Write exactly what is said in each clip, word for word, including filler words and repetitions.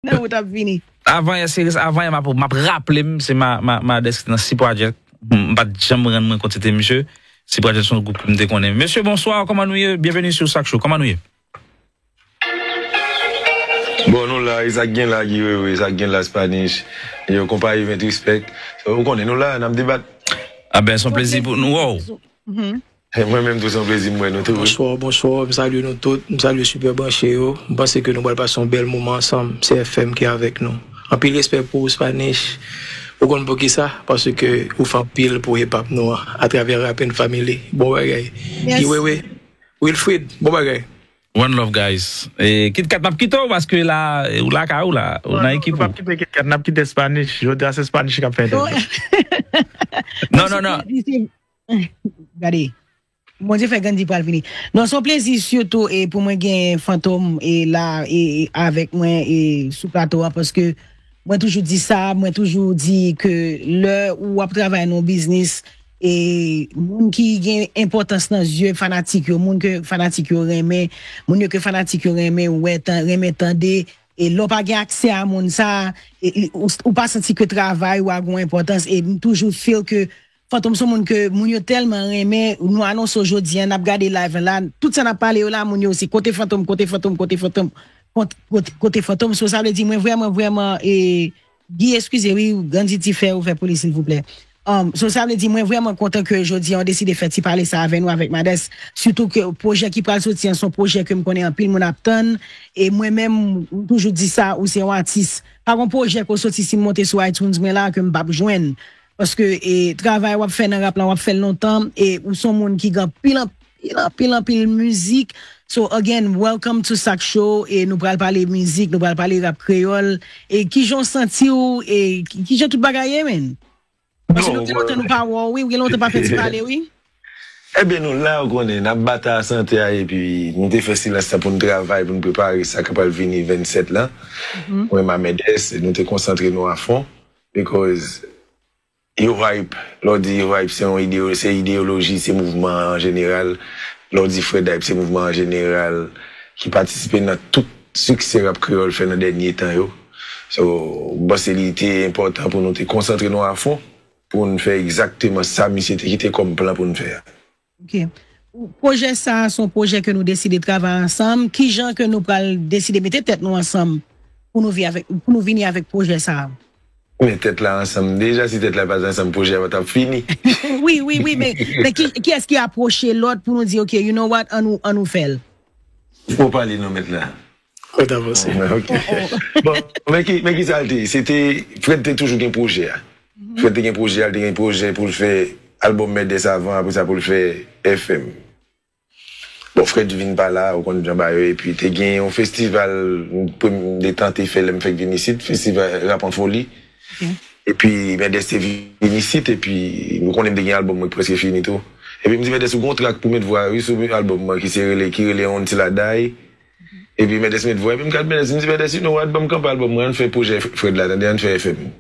Nan wout ap vini. Avan yè, se avan yè, m ap, m ap raple m, se ma, ma, Madès ki te nan Sipwajet. M pa t janm rann mwen kont se te misye. Sipwajet se yon gwoup ke m te konnen. Mesye, bonswa, kòman nou ye? Byenveni sou Sak Show. Kòman nou ye? Bon, nou la, e sa k gen la, Guy Wewe, e sa k gen la, Spanish. Yo, konpayi vent respect. Ou konnen, nou la, n ap debat. Ah ben, se yon plezi pou nou wè w. E mwen menm tou, se yon plezi m wè nou tou. Bonswa, bonswa, m salye nou tout, m salye Super Branche yo. M panse ke nou pral pase yon bèl moman ansanm. Se F M ki avèk nou. Anpil respè pou ou, Spanish. Ou konn poukisa? Paske ou fè anpil pou hip hop nou an, atravè Rappin Family. Bon bagay. Guy Wewe, Wilfrid, bon bagay. One love, guys. E KitKat, n ap kite w paske la, ou lakay ou la, ou nan ekip ou. N ap kite KitKat, n ap kite Spanish. Jodi a se Spanish k ap fè entèvyou. Non, non, non. Gade. Bondye fè Gandhi pral vini. Non, se yon plezi sitou e pou mwen gen Fantom e la e, e avèk mwen e sou plato a paske mwen toujou di sa, mwen toujou di ke lè ou ap travay nan yon biznis e moun ki gen enpòtans nan zye fanatik yo, moun ke fanatik yo renmen, moun yo ke fanatik yo renmen wè, tan, renmen tande, e lè w pa gen aksè a moun sa, e, e, ou, ou pa santi ke travay ou a gen yon enpòtans e m toujou feel ke Fantom se yon moun ke moun yo tèlman renmen, nou anonse w jodi a, n ap gade live la, tout sa n ap pale yo la, moun yo se kote Fantom, kote Fantom, kote Fantom, kote, kote, kote Fantom, so sa vle di mwen vrèman, vrèman, e, Guy, eskize wi, Gandhi ti fè ouvè pou li silvouplè. Um, so sa vle di mwen vrèman kontan ke jodi a w deside fè ti pale sa avè nou avèk Madès, sitou ke pwojè ki pral soti an se yon pwojè ke m konnen anpil moun ap tann, e mwen menm m toujou di sa, ou se yon atis, pa gon pwojè ke w soti si m monte sou iTunes mwen la ke m p ap jwenn. Paske e, travay w ap fè nan rap la, w ap fè l lontan, e ou se yon moun ki gen anpil, anpil, anpil, anpil mizik. So again, welcome to Sak Show, e nou pral pale mizik, nou pral pale rap kreyòl, e kijan w santi w, e ki- kijan tout bagay ye, men? Paske nou gen lontan nou pa wè w, wi, ou gen lontan pa fè ti pale, wi. Ebyen, nou la, ou konnen, n ap batay a sante a, epi nou te fè silans la pou n travay, pou n prepare sa k ap pral vini vennsèt la. Mwen, Mamedes, nou te konsantre nou a fon, because yo hype, lè w di yo hype, se yon ideyo, se ideyoloji, se mouvman an jeneral. Lè w di Fred Hype, se mouvman an jeneral ki patisipe nan tout siksè rap kreyòl fè nan dènye tan yo. So, m panse li te enpòtan pou nou te konsantre nou a fon, pou n fè egzakteman sa misye te kite kòm plan pou n fè a. Ok. Pwojè sa a se yon pwojè ke nou deside travay ansanm. Kijan ke nou pral deside mete tèt nou ansanm pou nou vi avèk, pou nou vini avèk pwojè sa a? Men tèt la ansanm deja, si tèt la pa t ansanm, pwojè a pa t ap fini. Wi, wi, wi, men, men ki, kiyès ki apwoche lòt pou nou di, ok, you know what, ann nou, ann nou fè l? Ou pale non, mèt la. Fòk avanse. Ok. Bon, men ki, men ki sa l te ye? Se te, Fred te toujou gen pwojè a. Fred te gen pwojè a, li te gen pwojè pou l fè albòm Mèdès avan, apre sa pou l fè F M. Bon, Fred vin pa la, ou konn jan bagay yo, epi te gen yon festival, m te tante fè lè m fèk vin isit, festival Rap an Foli. Epi Mèdès te vin isit, epi nou konnen m te gen albòm mwen ki prèske fini tou. Epi m di Mèdès, ou gon trak pou met vwa wi sou albòm mwen ki se rele, ki rele On Till I Die. Epi Mèdès met vwa, epi m gad Mèdès, m di Mèdès, you know what, ban m kanpe albòm mwen, ann fè pwojè Fred la, tande, ann fè F M.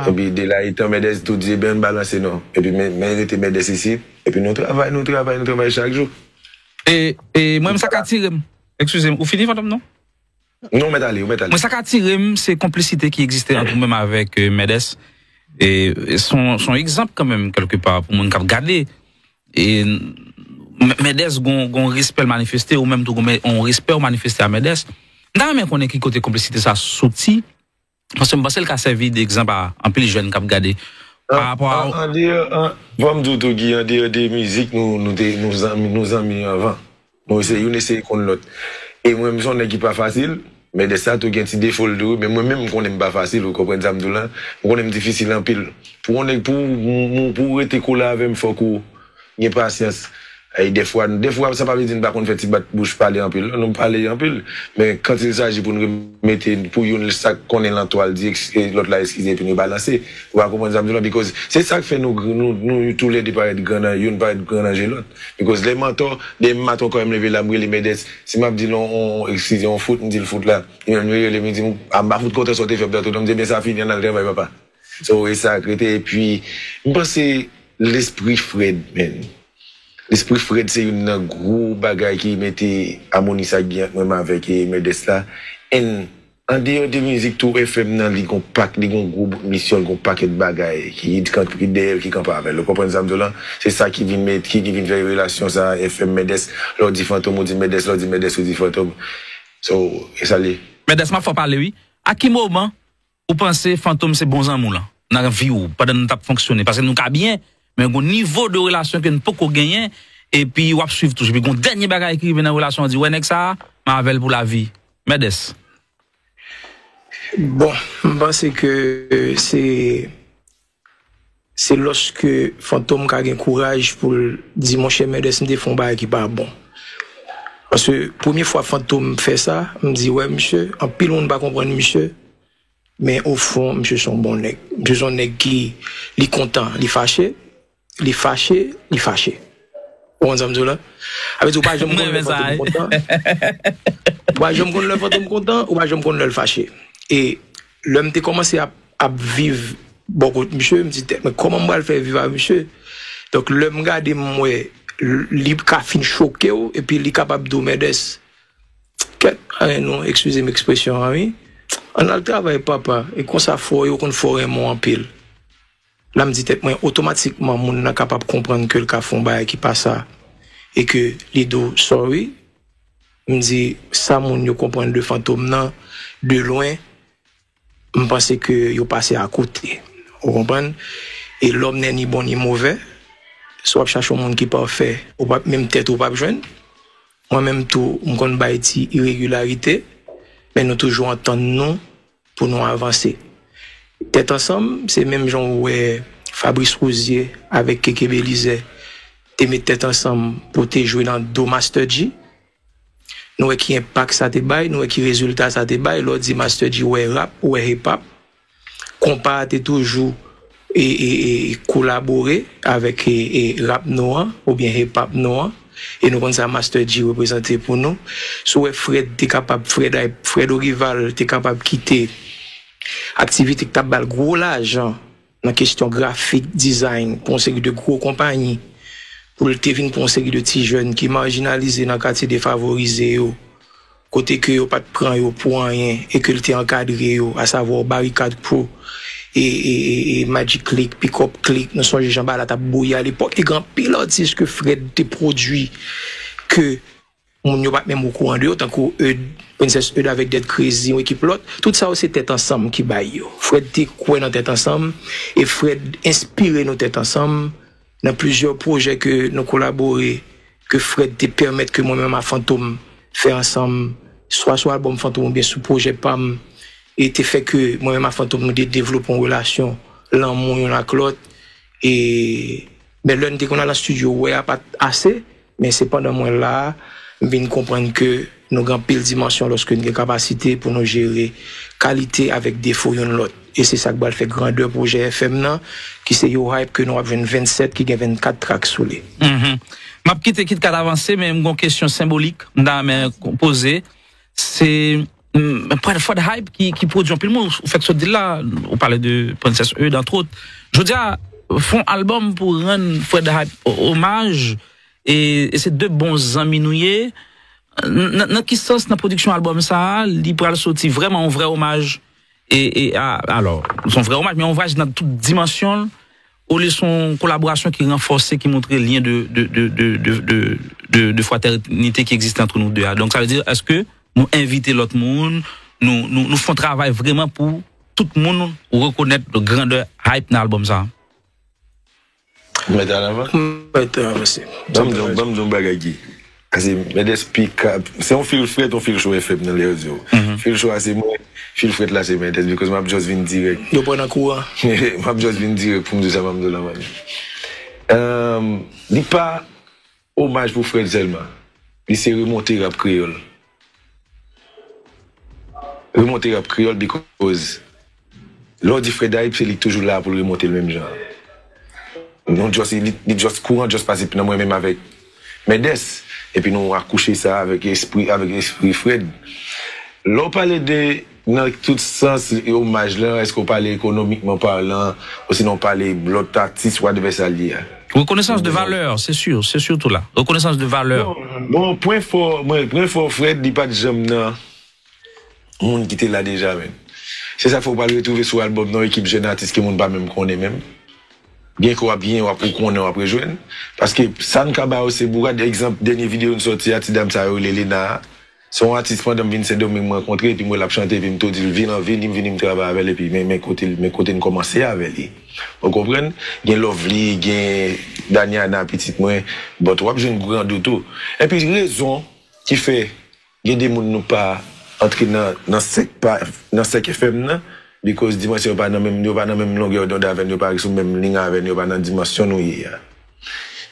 Epi de la etan Mèdès tou di, ebyen, ann balanse non. Epi men, men rete Mèdès isit, epi nou travay, nou travay, nou travay chak jou. E, e mwen, sa k atire m, eskize m, ou fini, Fantom, non? Non, ou mèt ale, ou mèt ale. Mwen, sa k atire m, se konplisite ki egziste ant ou menm avèk euh, Mèdès. E, e se yon, se yon egzanp kanmenm, kèlkepa, pou moun k ap gade. E M- Mèdès gon, gon respè l manifeste, ou menm tou gon mè- on respè ou manifeste a Mèdès. M ta renmen konnen ki kote konplisite sa soti, paske m panse l ka sèvi de egzanp a anpil jèn k ap gade. Pa rapò a An- an deyò, an- fò m di w tou, Guy, an deyò de mizik, nou, nou te, nou zanmi, nou zanmi anvan. Nou eseye, youn eseye konn lòt. E mwen, m se yon nèg ki pa fasil, men de sa tou gen ti defo l tou, men mwen menm, m konnen m pa fasil, ou konprann sa m di w la? M konnen m difisil anpil. Pou yon nèg, pou, pou, pou w rete kole avè m, fòk ou gen pasyans. E defwa, defwa, sa pa vle di n pa konn fè ti bat bouch pale anpil, non, nou pale anpil. Men quand il s'agit pou n remete, pou youn sa k konnen lan twal di, eks- e lòt la eskize, epi nou balanse. Ou pa konprann sa m di w la? Because se sa k fè nou, nou, nou toulède parèt gran nan, youn parèt gran nan je lòt. Because lè m antò, lè m atò kòm m leve la, m rele Mèdès. Si m ap di l on, on, eskize, on fout, m di l fout la. Li menm li rele m, li di m, a m pa fout kontan sa w te fè m tantò, non, m di, ebyen, sa fini, ann al travay, papa. So, e sa k rete, epi m panse lespri Fred, man. Lespri Fred se youn nan gwo bagay ki mete amoni sa k gen ant mwen avèk e, Mèdès la. And Andeyò de mizik tou, F M nan, li gon pak, li gon gwo bout misyon, li gon pakèt bagay ki, ki, ki dèyè l, ki kanpe avè l. Ou konprann sa m di w lan? Se sa ki vin met, ki, ki vin fè relasyon sa, F M Mèdès, lè w di Fantom, ou di Mèdès, lè w di Mèdès, ou di Fantom. So, e sa l ye. Mèdès, m ap fè w pale, wi. A ki moman ou panse Fantom se bon zanmi w lan nan vi w pandan nou t ap fonksyone? Paske nou ka byen, men gon nivo de relasyon ke n poko genyen, epi w ap swiv toujou. Epi gon dènye bagay ki rive nan relasyon an, di, wè nèg sa a, m avè l pou lavi. Mèdès. Bon, m panse ke se, se lòske Fantom ka gen kouraj pou l di, monchè Mèdès, m te fè yon bagay ki pa bon. Paske premye fwa Fantom fè sa, m di, wè, misye, anpil moun pa konprann misye, men ofon, misye se yon bon nèg. Misye se yon nèg ki, li kontan, li fache, li fache, li fache. Ou konn sa m di w la? Sa vle di, ou pa janm konn lè Fantom kontan. Ou pa janm konn lè Fantom kontan, ou pa janm konn lè l fache. E lè m te kòmanse ap, ap viv bò kot misye, m di tèt mwen, kòman m pral fè viv ak misye? Donk, lè m gade, m wè, l-, li ka fin choke w, epi li kapab di w, Mèdès, kèt, anyen non, eskize m ekspresyon an, wi. Ann al travay, papa, e konsa fò yo konn fè w renmen w anpil. La, m di tèt mwen, otomatikman, moun nan kapab konprann ke l ka fè yon bagay ki pa sa, e ke li di w sorry. M di, sa moun yo konprann de Fantom nan, de lwen, m panse ke yo pase akote. Ou konprann? E lòm nè ni bon ni movè. Si w ap chache yon moun ki pafè, ou p ap, menm tèt ou p ap jwenn. Mwen menm tou, m konn bay ti iregilarite, men nou toujou antann nou pou nou avanse. Tèt ansanm, se menm jan ou wè Fabrice Rouzier avèk Keke Belizaire te met tèt ansanm pou te jwe nan do Master G. Nou wè ki enpak sa te bay, nou wè ki rezilta sa te bay. Lè w di Master G, ou wè rap, ou wè hip hop. Konpa a te toujou e, e, e, kolabore avèk e, e, rap nou an, oubyen hip hop nou an. E nou konn sa Master G reprezante pou nou. Si w wè Fred te kapab, Fred, Fred Orival te kapab kite aktivite ki t ap ba l gwo lajan nan kesyon grafik, design, pou yon seri de gwo konpayi, pou l te vin pou yon seri de ti jèn ki majinalize nan katye defavorize yo, kote ke yo pa t pran yo pou anyen e ke l te ankadre yo, asavwa Barikad Crew e, e, e, e Magic Click, Pick Up Click. Nou sonje jan bagay la t ap bouyi alepòk. Te gen anpil atis ke Fred te pwodui ke moun yo pa t menm okouran de yo, tankou Eud, Princess Eud avèk Dead Crazy, yon ekip lòt. Tout sa yo se tèt ansanm ki bay yo. Fred te kwè nan tèt ansanm e Fred enspire nou tèt ansanm nan plizyè pwojè ke nou kolabore, ke Fred te pèmèt ke mwen menm a Fantom fè ansanm, swa sou albòm Fantom oubyen sou pwojè pa m, e te fè ke mwen menm a Fantom nou te devlope yon relasyon lanmou youn ak lòt. E, men lè n te konn al nan estidyo, wè a pa t ase, men se pandan mwen la a, m vin konprann ke nou gen anpil dimansyon lòske n gen kapasite pou nou jere kalite avèk defo youn lòt. E se sa k pral fè grandè pwojè F M nan, ki se Yo Hype, ke nou ap jwenn vennsèt, ki gen vennkat track sou li. Mhm. M ap kite Kit Kat avanse, men m gon kesyon senbolik m ta renmen poze. Se, mm, Fred, Fred Hype ki, ki pwodui anpil moun. Ou fèk sot di l la, ou pale de Princess Eud, antrot. Jodi a, fè yon albòm pou rann Fred Hype o-, omaj, e, e se de bon zanmi nou ye. Nan, nan ki sans, nan pwodiksyon albòm sa a, li pral soti vrèman yon vrè omaj? E, e, a, alò, se yon vrè omaj, men yon omaj nan tout dimansyon l, olye se yon kolaborasyon ki ranfòse, ki montre lyen de, de, de fratènite ki egziste ant nou de a. Donk, sa vle di, èske nou envite lòt moun, nou, nou, nou fè yon travay vrèman pou tout moun rekonèt grandè Hype nan albòm sa a? Mèt al avan. Mèt avanse. Ban m di w, ban m di w yon bagay ki, ase, Mèdès pi ka, se yon fil frèt, yon fil cho F M nan lè yo di w. Mhm. Fil cho a se mwen, fil frèt la se Mèdès, because m ap just vin dirèk. Yo pran nan kouran. M ap just vin dirèk pou m di sa m ap di w la, man. Ehm, li pa omaj pou Fred sèlman. Li se remonte rap kreyòl. Remonte rap kreyòl because lè w di Fred Hype, se li k toujou la pou l remonte l menm jan. Nou just, li, li just kouran, just pase nan mwen menm avèk Mèdès. Epi nou akouche sa avèk espri, avèk espri Fred. Lè w pale de, nan tout sans, omaj lan, èske w pale ekonomikman palan, osinon w pale lòt atis, whatever sa l ye a? Reconnaissance de valeur, c'est sûr, c'est surtout là. Reconnaissance de valeur. Bon, bon, pwen fò, mwen, pwen fò Fred, li pa t janm nan. moun ki te la deja, menm. Se sa k fè w pral retwouve sou albòm nan yon ekip jèn atis ke moun pa menm konnen menm. Gen ke w ap gen, w ap ou konnen, w ap rejwenn. Paske sa n ka ba yo se bourad. Egzanp, dènye videyo n sòti a, ti dam sa yo rele Lena a. Se yon atis pandan m vin Sendomeng m rankontre, epi m wè l ap chante, epi m tou di l, "Vin, an, vini, m vini, m travay avè l, epi men, men kote l, men kote n kòmanse avè li." Ou konprann? Gen Lovely, gen Daniana, pitit mwen, but w ap jwenn Grandou tou. Epi rezon ki fè gen de moun nou pa antre nan, nan sèk pa, nan sèk F M nan, because dimansyon yo pa nan menm, yo pa nan menm longè donn avè n, yo pa sou menm liy avè n, yo pa nan dimansyon nou ye a.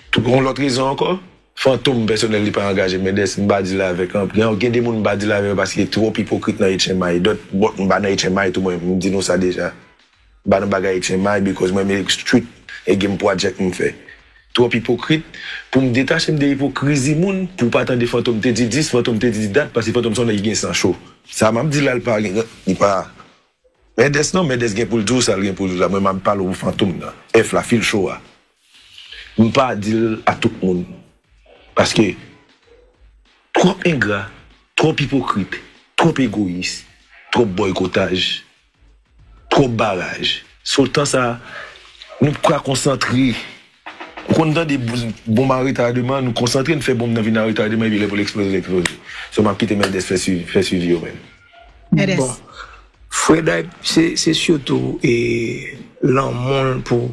Tou, yon lòt rezon ankò, Fantom pèsonèl li pa angaje Mendes, m pa deal avèk anpil. Gen de moun m pa deal avèk yo paske twòp ipokrit nan H M I. Dòt, bon, m pa nan H M I tou mwen, m di nou sa deja. M pa nan bagay H M I because mwen men street e gen project m fè. Twòp ipokrit, pou m detache m de ipokrizi moun, pou w pa tande Fantom te di dis, Fantom te di dat, paske Fantom se yon nèg ki gen san cho. Sa m ap di la, l pa gen, li pa Mendes non, Mendes gen pou l di w sa l gen pou l di w la. Mwen m ap pale w pou Fantom nan. F la, fil cho a. M pa di l a tout moun. Paske twòp engra, twòp ipokrit, twòp egoyis, twòp bòykotaj, twòp baraj. Sou tan sa, nou pa konsantre. Ou konn tande bonm a retardeman, nou konsantre, n fè bonm nan vin a retardeman, epi lè pou l eksploze, l eksploze. So, m ap kite Mendes fè swi-, fè swivi yo menm. Bon, Fred Hype, se, se sitou e, lanmou l pou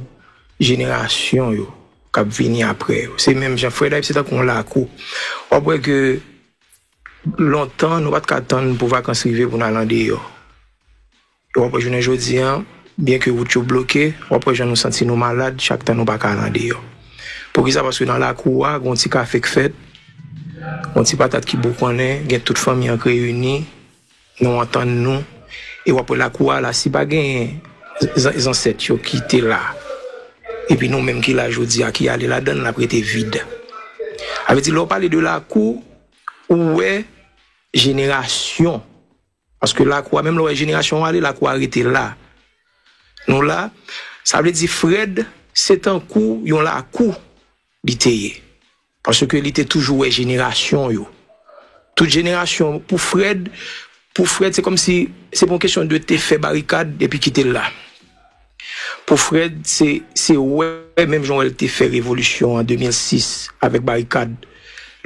jenerasyon yo k ap vini apre yo. Se menm jan Fred Hype, se tankou yon lakou. W ap wè ke lontan, nou pa t ka tann pou vakans rive pou n al andeyò. E w ap wè jounen jodi a, byen ke wout yo bloke, w ap wè jan nou santi nou malad chak tan nou pa ka al andeyò. Poukisa? Paske nan lakou a, gen yon ti kafe k fèt, yon ti patat ki boukannen, gen tout fanmi an k reyini, nou antann nou, e w ap wè lakou a la, si pa genyen zan-, zansèt yo ki te la, epi nou menm ki la jodi a, ki ale ladan l, l ap rete vid. Sa vle di, lè w pale de lakou, ou wè jenerasyon. Paske lakou a, menm lè w wè jenerasyon an ale, lakou a rete la. Nou la, sa vle di Fred, se tankou yon lakou li te ye. Paske li te toujou wè jenerasyon yo. Tout jenerasyon, pou Fred, pou Fred, se kòmsi, se pa yon kesyon de te fè barikad epi kite l la. Pou Fred, se, se wè, menm jan w wè l te fè revolisyon an de mil sis avèk barikad,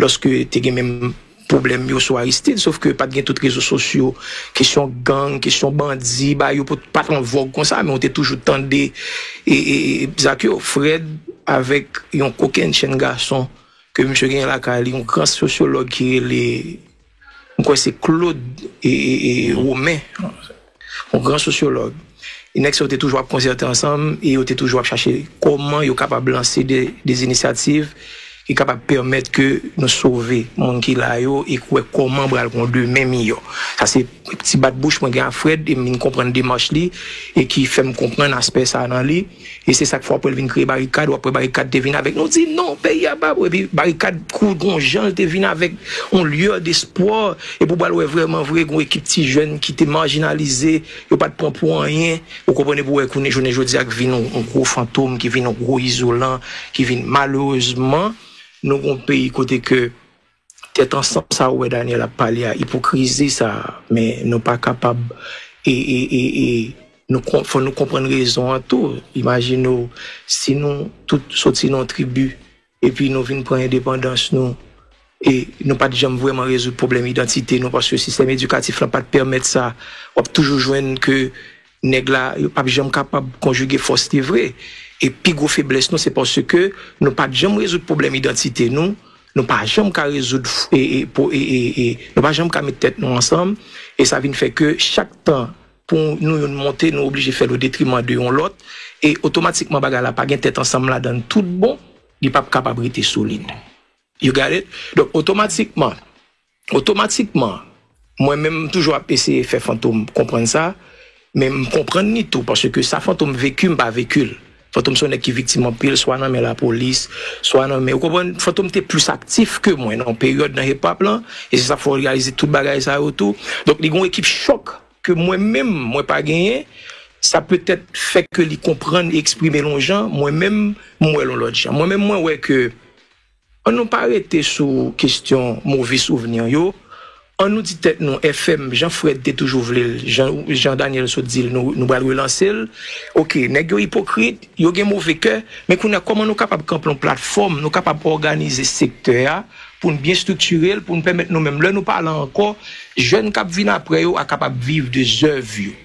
lòske te gen menm pwoblèm yo sou Aristide, sof ke pa t gen tout rezo sosyo, kesyon gang, kesyon bandi, bagay yo pa t an vòg konsa, men w te toujou tande, e, e, e, zak yo, Fred avèk yon kokennchenn gason ke misye genyen lakay li, yon gran sosyològ ki rele, m kwè se Claude, e, e, e, Romain, yon gran sosyològ. E nèg sa yo te toujou ap konsète ansanm e yo te toujou ap chache kòman yo kapab lanse de, de inisyativ ki kapab pèmèt ke nou sove moun ki la yo e k wè kòman pral gen yon demen miyò. Sa se ti bat bouch mwen gen a Fred e m vin konprann demach li e ki fè m konprann aspè sa nan li. E se sa k fè w ap wè l vin kreye barikad, w ap wè barikad te vin avèk nou di non, peyi a pa pou, epi barikad kou gon jan l te vin avèk yon lyè despwa, epi w pral wè vrèman vre gon ekip ti jèn ki te majinalize, yo pa t pran pou anyen, ou konprann, epi w wè kounye jounen jodi a k vin yon, yon gwo fantom, ki vin yon gwo izolan, ki vin malerezman, nou gon peyi kote ke tèt ansanm sa ou wè Daniel ap pale a, ipokrizi sa, men nou pa kapab e, e, e, e nou kon, fò nou konprann rezon an tou. Imajine w, si nou tout soti nan yon tribi, epi nou vin pran endepandans nou, e nou pa t janm vrèman rezoud pwoblèm idantite nou, paske sistèm edikatif lan pa t pèmèt sa, w ap toujou jwenn ke nèg la, yo p ap janm kapab konjige fòs li vre. E pi gwo feblès nou, se paske nou pa t janm rezoud pwoblèm idantite nou, nou pa janm ka rezoud, e, e, e, nou pa janm ka met tèt nou ansanm, e sa vin fè ke chak tan pou nou youn monte, nou oblije fè l o detriman de yon lòt, e otomatikman bagay la pa gen tèt ansanm ladan l tout bon, li p ap kapab rete solid. You got it? Donk, otomatikman, otomatikman, mwen menm, m toujou ap eseye fè Fantom konprann sa, men m konprann li tou, paske sa Fantom veki, m pa veki l. Fantom se yon nèg ki viktim anpil, swa nan men lapolis, swa nan men, ou konprann, Fantom te plis aktif ke mwen nan yon peryòd nan hip hop lan, e se sa fè w reyalize tout bagay sa yo tou. Donk, li gen yon ekip chòk ke mwen menm, mwen pa genyen, sa petèt fè ke li konprann e eksprime l yon jan, mwen menm, m wè l yon lòt jan. Mwen menm, mwen wè ke Ann nou pa rete sou kesyon move souvni yo. An nou di tèt nou, F M, jan Fred te toujou vle l, jan, jan Daniel sot di l, nou, nou pral relanse l. Oke, nèg yo ipokrit, yo gen move kè, men kounye a, kòman nou kapab kanpe yon platfòm, nou kapab òganize sektè a, pou n byen estriktire l, pou n pèmèt nou menm, lè nou pa la ankò, jèn k ap vin apre yo a kapab viv de zèv yo.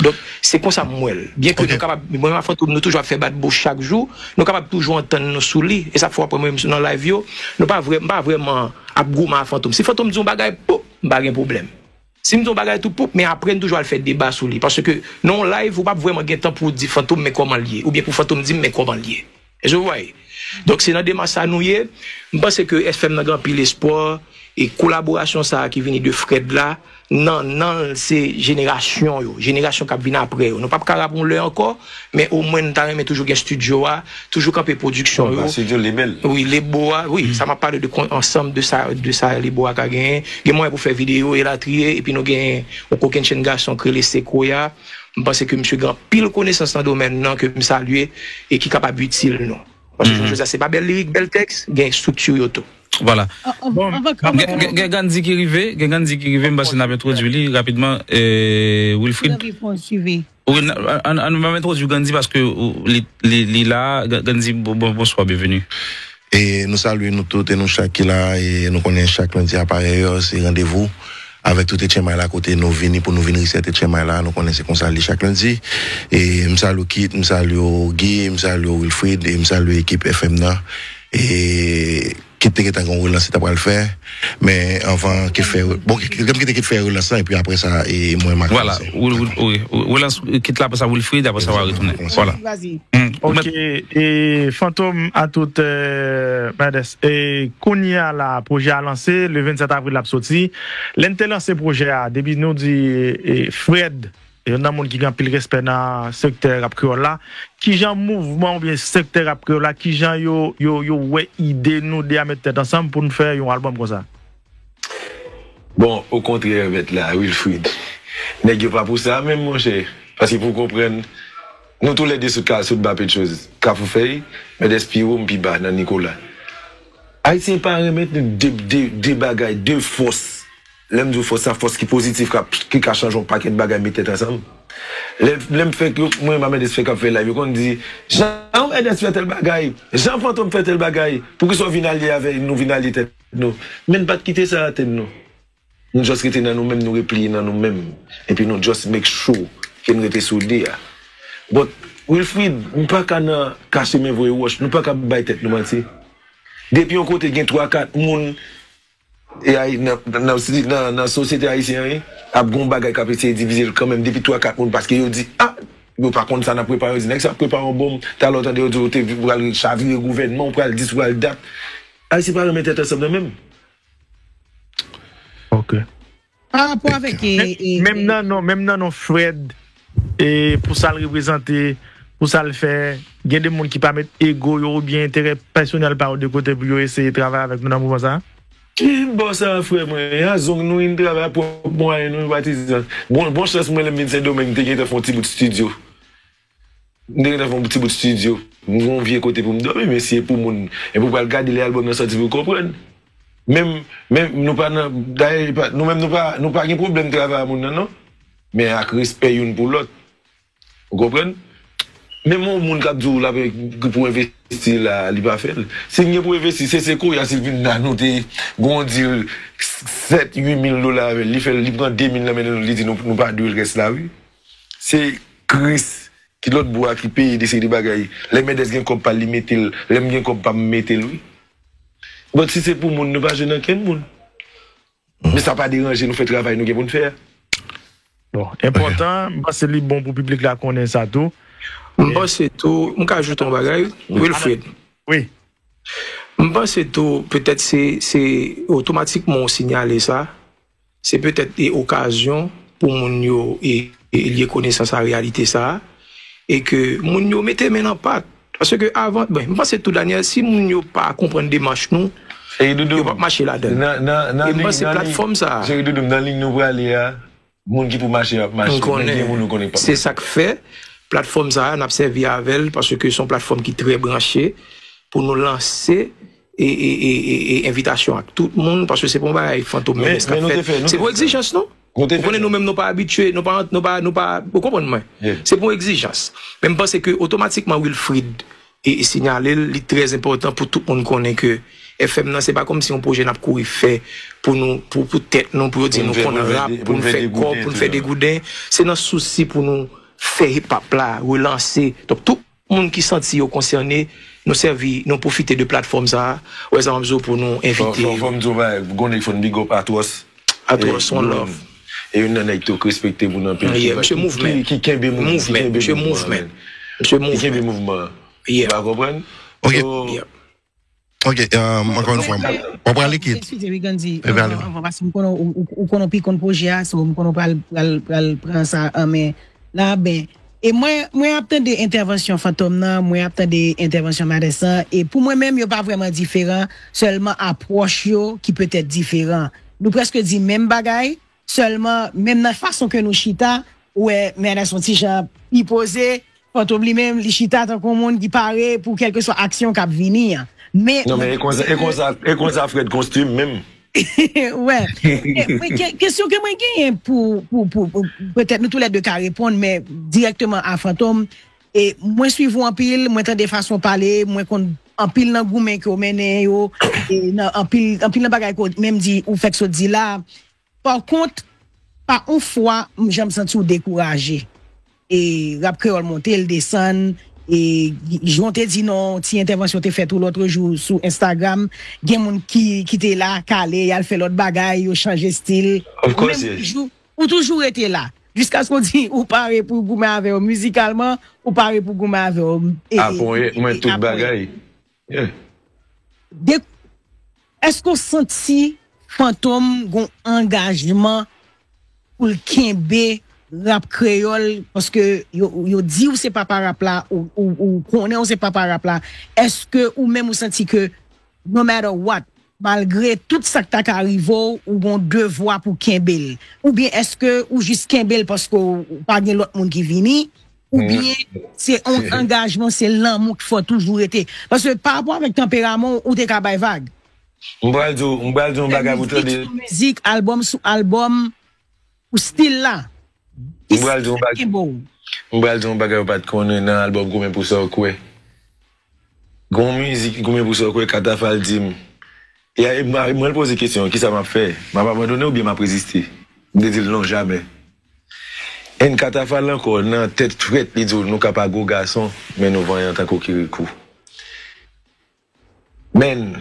Donk, se konsa m wè l. Byen ke nou kapab, mwen ak Fantom, nou toujou ap fè bat bouch chak jou, nou kapab toujou antann nou sou li. E sa k fè w ap wè mwen menm nan live yo, nou pa vrè, m pa vrèman ap goumen ak Fantom. Si Fantom di yon bagay, poup, m pa gen pwoblèm. Si m di yon bagay tou, poup, men apre n toujou al fè deba sou li. Paske nan yon live, ou p ap vrèman gen tan pou w di Fantom men kòman l ye, oubyen pou Fantom di m men kòman l ye. Èske w wè? Donk, se nan demach sa nou ye. M panse ke F M nan gen anpil espwa. E kolaborasyon sa a ki vini de Fred la, nan, nan l, se jenerasyon yo, jenerasyon k ap vin apre yo. Nou p ap ka rap yon lè ankò, men omwen n ta renmen toujou gen estidyo a, toujou kanpe pwodiksyon yo. Estidyo, label. Wi, lebo a, wi, sa m ap pale de kon-, ansanm de sa, de sa lebo a ka genyen. Gen mwayen pou fè videyo, elatriye, epi nou gen yon kokennchenn gason k rele Sequoia. M panse ke misye gen anpil konesans nan domèn nan ke m salye e ki kapab itil nou. Paske jodi a se pa bèl lirik, bèl tèks, gen estrikti yo tou. Vwala. Bon, anvan, anvan, gen, gen, gen Gandhi ki rive, gen Gandhi ki rive, m panse n ap entwodui li rapidman. Eh, Wilfrid. Wi, n, an, an, an, m ap entwodui Gandhi paske ou, li, li, li la, Ga-, Gandhi, bon, bon, bonswa, byenveni. E nou salye nou tout e nou chak ki la, e nou konnen chak lendi a parèy, se randevou avèk tout Etchenmay la kote nou vini pou nou vin reset Etchenmay la. Nou konnen se konsa li chak lendi. E m salye w Kit, m salye w Guy, m salye w Wilfrid, e m salye ekip F M nan. E Kit te gentan gen yon relans li ta pral fè. Men anvan Kit fè, bon, Kit, Kit, Kit te Kit fè relans lan, epi apre sa, e mwen m a kòmanse. Vwala, wi, wi, wi, relans Kit la, apre sa Wilfrid, apre sa w a retounen. Vwala. Vas-y. Hmm. Ok, e Fantom a tout, euh, Mendes. E kounye a la, pwojè a lanse, le vennsèt avril l ap soti. Lè n te lanse pwojè a, depi nou di, e, Fred, youn nan moun ki gen anpil respè nan sektè rap kreyòl la, kijan mouvman oubyen sektè rap kreyòl la, kijan yo, yo, yo wè ide nou de a met tèt ansanm pou n fè yon albòm konsa? Bon, okontrè, mèt la, Wilfrid. Nèg yo pa pou sa menm, monchè. Paske pou w konprann, nou toulède sot ka, sot Bapetchoz, Kafou Fèy, Mendes pi wo, m pi ba nan Nikola. Ayisyen pa renmen tande de, de, de bagay, de fòs. Lè m di w fòs, sa fòs ki pozitif, k ap, ki ka chanje yon pakèt bagay, met tèt ansanm. Lè, lè m fè, mwen, Mendes fè k ap fè live, yo konn di, "Jan Mendes fè tèl bagay, jan Fantom fè tèl bagay, poukisa w vin alye avè nou, vin alye tèt nou?" Men n pa t kite sa atèn nou. Nou just rete nan nou menm, nou repliye nan nou menm. Epi nou just make sure ke n rete sou de a. But, Wilfrid, nou pa ka nan kache men voye wòch, nou pa ka bay tèt nou manti. Depi yon kote gen twa, kat moun, e ay, nan, nan, nan, nan, nan sosyete ayisyen an, wi, ap gon bagay k ap eseye divize l kanmenm, depi twa, kat moun, paske yo di, ah, yo pa konn sa n ap prepare, yo di, nèg sa ap prepare yon bonm, talè w tande yo di, ou te pral chavire gouvènman, ou pral dis, ou pral dat. Ayisyen pa renmen tèt ansanm nan menm. Ok. Pa rapò avèk, e, e, menm nan non, menm nan non Fred, e pou sa l reprezante, pou sa l fè, gen de moun ki pa met ego yo oubyen enterè pèsonèl pa yo de kote pou yo eseye travay avèk nou nan mouvman sa a? Ki bò sa, frè mwen? A zong nou, n travay ak pwòp mwayen nou, patizan. Bon, bon chans mwen, lè m vin Sendomeng, m te gentan fè yon ti bout estidyo. M te gentan fè yon ti bout estidyo. M gen yon vye kote pou m dòmi, men si e pou moun, e pou pral gade lè albòm nan sòti pou konprann. Menm, menm nou pa nan, dayè, e pa, nou menm nou pa, nou pa gen pwoblèm travay a moun nan, non. Men ak respè youn pou lòt. Ou konprann? Menm yon moun k ap di w l ap, ki pou envesti la, li pa fè l. Si l gen pou envesti, se, se kounye a, si l vin la, nou te gon dil sèt, uit mil dola avè l, li fè l, li pran de mil nan men nou, li di nou, nou pa dwe l rès la, wi. Se Chris ki lòt bò a ki peye de seri de bagay. Lè Mendes gen kòb pa l, li mete l. Lè m gen kòb pa m, m mete l, wi. But si se pou moun, nou pa jwe nan kenn moun. Men sa pa deranje nou fè travay nou gen pou n fè a. Bon, enpòtan, m panse li bon pou piblik la konnen sa tou. M panse tou, m ka ajoute yon bagay, Wilfred. Wi. M panse tou, petèt se, se otomatikman w sinyale sa, se petèt e okazyon pou moun yo e, e lye konesans a reyalite sa a, e ke moun yo mete men nan pat. Paske avan, bon, m panse tou, Daniel, si moun yo pa konprann demach nou, yo p ap mache ladan l. E m panse platfòm sa a. Cheri Doudou m, nan liy nou prale a, moun ki pou mache, ap mache. Men gen moun nou konnen k p ap mache. Se sa k fè, platfòm sa a, n ap sèvi avè l, paske se yon platfòm ki trè branche pou nou lanse e, e, e, e, e envitasyon ak tout moun, paske se pa yon bagay Fantom mete. Se pou egzijans, non? Ou konnen, nou menm, nou pa abitye, nou pa, nou pa, nou pa, ou konprann mwen? Se pou egzijans. Men m panse ke otomatikman Wilfrid e, e sinyale l, li trè enpòtan pou tout moun konnen ke F M nan, se pa kòmsi yon pwojè n ap kouri fè pou nou, pou, pou tèt nou, pou yo di nou konn rap, pou n fè kòb, pou n fè degouden. Se nan sousi pou nou fè hip hop la relanse. Donk, tout moun ki santi yo konsène, nou sèvi, nou pwofite de platfòm sa a, wè sa m ap di w, pou nou envite. Fò m di w, gon nèg fò n big up Atwòs. Atwòs, one love. E youn nan nèg tou k respekte moun anpil, ki kenbe moun, ki kenbe mouvman. Ki kenbe mouvman an. Ou pa konprann? Ok. Ok, ankò yon fwa, w ap pran likid. Eskize, wi, Gandhi. Anvan, anvan, paske m konnen ou, ou, ou konnen w pi konn pwojè a, so m konnen w pral, pral, pral pran sa an men la, ben, e mwen, mwen ap tande entèvansyon Fantom nan, mwen ap tande entèvansyon Madès lan, e pou mwen menm, yo pa vrèman diferan, sèlman apwòch yo ki petèt diferan. Nou prèske di menm bagay, sèlman, menm nan fason ke nou chita, ou wè Madès yon ti jan pi poze, Fantom li menm, li chita tankou yon moun ki pare pou kèlkeswa aksyon k ap vini an. Men, non, men e konsa, e konsa, e konsa Fred konstwi m menm. Wè. Men ke-, kesyon ke mwen genyen pou, pou, pou, pou, petèt nou toulède ka reponn, men dirèkteman a Fantom, e mwen swiv ou anpil, mwen tande fason w pale, mwen konn anpil nan goumen ke w mennen yo, e nan anpil, anpil nan bagay ke w menm di, ou fèk sot di la. Pa kont, pa yon fwa m janm santi w dekouraje. E rap kreyòl monte, l desann, e jan w te di nan yon ti entèvansyon te fèt ou lòtrejou sou Instagram, gen moun ki, ki te la, kale, y al fè lòt bagay, yo chanje estil. Ou menm, ou toujou, ou toujou rete la. Jiskaske w di ou pare pou goumen avè yo mizikalman, ou pare pou goumen avè yo, e, e, apre, mwen, tout bagay. Yeah. De, èske w santi Fantom gon angajman pou l kenbe rap kreyòl? Paske yo, yo di w se papa rap la, ou, ou, ou konnen w se papa rap la. Èske ou menm ou santi ke no matter what, malgre tout sa k ta ka rive w, ou gon devwa pou kenbe l? Oubyen èske ou jis kenbe l paske w, w pa gen lòt moun ki vini? Oubyen se yon angajman, se lanmou ki fè w toujou rete? Paske pa rapò avèk tanperaman w, ou te ka bay vag. M pral di w, m pral di w yon bagay pou tande. Mizik sou mizik, albòm sou albòm, pou stil la. M pral di w yon bagay. M pral di w yon bagay ou pa t konnen nan albòm Goumen pou sa w kwè. Gon mizik Goumen pou sa w kwè, Katafal di m. E a, e mwen, mwen poze kesyon, kisa m ap fè? M ap abandone oubyen m ap reziste? M te di l non, jamè. And Katafal ankò, nan tèt frèt, li di w, nou ka pa gwo gason, men nou vanyan tankou kirikou. Men,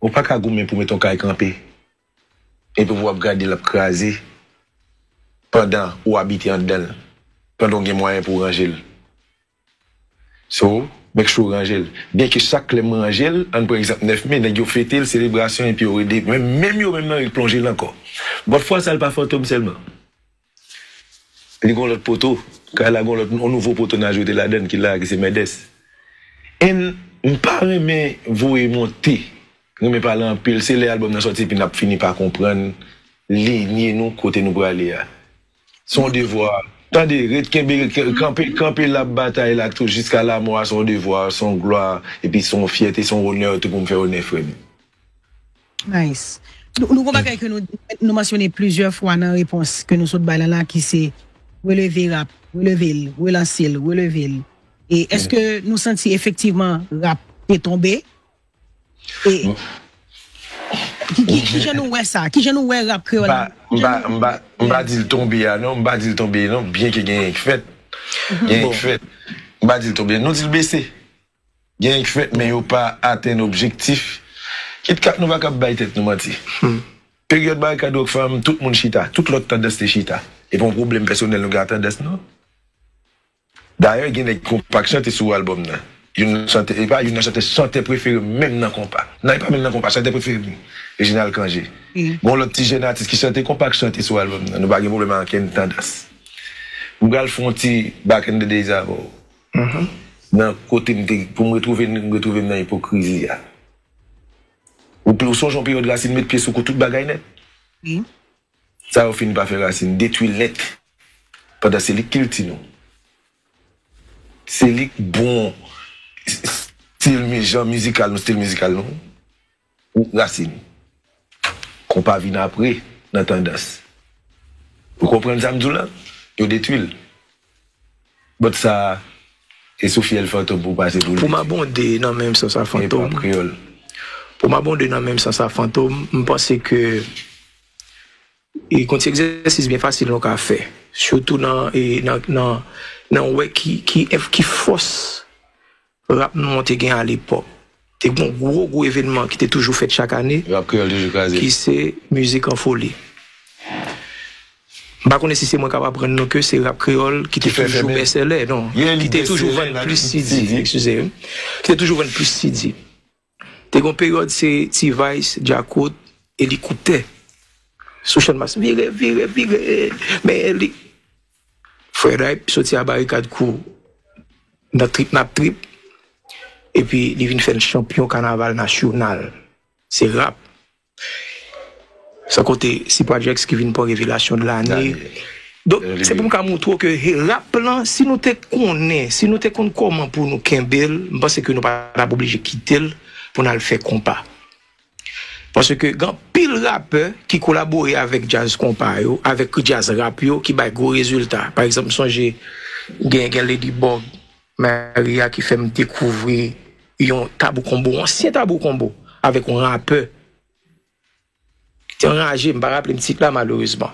ou pa ka goumen pou met yon kay kanpe, epi w ap gade l ap kraze, pandan ou abite anndan l, pandan w gen mwayen pou w ranje l. So, make sure w ranje l. Byenke chak lè m ranje l, ann pran egzanp nèf me, nèg yo fete l, selebrasyon, epi yo rede, men menm yo menm nan rèl plonje l ankò. But fwa sa, l pa Fantom sèlman. Li gon lòt poto. Kay la gon lòt, yon nouvo poto n ajoute ladann ki la, ki se Mèdès. And m pa renmen voye monte. Renmen pale anpil. Se lè albòm nan sòti epi n ap fini pa konprann linye nou, kote nou prale a. Se yon devwa. Tande, ret kenbe, kanpe, kanpe la, batay la tou jiska lamò a, se yon devwa, se yon glwa, epi se yon fyète, se yon onè tou pou m fè onè frè m. Nice. Nou, nou gon bagay ke nou, nou mansyone plizyè fwa nan repons ke nou sot bay la la, ki se releve rap, releve l, relanse l, releve l. E èske nou santi efektivman rap te tonbe? E ki, ki, kijan nou wè sa? Kijan nou wè rap kreyòl? M pa, m pa, m pa, m pa di l tonbe a non, m pa di l tonbe non, byenke gen yon k fèt. Gen yon k fèt. M pa di l tonbe, nou di l bese. Gen yon k fèt, men yo pa atenn objektif. Kit kat nou pa kab bay tèt nou manti. Peryòd Barikad Rockfam, tout moun chita, tout lòt tandans te chita. E pa yon pwoblèm pèsonèl nou gen ak tandans non. Dayè, gen nèg konpa k chante sou albòm nan. Youn nan chante, e pa youn nan chante, chantè prefere m menm nan konpa. Nan, e pa menm nan konpa, chantè prefere m, Reginald Cangé. Gon lòt ti jèn atis ki chante konpa k chante sou albòm nan. Nou pa gen pwoblèm ak okenn tandans. M pral fè yon ti back in the days avè w. Nan kote m te, pou m retwouve m, retwouve m nan ipokrizi a. Ou, ou sonje yon peryòd Rasin met pye sou kou tout bagay nèt? Wi. Sa yo fini pa fè Rasin detwi nèt. Pandan se li k kilti nou. Se li k bon stil mi-, jan mizikal nou, stil mizikal nou. Rasin. Konpa vin apre nan tandans. Ou konprann sa m di w la? Yo detwi l. But sa, e sou fyèl Fantom pou pase pou l. Pou m abonde nan menm sans a Fantom. Pou m abonde nan menm sans a Fantom, m panse ke e gon ti egzèsis byen fasil nou ka fè. Sitou nan, e, nan, nan, nan wè ki, ki, ki fòs rap nou an te gen alepòk. Te gen yon gwo, gwo evènman ki te toujou fèt chak ane, ki se Mizik an Foli. M pa konnen si se mwen k ap aprann nou ke se rap kreyòl ki te toujou bèsèlè, non. Ki te toujou vann plis CD, eskize m. Ki te toujou vann plis CD. Te gen yon peryòd se T-Vice, Djakout, Eli Koutè. Sou Channmas, vire, vire, vire, men Eli. Fred Hype soti a Barikad Crew nan Trip n ap Trip. Epi li vin fè l chanpyon kanaval nasyonal. Se rap. San konte Sipwajex ki vin pran revelasyon de lane. Donk, se pou m ka montre w ke he, rap lan, si nou te konnen, si nou te konn kòman pou nou kenbe l, m panse ke nou pa t ap oblije kite l pou n al fè konpa. Paske gen anpil rapè ki kolabore avèk djaz konpa yo, avèk djaz rap yo, ki bay gwo rezilta. Pa egzanp, m sonje gen, gen Lady Bug, Maria ki fè m dekouvri yon Tabou Combo, ansyen Tabou Combo, avèk yon rapè ki te anraje, m pa raple m tit la malerezman.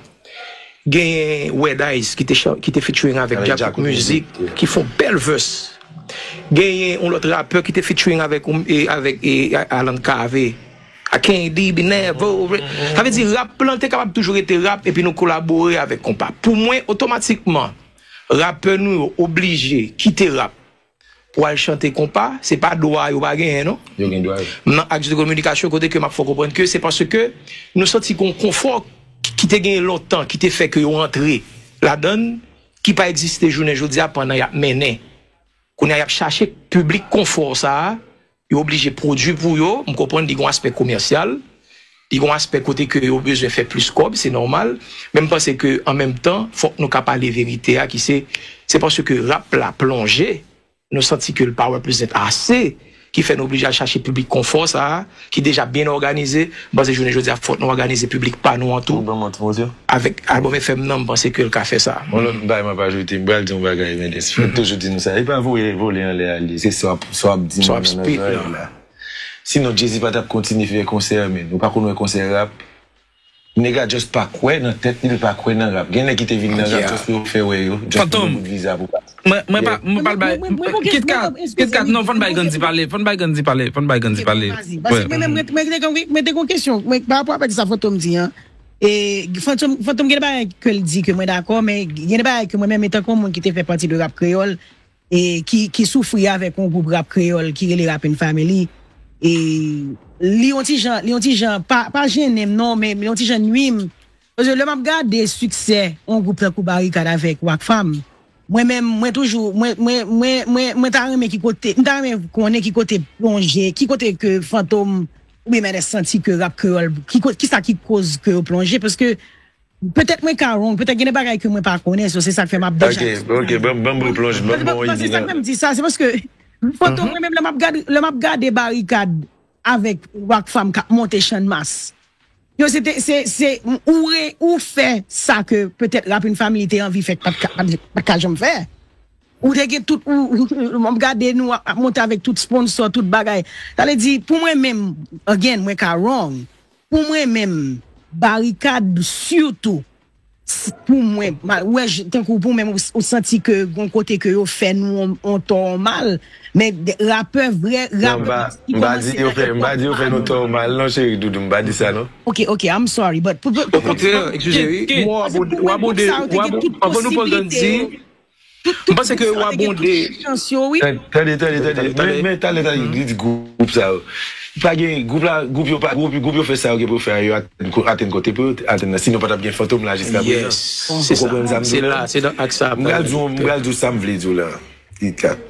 Genyen Red Eyes ki te, ki te featuring avèk Djakout Music, ki fè yon bèl verse. Genyen yon lòt rapè ki te featuring avèk, e, avèk, e, Alan Cavé. I can't be never. Sa vle di rap lan te kapab toujou rete rap epi nou kolabore avèk konpa. Pou mwen, otomatikman, rapè nou yo oblije kite rap pou al chante konpa, se pa dwa yo pa genyen, non. Yo gen dwa yo. M nan aks de kominikasyon kote ke m ap fè w konprann ke se paske nou santi gen yon konfò ki te genyen lontan, ki te fè ke yo antre ladan l, ki pa egziste jounen jodi a pandan y ap mennen. Kounye a y ap chache piblik konfò sa a, yo oblije pwodui pou yo, m konprann li gen yon aspè komèsyal, li gen yon aspè kote ke yo bezwen fè plis kòb, se nòmal, men m panse ke an menm tan, fòk nou ka pale verite a ki se, se paske rap la plonje, nou santi ke l pa represent ase, ki fè nou oblije al chache piblik konfò sa a, ki deja byen òganize, m panse jounen jodi a fòk nou òganize piblik pa nou an tou. Ou ban m yon ti moso? Avèk albòm F M nan, m panse ke l ka fè sa. Yon lòt bagay m ap ajoute, m pral di yon bagay, Mendes. Fred toujou di nou sa. Li pa voye vole anlè a, li. Se sa w ap, sa w ap di moun nan zòrèy la. Sinon, Jay-Z pa t ap kontinye fè konsè, men. Ou pa konn wè konsè rap. Nèg la just pa kwè nan tèt li, li pa kwè nan rap. Gen nèg ki te vin nan rap just pou yo fè wè yo, just pou yo bout viza pou pati. Mwen, mwen pa, mwen pa l bay. Kit Kat, Kit Kat, non, fò n bay Gandhi pale, fò n bay Gandhi pale, fò n bay Gandhi pale. Paske mwen menm, mwen, mwen te gen, mwen te gen yon kesyon, mwen, pa rapò avèk sa Fantom di an. E, Fantom, Fantom gen de bagay ke l di ke mwen dakò, men gen de bagay ke mwen menm, etan ke yon moun ki te fè pati de rap kreyòl, e ki, ki soufri avèk yon gwoup rap kreyòl ki rele Rapping Family. E li yon ti jan, li yon ti jan, pa, pa jennen m non, men li yon ti jan nui m. Paske lè m ap gade siksè yon gwoup tankou Barikad avèk Rockfam, mwen menm, mwen toujou, mwen, mwen, mwen, mwen, mwen ta renmen ki kote, m ta renmen konnen ki kote plonje, ki kote ke Fantom oubyen Mendes santi ke rap kreyòl, ki ko-, kisa ki koz ke yo plonje, paske petèt mwen ka wrong, petèt gen de bagay ke mwen pa konnen, so se sa k fè m ap deja. Ok, ok, ban, ban m replonje, ban m yon ide. Se sa k fè m di sa, se paske Fantom, mwen menm, lè m ap gade, lè m ap gade Barikad avèk Rockfam k ap monte Channmas. Yo, se te, se, se, ou re, ou fè sa ke petèt Rapping Family te anvi fè, k pa t ka, pa t, pa t ka janm fè. Ou te gen tout, ou, ou, ou, m ap gade nou ap, ap monte avèk tout sponsor, tout bagay. Sa vle di, pou mwen menm, again, mwen ka wrong. Pou mwen menm, Barikad, sitou, s-, pou mwen, ma-, wè, j-, tankou pou mwen, ou, ou santi ke gon kote ke yo fè nou on, on tò, on mal, men de, rapè, vrè rapè ki kòmanse avèk. Non, m pa, m pa di yo fè, m pa di yo fè nou tò, on mal, non, cheri doudou, m pa di sa, non. Ok, ok, I'm sorry, but pou, pou, pou, Okontrè, eskize, wi. Kit, kit, w abonde, w abonde, w abonde, anvan nou pran Gandhi, m panse ke w abonde. Tande, tande, tande, tande. Men, men, talè, talè, li di gwoup sa yo. Pa gen, gwoup la, gwoup yo pa, gwoup, gwoup yo fè sa yo gen pou yo fè a, yo atenn ko-, atenn kote pou yo atenn nan. Sinon, pa t ap gen Fantom la jiska prezan. Yes, se sa. Ou konprann sa m di w la? Se nan aks sa. M pral di w, m pral di w sa m vle di w la. Kit Kat.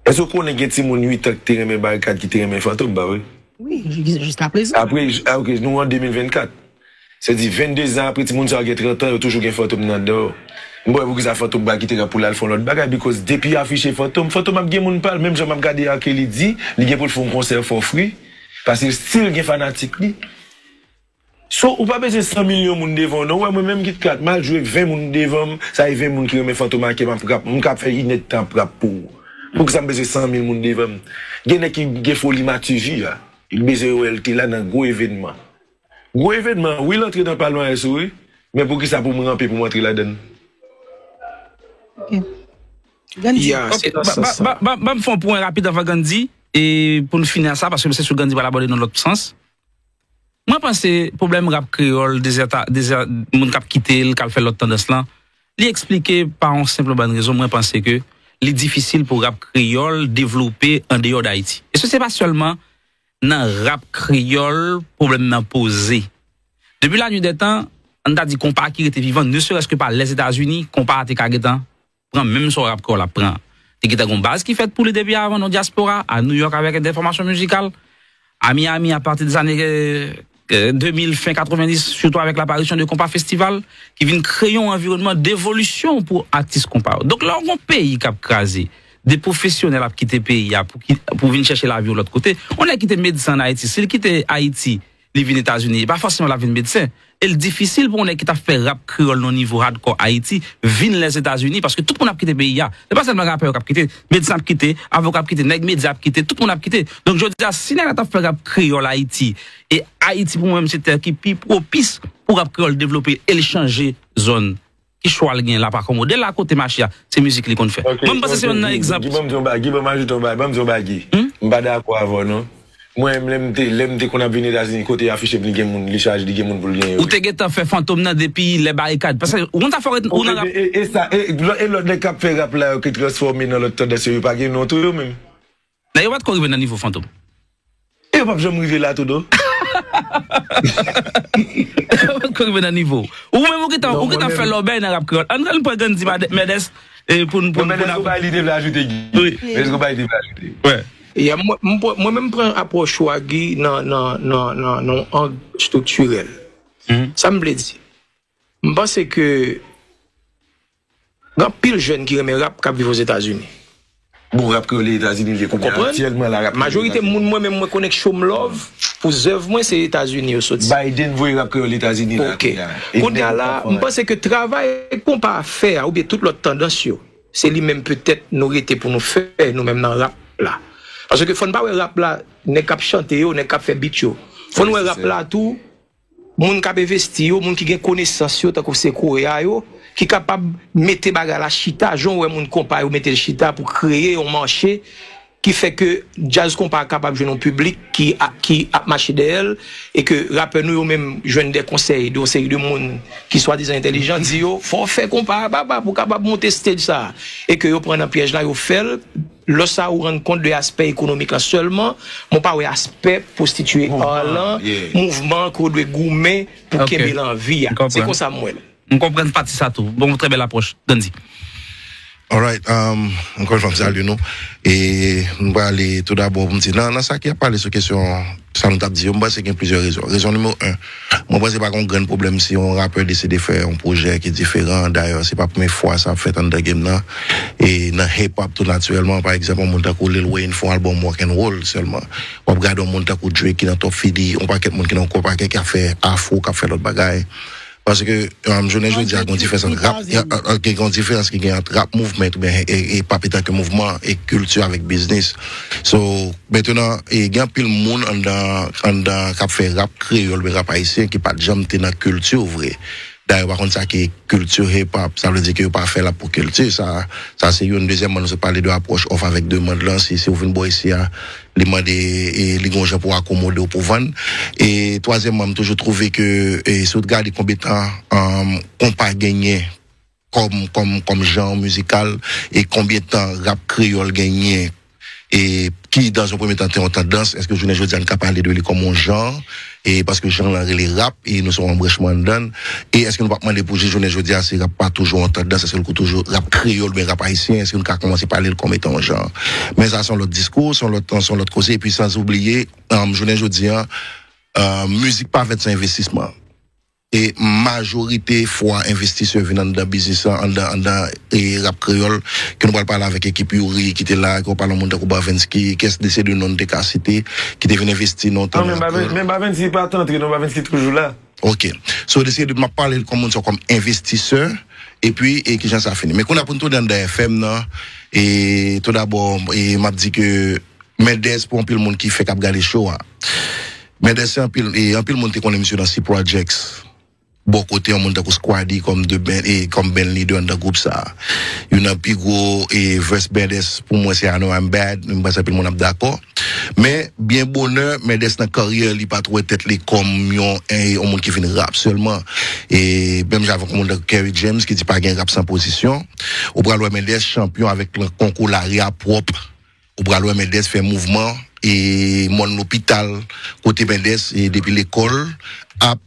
Èske w konnen gen timoun uit an ki te renmen Barikad, ki te renmen Fantom, pa vre? Wi, jiska prezan. Apre, j-, ah, ok, nou an de mil vennkat. Se di, venndezan apre, timoun sa yo gen trant an, yo toujou gen Fantom nan dan yo. M pa wè poukisa Fantom pral kite rap pou l al fè yon lòt bagay, because depi yo afiche Fantom, Fantom ap gen moun pa l, menm jan m ap gade R. Kelly di, li gen pou l fè yon konsè for free. Paske l still gen fanatik li. So, ou pa bezwen san milyon moun devan w, non. Ou wè, mwen menm Kit Kat, m al jwe ven moun devan m, sa e ven moun ki renmen Fantom ak m ap rap. M ka fè inèdtan ap rap pou ou. Poukisa m bezwen san mil moun devan m? Gen nèg ki gen foli Matifi a. Li bezwen wè l te la nan gwo evènman. Gwo evènman, wi, l antre nan palmarès ou, wi. Men poukisa pou m ranpe pou m antre ladan l? Ok. Gandhi. Ya, Ok, se nan ba- sans ba- sa. ba- ba- ban m fè yon pwen rapid anvan Gandhi, e pou n fini a sa, paske m se sou Gandhi pral abòde nan lòt sans. Mwen panse pwoblèm rap kreyòl, dezèta, dezè, moun k ap kite l, k al fè lòt tandans lan, li eksplike pa yon senp bann rezon. Mwen panse ke li difisil pou rap kreyòl devlope andeyò d Ayiti. E se se pa sèlman nan rap kreyòl pwoblèm nan poze. Depi la nuit des temps, ann ta di konpa ki rete vivan, ne serait-ce que pa Lèzetazini, konpa a te ka gentan pran menm sa rap kreyòl ap pran. Te gentan gon baz ki fèt pou li depi avan nan dyaspora, a New York avèk dè fòmasyon mizikal, a Miami apati dè zane de mil, fen katrevenndis, sitou avèk laparisyon de Konpa Festival, ki vin kreye yon anviwònman devolisyon pou atis konpa yo. Donk, lè w gon peyi k ap kraze, de pwofesyonèl ap kite peyi a pou, ki, pou vin chèche lavi yon lòt kote, yon nèg kite medsen ann Ayiti, si l kite Ayiti, li vin Etazini, e pa fòseman l ap vin medsen. E l difisil pou yon nèg ki t ap fè rap kreyòl nan nivo hardcore Ayiti vin Lèzetazini, paske tout moun ap kite peyi a. Se pa sèlman rapè yo k ap kite, medsen ap kite, avoka ap kite, nèg medya ap kite, tout moun ap kite. Donk, jodi a, si nèg la t ap fè rap kreyòl Ayiti, e Ayiti pou mwen menm se tè ki pi pwopis pou rap kreyòl devlope e l chanje zòn ki chwa l gen l ap akomode l akote mache a, se mizik li konn fè. Mwen, m panse se youn nan egzanp. Ban m di yon bagay, ban m ajoute yon bagay, ban m di yon bagay. M pa dakò avè w, non. Mwen, lè m te, lè m te konn ap vin Etazini, kote afiche m, li gen moun, li chaje, li gen moun pou l genyen. Ou te gentan fè Fantom nan depi lè barikad. Paske ou konn sa fè ou nan rap. E, e, e sa, e, e lòt nèg k ap fè rap la, yo ki transfòme nan lòt tandans yo, yo pa gen non tou yo menm. Dayè, yo pa t ko rive nan nivo Fantom. E yo p ap janm rive la tou, non. Yo pa t ko rive nan nivo. Ou menm ou gentan, Non, ou gentan mwen fè menm. Lòbèy nan rap kreyòl. Ann, ann pran Gandhi, Mad- Mèdès, e pou n, pou Mwen n, pou menm n sou bagay li te vle ajoute, Guy. Wi. Men sou bagay li te vle ajoute. Wè. Ya, mwen, mwen, mwen menm pran apwòch Swaggy nan, nan, nan, nan, nan yon ang estriktirèl. Mhm. Sa m vle di. M panse ke gen anpil jèn ki renmen rap k ap viv Ozetazini. Bon, rap kreyòl Etazini, li Ou konprann? Aktyèlman, la rap Majorite moun mwen menm mwen konnen k show m love pou zèv mwen se Etazini yo soti. Biden voye rap kreyòl Etazini la. Ok. Kounye a la, m panse ke travay konpa a fè a, oubyen tout lòt tandans yo, se li menm petèt nou rete pou nou fè, nou menm nan rap la. Paske fò n pa wè rap la, nèg k ap chante yo, nèg k ap fè beat yo. Fò n wè rap la tou, moun k ap envesti yo, moun ki gen konesans yo, tankou se Korea yo, ki kapab mete bagay la chita, jan w wè moun konpa yo mete l chita pou kreye yon mache ki fè ke djaz konpa a kapab jwenn yon piblik ki, a, ki ap mache dèyè l, e ke rapè nou yo menm jwenn de konsèy de yon seri de moun ki swadizan entèlijan, di yo, fò w fè konpa a papa pou w kapab monte stage sa a. E ke yo pran nan pyèj la, yo fè l. Lè sa ou rann kont de aspè ekonomik lan sèlman, men w pa wè aspè pwostitiye art lan, mouvman ke w dwe goumen pou kenbe l an vi a. Se konsa m wè l. M konprann pati sa tou. Bon, trè bèl apwòch, Gandhi. Alright, um, ankò yon fwa m salye nou. E m prale tou dabò pou m di nan, nan sa ki ap pale sou kesyon sa nou t ap di yo, m panse gen plizyè rezon. Rezon nimewo en, mwen panse pa gen yon grenn pwoblèm si yon rapè deside fè yon pwojè ki diferan. Dayè, se pa premye fwa sa ap fèt anndan game nan. E nan hip hop tou natirèlman, pa egzanp, yon moun tankou Lil Wayne fè yon albòm rock and roll sèlman. W ap gade yon moun tankou Drake ki nan top fifty, yon pakèt moun ki nan yon pakèt ki ap fè afro, k ap fè lòt bagay. Paske um, jounen jodi a gen yon diferans ant rap, gen yon diferans ki gen ant rap movement oubyen e, e, hip hop etanke mouvman e kilti avèk biznis. So, mentnan, e, gen anpil moun anndan, anndan k ap fè rap kreyòl oubyen rap ayisyen ki pa t janm te nan kilti vre. Dayè, yo pa konn sa ki kilti hip hop, sa vle di ke yo pa fè l ap pou kilti. Sa, sa se youn. Dezyèmman, nou sot pale de apwòch òf avèk demann lan. Si, si w vin bò isi a, li mande, e, li gon jan pou akomode w pou vann. E twazyèmman, m toujou twouve ke, e, si w t gade konbyen tan um, konpa genyen kòm, kòm, kòm jan mizikal, e konbyen tan rap kreyòl genyen, e ki dan yon premye tan te yon tandans, èske jounen jodi a n ka pale de li kòm yon jan, e paske jan lan rele rap, e nou se yon branchman anndan l, e èske nou p ap mande pou jis jounen jodi a, si rap pa toujou yon tandans, èske l toujou rap kreyòl oubyen rap ayisyen, èske nou ka kòmanse pale l kòm etan yon jan? Men sa se yon lòt diskou, se yon lòt, se yon lòt koze, epi san oubliye, um, jounen jodi a, um, mizik pa fèt san envestisman. e majorite fwa envestisè vin anndan biznis lan, anndan, anndan e rap kreyòl, ke nou pral pale avèk ekip Youri ki te la, ke w pale yon moun tankou Bavenski, kès de se de non te ka site, ki te vin envesti nan tan. Men Bavenski pa t antre, non, Bavenski toujou la. Ok. So, de se de, m ap pale kòm moun sa kòm envestisè, epi, e kijan sa fini. Men kounye a pou n tounen anndan F M nan, e tou dabò, e m ap di ke Mendez pou anpil moun ki fèk ap gade show a. Mendez se anpil, e anpil moun te konnen misye nan C Projects. Bò kote yon moun tankou Squaddy kòm de band, e kòm band leader anndan gwoup sa. Youn nan pi gwo e verse Mendez pou mwen se I Know I'm Bad, m panse anpil moun ap dakò. Men byen bonè, Mendez nan karyè li pa t wè tèt li kòm yon, e, yon moun ki vin rap sèlman. E menm jan avèk yon moun tankou Kerry James ki di pa gen rap san pozisyon. Ou pral wè Mendez chanpyon avèk konkou lari a pwòp. Ou pral wè Mendez fè mouvman e mòn lopital kote Mendez e depi lekòl ap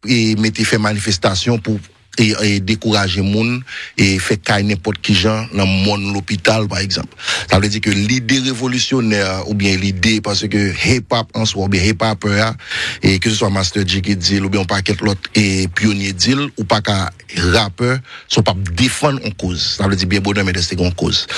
e mete fè manifestasyon pou e, e dekouraje moun e fè kay nenpòt kijan nan mòn lopital pa egzanp. Sa vle di ke lide revolisyonè oubyen lide paske hip hop an swa oubyen hip hopper a e ke se swa Master G ki di l oubyen yon pakèt lòt e pyonye di l ou pa ka rapè si w p ap defann yon koz. Sa vle di byen bonè Mendez te gen yon koz.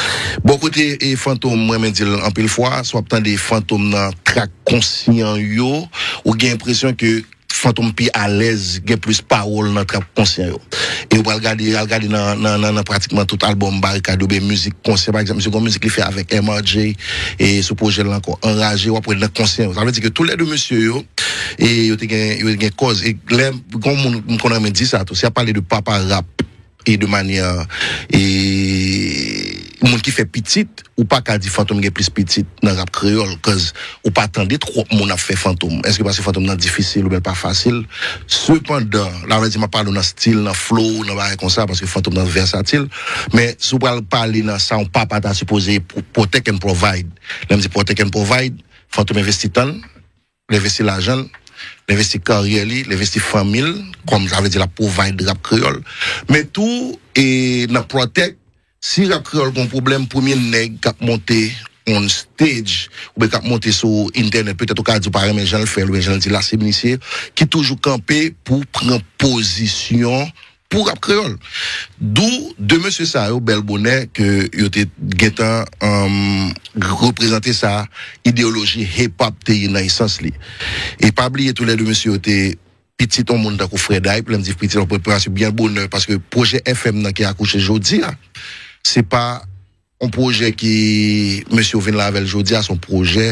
Bò kote e Fantom mwen renmen di l anpil fwa si w ap tande Fantom nan trak konsyan yo ou gen enpresyon ke Fantom pi alèz, gen plis pawòl nan trap konsyan yo. E ou pral gade, al gade nan, nan, nan, nan pratikman tout albòm Barikad oubyen mizik konsyan. Pa egzanp, misye gon mizik li fè avèk M R J e sou pwojè l ankò Anraje, w ap wè nan konsyan yo. Sa vle di ke toulède mesye yo, e yo te gen, yo te gen kòz. E lè gon moun m konn renmen di sa tou, si y ap pale de papa rap, e de manyè e moun ki fè pitit, ou pa ka di Fantom gen plis pitit nan rap kreyòl, cause ou pa tande twòp moun ap fè Fantom. Èske paske Fantom nan difisil oubyen l pa fasil? Sepandan, la vle di m ap pale w nan stil, nan flow, nan bagay konsa, paske Fantom nan vèsatil. Men si w pral pale nan sa yon papa ta sipoze protect and provide. Lè m di protect and provide, Fantom envesti tan l, l envesti lajan l, l envesti karyè li, l envesti fanmi l, kòm sa vle di l ap provide rap kreyòl. Men tou, e nan protect, si rap kreyòl gon pwoblèm, premye nèg k ap monte on stage, oubyen k ap monte sou entènèt, petèt ou ka di w pa renmen jan l fè l, oubyen jan l di l la, se misye ki toujou kanpe pou pran pozisyon pou rap kreyòl. Dou de mesye sa yo bèl bonè ke yo te gentan um, reprezante sa ideyoloji hip hop te ye nan esans li. E pa bliye tou lè de mesye yo te pitit yon moun tankou Fred Hype, lè m di pitit yon moun paske byen bonè paske pwojè F M nan ki akouche jodi a, se pa yon pwojè ki mesye yo vin la avè l jodi a, se yon pwojè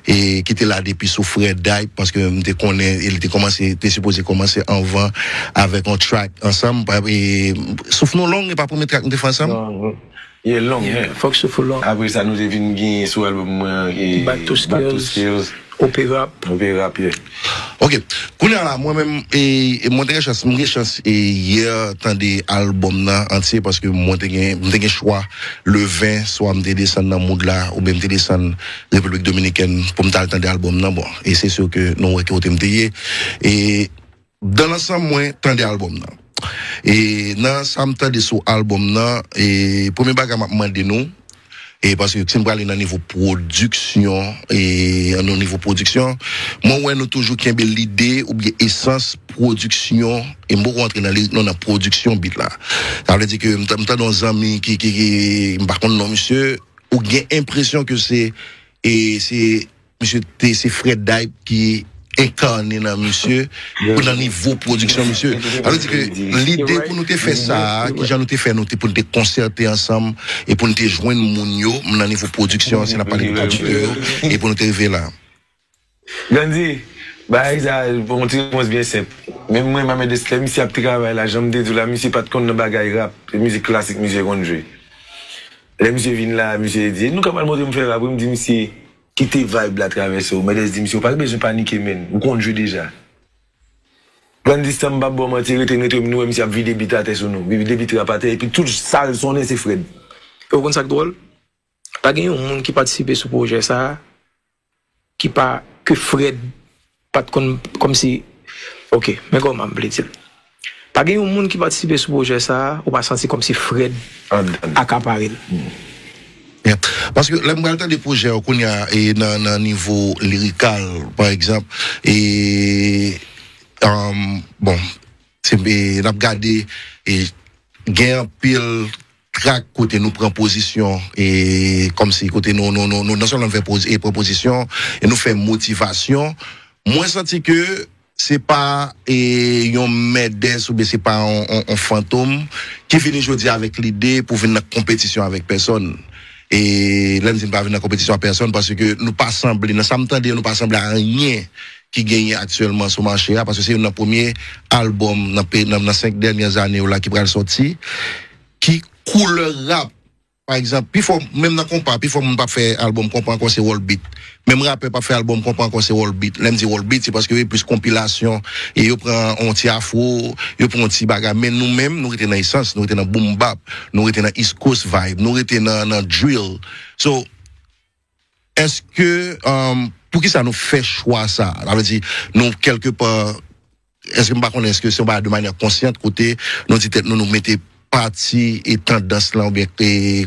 e ki te la depi sou Fred Hype paske m te konnen e li te kòmanse te sipoze kòmanse anvan avèk yon track ansanm e souf nou long e pa premye track nou te fè ansanm. Ye long men. Fòk souf ou long. Apre sa nou te vin gen sou albòm mwen e Back to Skills. Opera. Opera pye. Ok. Kounye a la mwen menm e mwen te gen chans mwen gen chans e yè tande albòm nan antye paske mwen te gen mwen te gen chwa le ven swa m te desann nan moud la oubyen m te desann Repiblik Dominikèn pou m t al tande albòm nan bon e se si ke nou wè ki kote m te ye e dan lansanm mwen tande albòm nan e nan sa m tande sou albòm nan e premye bagay m ap mande nou e paske si n prale nan nivo pwodiksyon e nan nivo pwodiksyon mwen wè nou toujou kenbe lide oubyen esans pwodiksyon e m poko antre nan lirik non nan pwodiksyon beat la sa vle di ke m tande yon zanmi ki ki ki m pa konn non misye ou gen enpresyon ke se e se misye te se Fred Hype ki enkane nan misye pou nan nivo pwodiksyon misye. Sa vle di ke lide pou nou te fè sa, kijan nou te fè nou te pou nou te konsète ansanm e pou nou te jwenn moun yo nan nivo pwodiksyon si n ap pale de pwodiktè yo e pou nou te rive la. Grandy, bagay sa bon ti repons byen senp. Menm mwen Mamedes lè misye ap travay la, jan m te di w la, misye pa t konn nan bagay rap, se mizik klasik misye konn jwe. Lè misye vin la, misye di, nou ka pral montre m fè rap wi, m di misye, kite vibe la travèse w. Mendez di misye, ou pa bezwen panike menn, ou konn jwe deja. Grandy Stan m p ap ba w manti, rete n rete w, nou wè misye ap vide bit atè sou nou, vide bit rap atè, epi tout sa l sonnen se Fred. Ou konn sa k dwòl? Pa gen yon moun ki patisipe sou pwojè sa a ki pa ke Fred pa t konn kòmsi ok men kòman m vle di l pa gen yon moun ki patisipe sou pwojè sa a ou pa santi kòmsi Fred akapare l. Paske lè m pral tande pwojè yo kounye a e nan nan nivo lirikal pa egzanp e um, bon Se, e, n ap gade, e, gen anpil trak kote nou pran pozisyon, e, kòmsi kote nou, nou, nou, nou, non sèlman nou fè poz-, e, pran pozisyon, e nou fè motivasyon. Mwen santi ke se pa, e, yon mèdès oubyen se pa yon, yon, yon fantom ki vini jodi avèk lide pou vin nan konpetisyon avèk pèsòn. E lè m di n pa vin nan konpetisyon ak pèsòn, paske nou pa sanble, nan sa m tande, nou pa sanble a anyen ki genyen aktyèlman sou mache a, paske se youn nan premye albòm nan pe-, nan, nan senk dènye zane yo la ki pral sòti, ki koulè rap. Pa egzanp, pifò, menm nan konpa, pifò moun p ap fè albòm konpa ankò, se world beat. Menm rapè p ap fè albòm konpa ankò, se world beat. Lè m di world beat, se paske yo plis konpilasyon, e yo pran yon ti afro, yo pran yon ti bagay. Men nou menm, nou rete nan esans, nou rete nan boom bap, nou rete nan East Coast vibe, nou rete nan, nan drill. So, èske, um, poukisa nou fè chwa sa? Sa vle di, nou kèlkepa, èske m pa konnen, èske se yon bagay de manyè konsyant kote nou di tèt nou, nou mete pati e tandans lan oubyen e,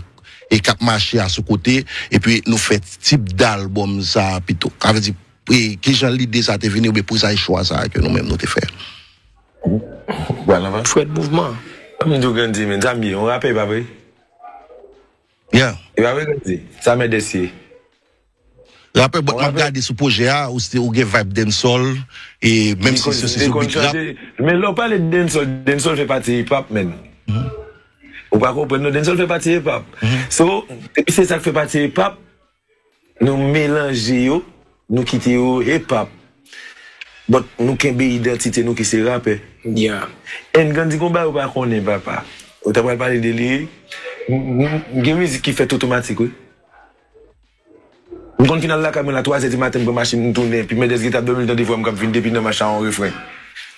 e k ap mache a sou kote, epi nou fè tip dalbòm sa a pito? Sa vle di, e, kijan lide sa a te vini oubyen poukisa e chwa sa a ke nou menm nou te fè? Pral anvan. Fred Mouvman. Ban m di w Grandy, men, sa m ye, yon rapè, pa vre? Yeah. E pa vre, Grandy? Sa mèdès ye. Rapè, but m ap gade sou pwojè a, ou se, ou gen vibe dancehall, e menm si se se sou beat rap. Men lè w pale de dancehall, dancehall fè pati hip hop, men. Ou pa konprann, non, dancehall fè pati hip hop. So, depi se sa k fè pati hip hop, nou melanje yo, nou kite yo hip hop. But nou kenbe idantite nou ki se rapè. Yeah. And Grandy gon bagay ou pa konnen, papa. Ou ta pral pale de li, m, m, m gen mizik ki fèt otomatik, wi. M konn fin al lakay mwen la twazè di maten, m pran machin, m tounen, epi Mèdès gentan ap dòmi, l tande vwa m k ap vin depi nan mache a yon refren.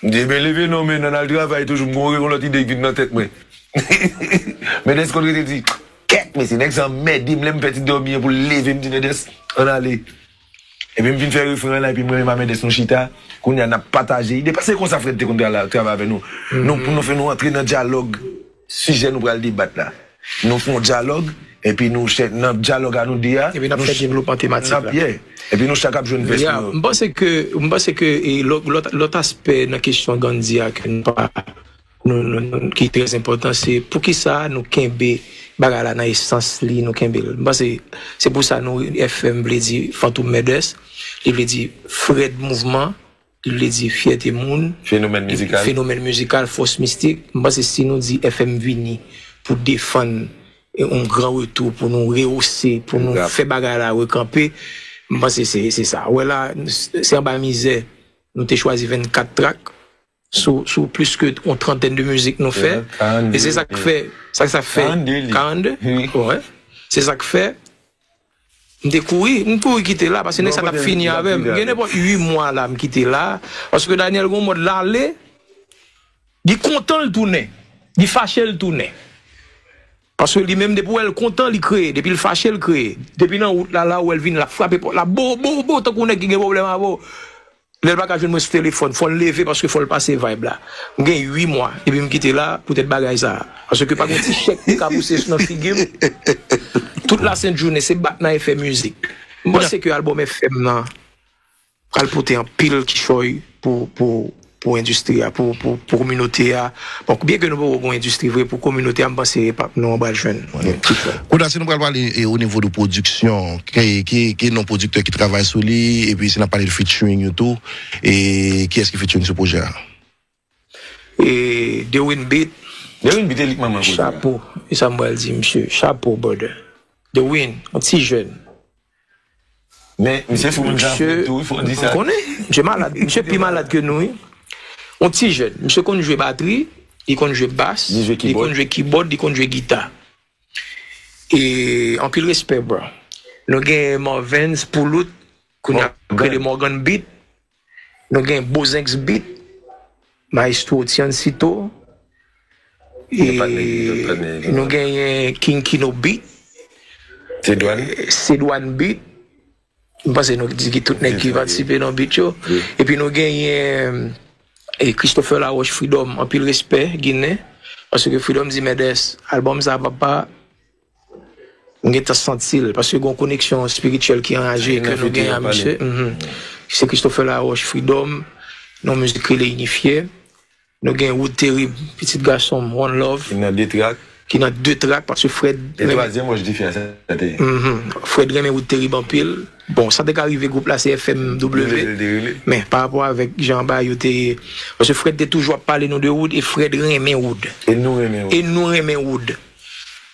M di, "Ebyen, leve non, men, ann al travay toujou, m gon, yon lòt ide ki vin nan tèt mwen." Mèdès konn rete di, "Kèt, mesye, nèg sa anmède m, lè m fè ti dòmi an pou l leve m, di, Mèdès, ann ale." Epi m vin fè refren an la, epi mwen menm a Mèdès nou chita, kounye a n ap pataje ide. Paske se konsa Fred te konn travay avè nou. Nou, pou nou fè nou antre nan dyalòg, sijè nou pral debat la. Nou fè yon dyalòg, epi nou chè, nan dyalòg a nou de a, Epi n ap fè devlopman tematik la. Yeah. Epi nou chak ap jwenn vès nou yo. M panse ke, m panse ke e, lòt, lòt, lòt aspè nan kesyon Grandy a ke nou pa, nou, nou, nou, ki trè enpòtan, se poukisa nou kenbe bagay la nan esans li, nou kenbe l. M panse se pou sa nou, F M vle di Fantom Murders, li vle di Fred Mouvman, li vle di fyète moun, Fenomèn mizikal. Fenomèn mizikal, fòs mistik. M panse si nou di F M vini pou defann yon gran retou, pou nou rewose, pou nou fè bagay la rekanpe, m panse se, se sa. Ou wè la, se anba mizè, nou te chwazi vennkat trak sou, sou plis ke yon trantèn de mizik nou fè. E se sa k fè, sa, sa fè karannde li. Karannde? Wi. Se sa k fè, m te kouri, m kouri kite la, paske nèg sa t ap fini avè m. Gen nenpòt uit mwa la, m kite la, paske Daniel gon mòd l ale, li kontan l tounen, li fache l tounen. Paske li menm, depi w wè l kontan, li kreye. Depi l fache, l kreye. Depi nan wout la, la, ou wè l vin, l ap frape pòt la, bo, bo, bo, tankou nèg ki gen pwoblèm avè w. Lè l pa ka jwenn mwen sou telefòn, fò l leve paske fò l pase vibe la. M gen uit mwa depi m kite la poutèt bagay sa a. Paske pa gen ti chèk ki ka pouse nan figi m. Tout lasentjounen, se bat nan F M mizik. M panse ke albòm F M nan pral pote anpil kichòy pou, pou, pou endistri a, pou, pou, pou kominote a. Bon, byen ke nou poko gen yon endistri vre, pou kominote a, m panse hip hop nou an pral jwenn. Kounye a, si nou pral pale e, o nivo de pwodiksyon, ki, ki, ki non pwodiktè ki travay sou li, epi si n ap pale de featuring yo tou, e kiyès ki featuring sou pwojè a? E Dewin Beat. Dewin Beat e li k manman koze a. Chapo. E sa m pral di, misye. Chapo, brother. Dewin, yon ti jèn. Men, misye sou moun sa tou, wi, fò di sa. Ou konnen, misye malad, misye pi malad ke nou, wi. Yon ti jèn, misye konn jwe batri, li konn jwe bas, Li jwe li konn jwe kibòd, li konn jwe gita. E anpil respè, bro. Nou gen Marvens Poulout, kounye a k rele Morgan Beat. Nou gen Bozenx Beat, Maestro Tiancito. E nou genyen King Kino Beat. Sedwan. Sedwan Beat. M panse nou di ki tout nèg ki patisipe nan beat yo. Epi nou genyen e Christopher Laroche Freedom, anpil respè, Ginen. Paske Freedom di, Mèdès, albòm sa, papa, m gentan santi l, paske gen yon koneksyon espirityèl ki anraje ke nou genyen a misye. Se Christopher Laroche Freedom, nan mizik rele Inifye. Nou gen Wood Terib, pitit gason m, One Love, Ki nan de trak. ki nan de trak, paske Fred E renmen twazyèm wòch dife a, sa te ye. Mhm. Fred renmen Wood Terib anpil. Bon, sa te ka rive gwoup la, se F M W. W L D rele. Men, pa rapò avèk jan bagay yo te ye. Paske Fred te toujou ap pale nou de Wood, e Fred renmen Wood. E nou renmen Wood. E nou renmen Wood.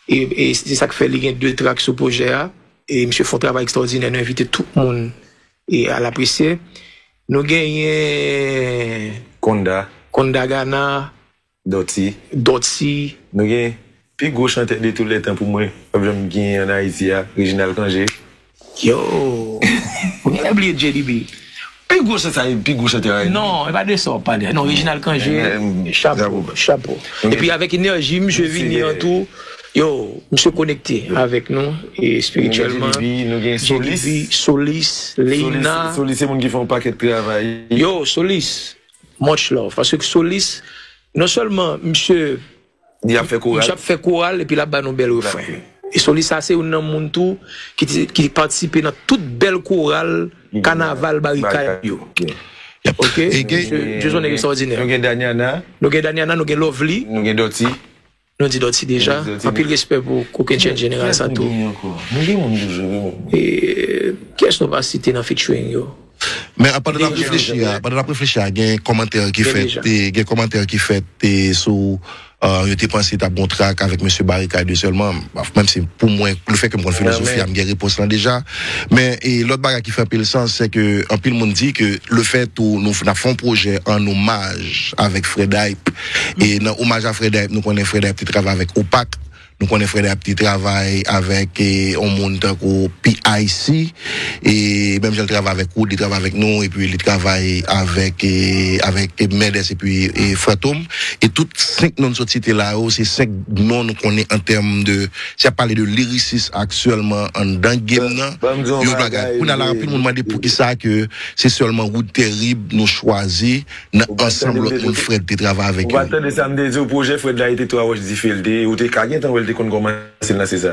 E, e se sa k fè li gen de trak sou pwojè a. E misye fè yon travay ekstraòdinè, nou envite tout moun e al apresye. Nou genyen Konda. Konda Gana, Dòti. Dòti. Nou gen pi gwo chantè de tou lè tan pou mwen, p ap janm genyen ann Ayiti a, Reginald Cangé. Yo! Ou genlè bliye J D B. Pi gwo chantè, pi gwo chantè a. Non, e pa de sa w ap pale. Non, Reginald Cangé, chapo, chapo. Epi avèk enèji misye vini an tou, yo, misye konekte avèk nou e espirityèlman. J D B, nou gen Solis. Solis, Leina. Solis se moun ki fè yon pakèt travay. Yo, Solis, much love. Paske Solis, non sèlman misye Li ap fè koral. Misye ap fè koral epi l ap ba nou bèl refren. E Solis sa se youn nan moun tou ki, te- ki patisipe nan tout bèl koral kanaval Barikad yo. Ok? Misye Dieusonne ekstraòdinè. Nou gen Daniana. Nou gen Daniana, nou gen Lovely. Nou gen Dòti. Nou di Dòti deja. Anpil respè pou kokennchenn jeneral sa tou. Nou gen moun toujou, wi. E kiyès nou pa site nan featuring yo? Men pandan n ap reflechi a, pandan n ap reflechi a, gen kòmantè ki fèt, e, gen kòmantè ki fèt, e, sou, e, yo te panse t ap gon trak avèk mesye Barikad yo sèlman. Menm si pou mwen, lefètke m konn filozofi a, m gen repons lan deja. Men, e, lòt bagay ki fè anpil sans, se ke anpil moun di ke lefèt tou nou, n ap fè yon pwojè an omaj avèk Fred Hype. E nan omaj a Fred Hype, nou konnen Fred Hype te travay avèk Opak. Nou konnen Fred Hype te travay avèk, e, yon moun tankou P I C, e menm jan l travay avèk Wood, li travay avèk nou, epi li travay avèk, e, avèk Mendes epi, e, Fantom. E tout senk non n sot site la yo, se senk non nou konnen an tèm de, si y ap pale de lirisis aktyèlman anndan game nan, yo bagay. Kounye a la, anpil moun mande poukisa ke se sèlman Wood Terib nou chwazi nan ansanm lòt moun Fred te travay avèk yo. Ou pa tande sa m te di w, pwojè Fred la, e te twa wòch dife l te ye, ou te ka gentan wè l te konn kòmanse l nan se sa.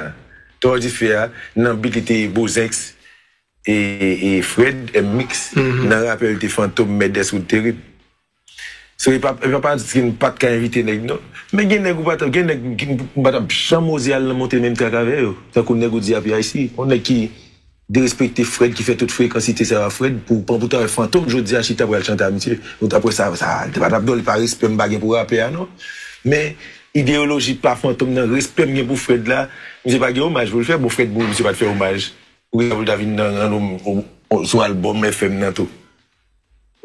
Twa wòch dife a, nan beat li te ye Bozex, e, e Fred, M Mix, nan rapè li te Fantom, Mendes, Wood Terib. So, e pa, e pa, pa di ki m pa t ka envite nèg, non. Men gen nèg ou pa t, gen nèg ki m pa t ap janm oze al nan monte menm trak avè yo. Tankou nèg ou di a P I C, yon nèg ki derespekte Fred ki fè tout frekansite sa yo a Fred pou pran pou ta wè Fantom jodi a chita pral chante a misye. Ou ta wè sa, sa, li te pa t ap dòl, pa respè m pa gen pou rapè a non. Men ideyoloji pa Fantom nan, respè m gen pou Fred la, misye pa gen omaj pou l fè, bon Fred mouri, misye pa t fè omaj. Poukisa pou l ta vin nan, nan, sou albòm F M nan tou?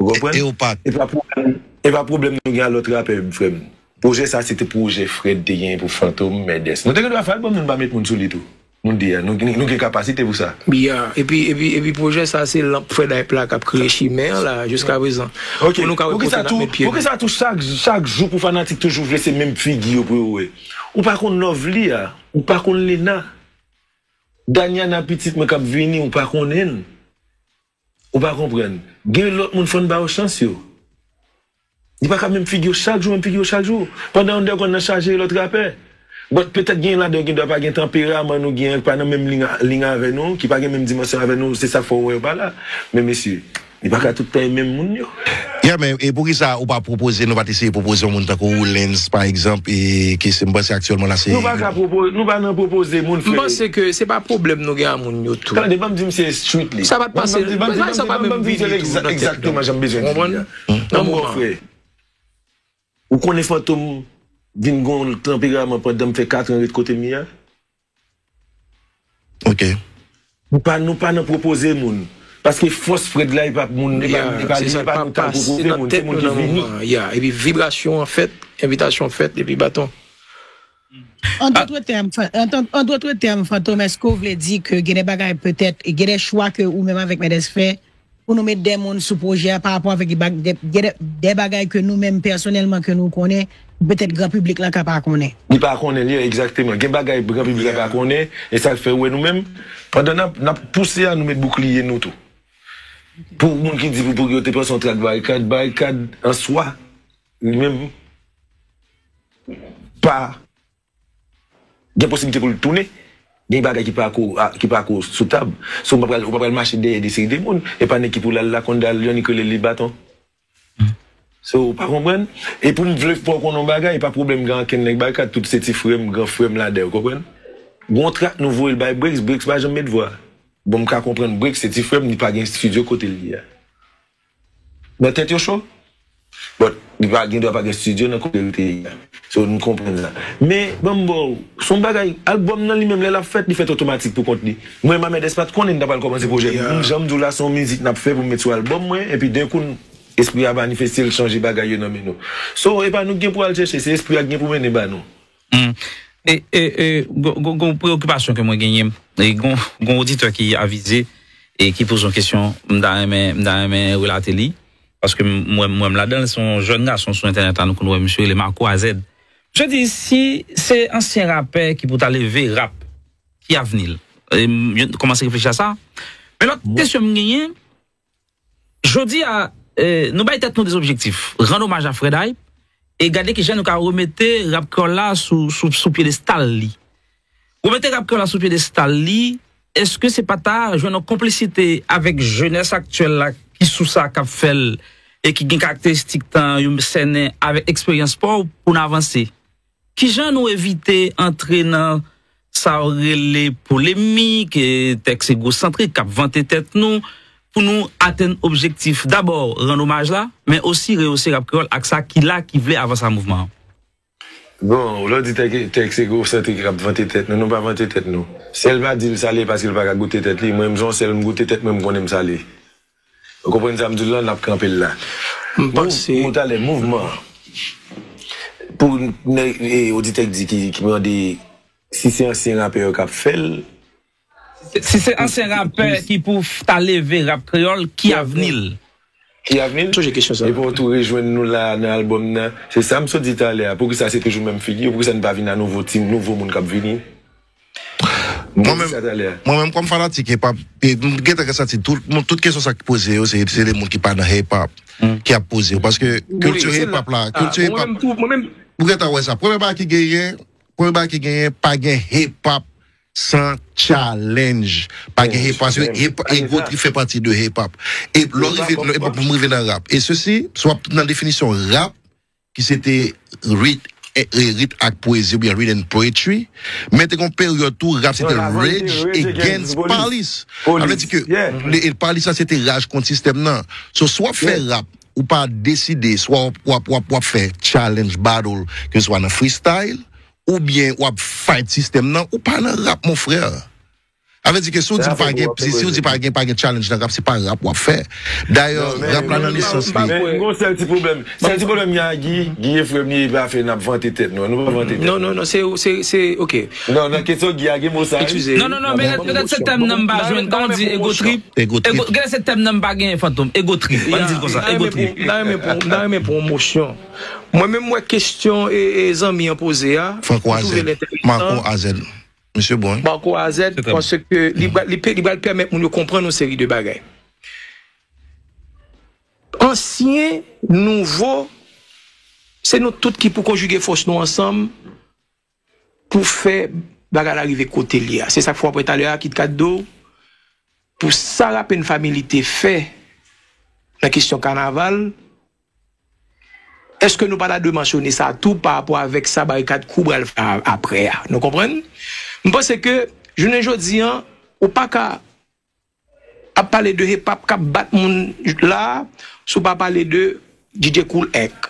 Ou konprann? E, e Opak. E pa pwoblèm, e pa pwoblèm nou gen a lòt rapè, frè m. Pwojè sa, se te pwojè Fred te genyen pou Fantom, Mendes. Nou te gen dwa fè albòm, nou pa met moun sou li tou. Nou di a, nou, nou gen kapasite pou sa. Ya, epi, epi, epi pwojè sa, se lanp Fred Hype la k ap klere chimen an la, jiska prezan. Ok, pou nou ka wè kote n ap met pye nou. Poukisa tou, chak, chak jou pou fanatik toujou vle se menm figi yo pou yo wè? Ou pa konn Lovely a, ou pa konn Lena. Daniana pitit mwen k ap vini, ou pa konnen l. Ou pa konprann. Gen lòt moun fò n ba yo chans yo. Li pa ka menm figi yo chak jou, menm figi yo chak jou. Pandan underground nan chaje lòt rapè. But petèt gen ladan yo gen dwa pa gen tanperaman nou gen, pa nan menm liy, liy avè nou, ki pa gen menm dimansyon avè nou, se sa k fè w wè yo pa la. Men mesye, li pa ka tout tan e menm moun yo. Ya, men e poukisa ou pa pwopoze, nou pa t eseye pwopoze yon moun tankou Woolens, pa egzanp, e ke se, m panse aktyèlman la, se. Nou pa ka pwopo-, nou pa nan pwopoze moun, frè. M panse ke se pa pwoblèm nou gen a moun yo tou. Tande, ban m di misye strictly. Sa pa t pase, sa pa menm vini tou nan tèt nou. Egzakteman jan m bezwen di li a. Nan moman. Frè. Ou konnen Fantom vin gon tanperaman pandan m fè kat an ret kote m ye a? Ok. Nou pa, nou pa nan pwopoze moun. Paske fòs Fred la, e pa moun, e pa, e pa li, e pa nou k al pwopoze moun, se moun ki vini. Ya, epi vibrasyon an fèt, envitasyon fèt, epi baton. An dòt tèm, an dòt, an dòt tèm, Fantom, èske w vle di ke gen de bagay petèt, gen de chwa ke ou menm avèk Mendes fè, pou nou met de moun sou pwojè a pa rapò avèk de, de, de, de bagay ke nou menm pèsonèlman ke nou konnen, petèt gran piblik la ka pa konnen. Li pa konnen li, egzakteman. Gen bagay gran piblik la pa konnen, e sa k fè ou wè nou menm, pandan n ap, n ap pouse a, nou met boukliye nou tou. Pou moun ki di pou, pou yo te panse yon trak Barikad, Barikad an swa, li menm, pa gen posiblite pou l tounen. Gen bagay ki pa ko, a, ki pa ko sou tab. So, ou pa pral, ou pa pral mache dèyè de seri de moun. E pa nèg ki pou l al la, konn al, yon nèg rele li baton. Hmm. So, ou pa konprann? E pou m vle fè w konnen yon bagay, e pa pwoblèm gen ankenn nèg Barikad, tout se ti frè m, gran frè m ladan, ou konprann? Gon trak nou voye l bay Bricks, Bricks pa janm met vwa. Bon, m ka konprann Bricks, se ti frè m, li pa gen estidyo kote l ye a. Nan tèt yo cho. But, li pa gen dwa pa gen estidyo nan kote l te ye a. So, nou konprann sa. Men, ban m ba w, se yon bagay, albòm nan li menm, lè l ap fèt, li fèt otomatik pou kont li. Mwen, Mamèdes pa t konnen n ta pral kòmanse pwojè. Yeah. M janm di w la, se yon mizik n ap fè pou m met sou albòm mwen, epi denkou, espri a manifeste l, chanje bagay yo nan men nou. So, e pa nou k gen pou al chèche, se espri a k gen pou mennen ba nou. Hmm. E, e, e, gon, gon, gon preyokipasyon ke mwen genyen, e gon, gon oditè ki avize, e ki poze yon kesyon, m ta renmen, m ta renmen relate li, paske m, mwen, mwen m ladan l, se yon jèn gason sou entènèt la, nou konn wè misye rele Marco Azèd. Misye di, si se ansyen rapè ki pou ta leve rap, ki avni l? E m, m kòmanse reflechi a sa. Men lòt kesyon m genyen, jodi a, eh, nou bay tèt nou de objektif, rann omaj a Fred Hype, e gade kijan nou ka remete rap kreyòl la sou, sou, sou pyedestal li. Remete rap kreyòl la sou pyedestal li, èske se pa ta jwenn yon konplisite avèk jenès aktyèl la ki sou sa k ap fè l e ki gen karakteristik tan yo sènen avèk eksperyans pa w pou n avanse? Kijan nou evite antre nan sa yo rele polemik, e, tèks egosantrik k ap vante tèt nou, pou nou atenn objektif, dabò, rann omaj la, men osi reyose rap kreyòl ak sa ki la, ki vle avanse a mouvman an? Bon, lè w di tèk-, tèks egosantrik k ap vante tèt nou, nou pa vante tèt nou. Sèl pa di l sa l ye paske l pa ka goute tèt li. Mwen menm, se yon sèl m goute tèt mwen, m konnen m sa l ye. Ou konprann sa m di w la, n ap kanpe l la. M panse. Mou-, mou talè, mouvman an. Pou nèg, e, oditè k di ki, ki mande si se ansyen rapè yo k ap fè l. Si se ansyen rapè ki pou f-, ta leve rap kreyòl, ki avni l? Ki avni l? Sonje kesyon sa. Epi w tou rejwenn nou la nan albòm nan. Se sa m sot di talè a. Poukisa se toujou menm figi yo? Poukisa n pa vin a nouvo tim, nouvo moun k ap vini? Mwen menm, mwen menm, kòm fanatik hip hop, e m gentan ka santi tout, tout kesyon sa ki poze yo, se, se de moun ki pa nan hip hop ki ap poze yo. Paske kilti hip hop la, kilti hip hop, ou gentan wè sa. Premye bagay ki genyen, premye bagay ki genyen, pa gen hip hop san challenge. Pa gen hip hop, paske hip, ego trip fè pati de hip hop. E lè w rive, lè, pou m rive nan rap. E sesi, si w ap nan definisyon rap, ki se te rit, e, e, rit ak pwezi, oubyen rit and poetry. Men te gon peryòd tou, rap se te Rage Against Police. Sa vle di ke le, e, Police la se te raj kont sistèm nan. So, si w ap fè rap, ou pa deside, swa w ap, w ap, w ap, w ap fè challenge, battle, ke swa nan freestyle, oubyen w ap fight sistèm nan, ou pa nan rap, mon frè. Sa vle di ke si w di pa gen, si, si w di pa gen, pa gen challenge nan rap, se pa rap w ap fè. Dayè, rap la nan nesans li. Men, men, gon sèl ti pwoblèm. Sèl ti pwoblèm gen a Guy, Guy e frè m li, e pa fè n ap vante tèt nou. Nou pa vante tèt nou. Non, non, non, se, se, se, ok. Non, nan kesyon Guy a gen mo sa wi. Eskize. Non, non, non, men petèt se tèm nan m pa jwenn. Kòman w di ego trip? Ego trip. Ego, genlè se tèm nan m pa genyen, Fantom. Ego trip. Ann di l konsa, ego trip. M ta renmen pran, m ta renmen pran yon mosyon. Mwen menm, m wè kesyon e, e zanmi an poze a, Franco Azèd, Marco Azèd. Misye bon, wi. Marco Azèd, paske li pral, li pe-, li pral pèmèt moun yo konprann yon seri de bagay. Ansyen, nouvo, se nou tout ki pou konjige fòs nou ansanm pou fè bagay la rive kote l ye a. Se sa k fè w ap wè talè a, Kit Kat di w, pou sa Rapen Family te fè nan kesyon kanaval, èske nou pa ta dwe mansyone sa tou pa rapò avèk sa Barikad Crew pral fè a-, aprè a? Nou konprann? M panse ke, jounen jodi an, ou pa ka ap pale de hip hop k ap bat moun la, si w pa pale de D J Kool Herc,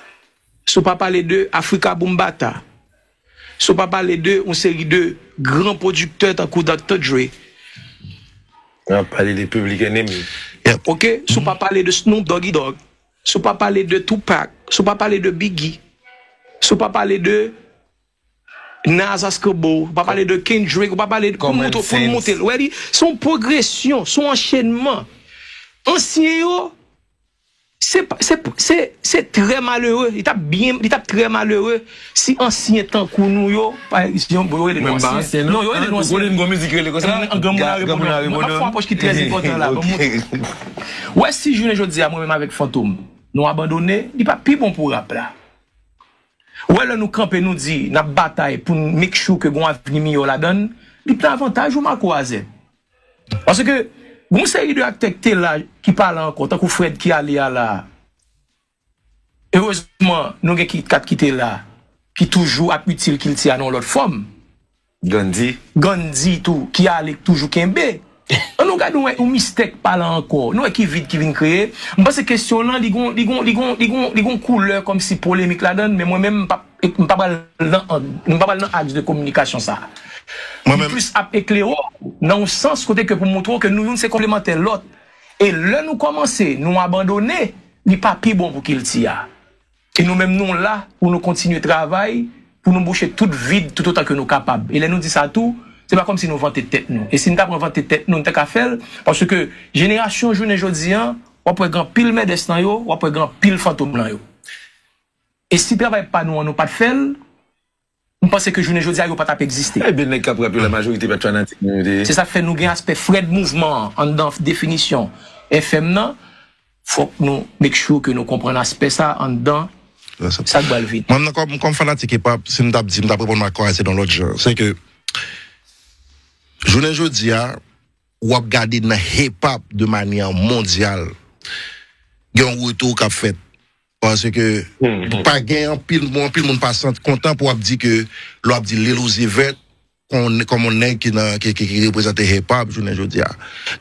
si w pa pale de Afrika Bambaataa, si w pa pale de yon seri de gran pwodiktè tankou Dokta Dre. N ap pale de Public Enemy. Yep. Ok, si w pa pale de Snoop Doggy Dogg, si w pa pale de Tupac, si w pa pale de Biggie, si w pa pale de Nas Askabo, ou pa pale de Kendrick, ou pa pale de, pou moute, pou moute l. Wè li, se yon pwogresyon, se yon anchenman. Ansyen yo, se pa, se, se, se trè malere, li t ap byen, li t ap trè malere si ansyen tankou nou yo, pa, si yo, yo rele nou ansyen. Non, yo rele nou ansyen. Granmoun a reponn nou. M ap fè yon apwòch ki trè enpòtan la, ban m montre. Wè si jounen jodi a, mwen menm avèk Fantom, nou abandone, li p ap pi bon pou rap la. Ou wè lè nou kanpe, nou di n ap batay pou n make sure ke gon avni miyò ladan l, li p nan avantaj ou Marco Azèd. Paske gon seri de aktè ki te la, ki pa la ankò, tankou Fred ki ale a la a. Erezman, nou gen Kit Kat ki te la, ki toujou ap itil kilti a nan yon lòt fòm. Gandhi. Gandhi tou, ki ale toujou kenbe. An nou gade, nou wè yon mistèk pa la ankò. Nou wè ki vid ki vin kreye. M panse kesyon lan, li gon, li gon, li gon, li gon, li gon koulè kòmsi polemik ladan l, men mwen menm, m pa, m pa pral nan ang, m pa pral nan aks de kominikasyon sa. Mwen menm. Li plis ap eklere w nan yon sans kote ke pou montre w ke nou youn se konplemantè lòt. E lè nou kòmanse, nou abandone, li pa pi bon pou kilti a. E nou menm nou la pou nou kontinye travay, pou nou bouche tout vid toutotan ke nou kapab. E lè nou di sa tou, se pa kòmsi nou vante tèt nou. E si n ta pran vante tèt nou, n ta ka fè l, paske jenerasyon jounen jodi an, w ap wè gen anpil mèdès nan yo, w ap wè gen anpil fantom nan yo. E si travay pa nou an nou pa t fè l, m panse ke jounen jodi a yo pa t ap egziste. Ebyen nèg k ap rap yo la majorite pa t fanatik nou yo te ye. Se sa k fè nou gen aspè Fred mouvman an anndan definisyon F M nan. Fòk nou make sure ke nou konprann aspè sa anndan sa k pral vini. Mwen menm kòm, kòm fanatik hip hop, si m t ap di, m t ap reponn Makoray se nan lòt jan. Se ke jounen jodi a, w ap gade nan hip hop de manyè mondyal, gen yon retou k ap fèt. Paske pa gen anpil, bon, anpil moun pa santi kontan pou w ap di ke lè w ap di Lil Uzi Vert, kòm, kòm yon nèg ki nan, ki, ki, ki reprezante hip hop jounen jodi a.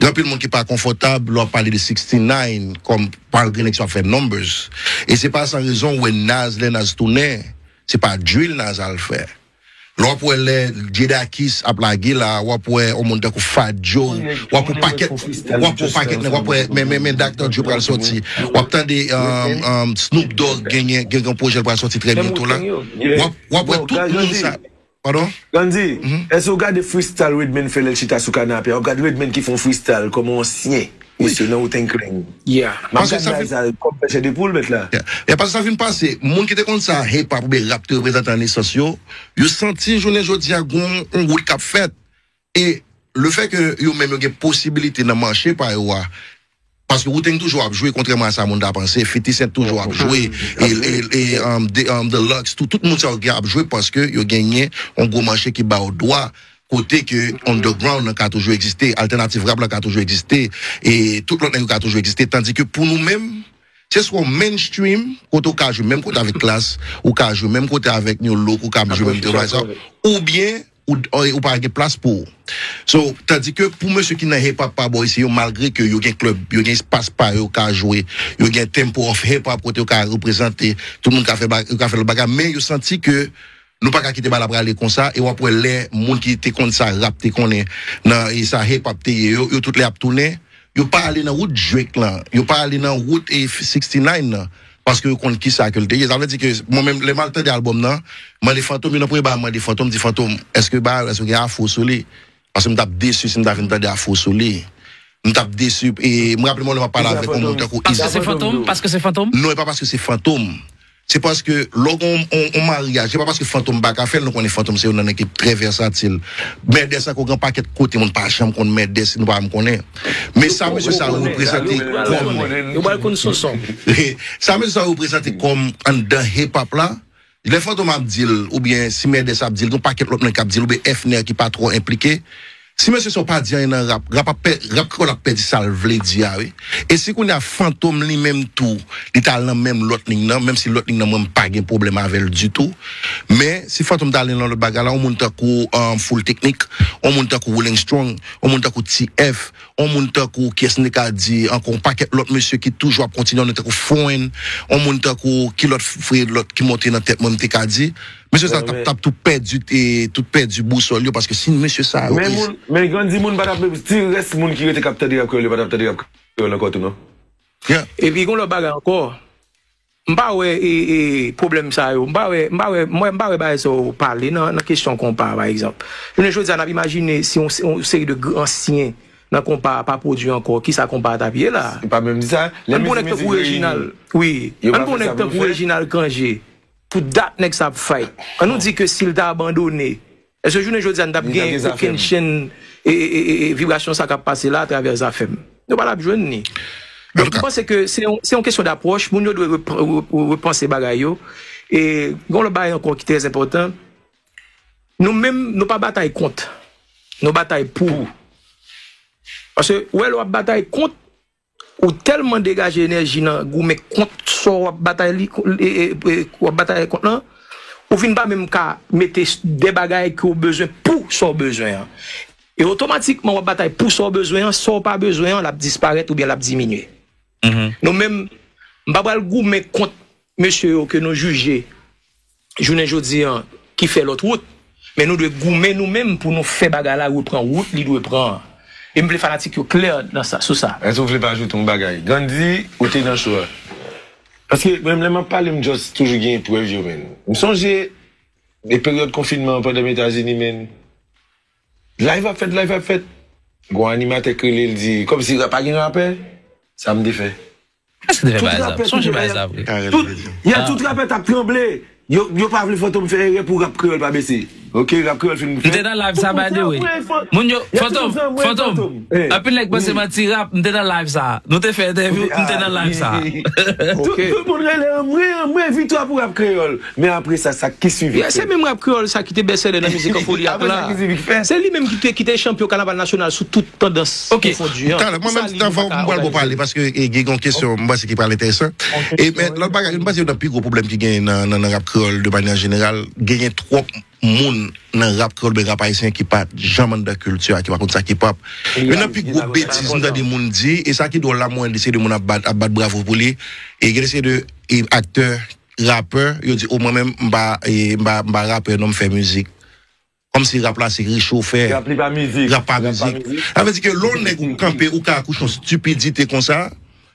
Gen anpil moun ki pa konfòtab lè w ap pale de sixty nine kòm, malgre nèg sa ap fè numbers. E se pa san rezon w wè Nas, lè Nas tounen, se pa drill Nas al fè. Lè w ap wè lè Jadakiss ap lage la, w ap wè yon moun tankou Fat Joe, w ap wè pakèt, w ap wè pakèt nèg, w ap wè, men, men, men Doctor Dre pral sòti. W ap tande, um, um, Snoop Dogg genyen, gen yon pwojè l pral sòti trè byento la. W ap, w ap wè tout moun sa. Padon? Gandhi, èske w gade freestyle Redman fè lè l chita sou kanape a? W ap gade Redman ki fè yon freestyle kòm yon ansyen. Mesye, nan Wu-Tang Clan. Yeah. M ap gade bagay sa kòm pèchè de poul, mèt la. Yeah. E paske sa vin pase, moun ki te konn sa hip hop oubyen rap te reprezante nan nesans yo, yo santi jounen jodi a gon yon wout k ap fèt. E lefè ke yo menm yo gen posibilite nan mache pa yo a, paske Wu-Tang toujou ap jwe, kontrèman a sa moun ta panse, fifty Cent toujou ap jwe, e, e, e, um, de, um, The Lux, tout, tout moun sa yo gen ap jwe paske yo genyen yon gwo mache ki ba yo dwa kote ke underground nan ka toujou egziste, altènativ rap la ka toujou egziste, e tout lòt nèg yo ka toujou egziste. Tandike pou nou menm, se swa w mainstream, kote w ka jwe menm kote avèk Klass, ou ka jwe menm kote avèk New Look, ou ka jwe menm kote avèk sa, oubyen ou, ou pa gen plas pou ou. So, tandike pou mesye ki nan hip hop pa bò isi yo, malgre ke yo gen klèb, yo gen espas pa yo ka jwe, yo gen tempo of hip hop kote yo ka reprezante, tout moun ka fè ba-, yo ka fè lòt bagay, men yo santi ke nou pa ka kite bagay la prale konsa, e w ap wè lè moun ki te konn sa rap te konnen, nan, e sa hip hop te ye, yo, yo tout lè ap tounen, yo pa ale nan wout Drake lan, yo pa ale nan wout e sixty nine nan, paske yo konn kisa ke l te ye. Sa vle di ke mwen menm, lè m al tande albòm nan, mande Fantom, youn nan premye bagay m mande Fantom, di Fantom, èske bagay, èske w gen afro sou li? Paske m t ap desi si m ta vin tande afro sou li. M t ap desi, e m raple m yon lè m ap pale avèk yon moun tankou Izo. Paske se Fantom? Paske se Fantom? Non, e pa paske se Fantom. Se paske lè w gen yon, yon, yon maryaj, se pa paske Fantom pa ka fè l, nou konnen Fantom se youn nan nèg ki trè vèsatil. Mèdès ankò gen yon pakèt kote moun pa janm konn Mèdès, nou pa janm konnen. Men sa mesye sa yo reprezante kòm, yo pral konn Sonson. Sa mesye sa yo reprezante kòm anndan hip hop la, lè Fantom ap di l, oubyen si Mèdès ap di l, gen yon pakèt lòt moun k ap di l, oubyen Efner ki pa twò enplike. Si mesye sa yo pa di anyen nan rap, rap ap pè-, rap kreyòl ap pèdi sa l vle di a, wi. E si kounye a Fantom li menm tou, li t al nan menm lòt liy nan, menm si lòt liy nan mwen m pa gen pwoblèm avè l ditou. Men, si Fantom t al nan lòt bagay la, yon moun tankou, um, Full Technique, yon moun tankou Rolling Strong, yon moun tankou T F, yon moun tankou, kiyès n te ka di ankò, yon pakèt lòt mesye ki toujou ap kontinye, yon moun tankou Foreign, yon moun tankou, ki lòt frè, lòt ki monte nan tèt mwen, m te ka di, mesye sa t ap, t ap tou pèdi, e, tou pèdi bousòl yo, paske si mesye sa yo. Men moun, men Gandhi, moun pa t ap, ti rès moun ki rete k ap tande rap kreyòl yo pa t ap tande rap kreyòl ankò tou, non? Yeah. Epi, gon lòt bagay ankò. M pa wè, e, e, pwoblèm sa yo. M pa wè, m pa wè, mwen, m pa wè bagay sa yo pale nan, nan kesyon konpa, pa egzanp. Jounen jodi a, n ap imajine si yon, yon seri de gr-, ansyen nan konpa a pa pwodui ankò, kisa konpa a t ap ye la? Se pa menm di sa. Ann pran nèg tankou Reginald. Wi. Ann pran nèg tankou Reginald Cangé. Pou dat nèg sa ap fight. Ann nou di ke si l ta abandone, èske jounen jodi a n t ap gen okenn chenn e, e, e, e, e vibrasyon sa k ap pase la atravè Zafèm? Nou pa t ap jwenn li. Donk, m panse ke se yon, se yon kesyon dapwòch. Moun yo dwe rep-, rep-, repanse bagay yo. E gen yon lòt bagay ankò ki trè enpòtan. Nou menm, nou pa batay kont. Nou batay pou. Paske, ou wè, lè w ap batay kont, ou tèlman degaje enèji nan goumen kont sa w ap batay li, e, e, e, w ap batay kont lan, ou vin pa menm ka mete de bagay ke w bezwen pou sa w bezwen an. E otomatikman w ap batay pou sa w bezwen an, sa w pa bezwen an, l ap disparèt oubyen l ap diminye. Nou menm, m pa pral goumen kont mesye yo ke nou jije jounen jodi an ki fè lòt wout, men nou dwe goumen nou menm pou nou fè bagay la repran wout li dwe pran an. E m vle fanatik yo klè nan sa, sou sa. Èske w vle pa ajoute yon bagay? Gandhi, ou te nan cho a. Paske mwen, lè m ap pale, m just toujou gen eprèv yo, men. M sonje e peryòd konfinman an pandan m Etazini, men. Live ap fèt, live ap fèt. Gon animatè k rele, l di, kòmsi pa gen rapè. Sa m te fè. Èske te fè bagay sa? Sonje bagay sa vre. Tout, yeah, tout rapè t ap tranble. Yo, yo pa vle Fantom fè erè pou rap kreyòl pa bese. Ok, rap kreyòl fin fèt. M te nan live sa, by the way. Moun yo, Fantom, Fantom. Anpil nèg panse m anti rap, m te nan live sa. Nou te fè entèvyou, m te nan live sa. Tout, tout moun rele anmwe, anmwe, viktwa pou rap kreyòl. Men apre sa, sa ki swivi? Yeah, se menm rap kreyòl sa ki te bèsèlè nan mizik an foli ak la. Se li menm ki te, ki te chanpyon kanaval nasyonal sou tout tandans konfondi an. Talè, mwen menm, anvan m pral bon pale, paske, e, gen yon kesyon, m panse ki pral enteresan. E, men, lòt bagay, m panse youn nan pi gwo pwoblèm ki genyen nan, nan, nan rap kreyòl de manyè jeneral, genyen twòp moun nan rap kreyòl, ben rap ayisyen ki pa t janm anndan kilti a, ki pa konn sa k hip hop. Youn nan pi gwo betiz m tande moun di, e sa ki dwòl la, mwen, de seri de moun ap bat, ap bat bravo pou li, e gen de seri de, e, aktè, rapè, yo di, o, mwen menm, m pa, e, m pa, m pa rapè, non, m fè mizik. Kòmsi rap la se rechofe. Rap li pa mizik. Rap pa mizik. Sa vle di ke lè yon nèg ou kanpe, ou ka akouche yon stipidite konsa,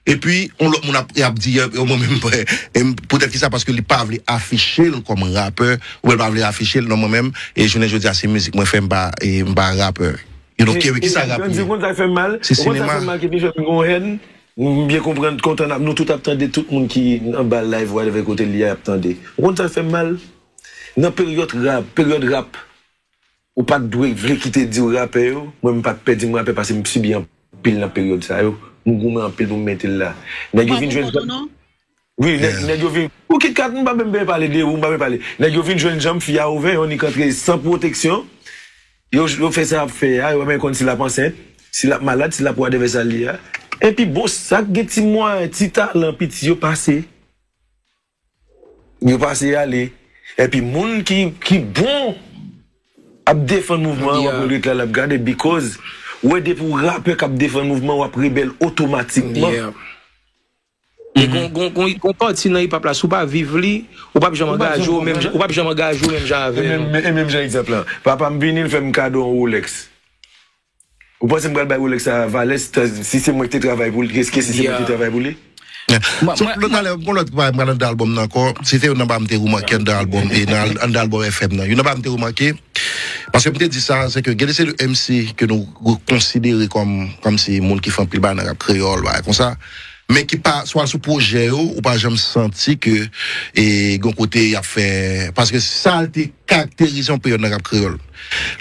epi yon lòt moun ap, ap di, e, mwen menm, e, poutèt ki sa, paske li pa vle afiche l kòm rapè, oubyen li pa vle afiche l, non, mwen menm, e jounen jodi a, se mizik mwen fè, m pa, e, m pa rapè. You know, ki, ki sa rap ye? Ou konn sa k fè m mal? Se sinema. Ou konn sa k fè m mal ki pi fè m gon hèn? M byen konprann, kontan ap, nou tout ap tande, tout moun ki anba live, whatever kote l ye a, ap tande. Ou konn sa k fè m mal? Nan peryòd rap, peryòd rap, ou pa t dwe vle kite di w rapè yo. Mwen, m pa t pè di m rapè paske m sibi anpil nan peryòd sa yo. M goumen anpil pou m mete l la. Nèg yo vin jwenn. Wi, nèg, nèg yo vin. Ou KitKat, m pa menm pale de ou, m pa menm pale. Nèg yo vin jwenn jan m fi a ouvè, yon nèg antre san pwoteksyon. Yo, yo fè sa y ap fè a, yo pa menm konn si l ap ansent, si l ap malad, si l ap whatever sa l ye a. Epi bon, sa k gen ti mwayen, ti talan piti, yo pase. Yo pase ale. Epi moun ki, ki bon ap defann mouvman an, w ap wè l ret la, l ap gade, because ou wè depi w rapè k ap defann mouvman, w ap rebèl otomatikman. E gon, gon, gon, gon pati nan hip hop la, si w pa viv li, ou p ap janm angaje w menm jan, ou p ap janm angaje w menm jan avè l. E menm, e menm jan egzanp lan. Papa m vini, l fè m kado yon Rolex. Ou panse m pral bay Rolex sa a valè si, si se mwen ki te travay pou l, ke, ke si se mwen ki te travay pou li? So, lòt talè, gon lòt bagay, m pral anndan albòm nan ankò. Se te youn nan bagay m te remake anndan albòm, e nan al-, anndan albòm F M nan. Youn nan bagay m te remake, paske m te di sa, se ke gen de seri de M C ke nou konsidere kòm, kòm se moun ki fè anpil bagay nan rap kreyòl, bagay konsa. Men ki pa, swa sou pwojè yo, ou pa janm santi ke, e, gon kote y ap fè, paske sa l te karakterize yon peryòd nan rap kreyòl.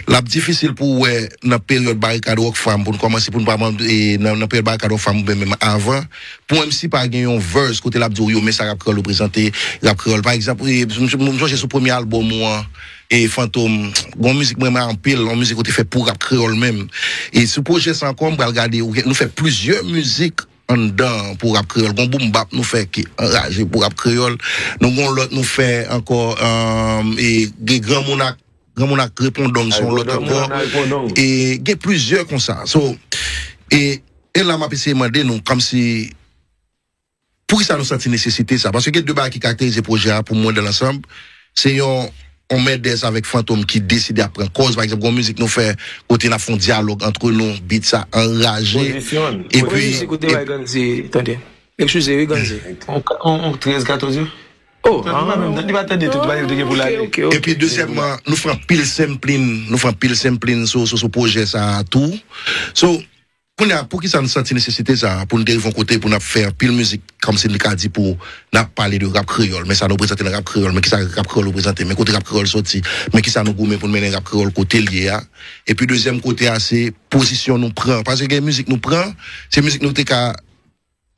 L ap difisil pou w wè nan peryòd Barikad Rockfam, pou n kòmanse, pou n pa, e, nan, nan peryòd Barikad Rockfam oubyen menm avan, pou M C pa gen yon verse kote l ap di w, yo, men sa rap kreyòl reprezante, rap kreyòl. Pa egzanp, e, m, m, m sonje sou premye albòm ou an, e, Fantom, gon mizik mwen renmen anpil, yon mizik ou te fè pou rap kreyòl menm. E sou pwojè sa ankò, m pral gade, ou gen, nou fè plizyè mizik anndan pou rap kreyòl. Gon boom bap nou fè ki anraje pou rap kreyòl. Nou gon lòt nou fè ankò, um, e, gen granmoun ak, granmoun ak repondong, se yon lòt ankò. E gen plizyè konsa. So, e, e la m ap eseye mande nou, kòmsi, poukisa nou santi nesesite sa? Paske gen de bagay ki karakterize pwojè a pou mwen, dans l'ensemble, se yon, yon mèdès avèk Fantom ki deside ap pran kòz. Pa egzanp, gon mizik nou fè kote n ap fè yon dyalòg antre nou, beat sa anraje. Epi, mizik ou te bay Gandhi, tande. Eskize, wi, Gandhi. On, on, on trèz katòz yo? Oh, li pa tande tout bagay li te gen pou l ale. Epi, dezyèmman, nou fè anpil sampling, nou fè anpil sampling sou, sou, sou pwojè sa a tou. So, kounye a, poukisa nou santi nesesite sa a, pou nou te rive yon kote pou n ap fè anpil mizik, kòmsi nou ka di pou n ap pale de rap kreyòl, men sa nou reprezante nan rap kreyòl, men kisa rap kreyòl reprezante, men kote rap kreyòl soti, men kisa nou goumen pou n mennen rap kreyòl kote l ye a. Epi dezyèm kote a, se pozisyon nou pran. Paske gen mizik nou pran, se mizik nou te ka,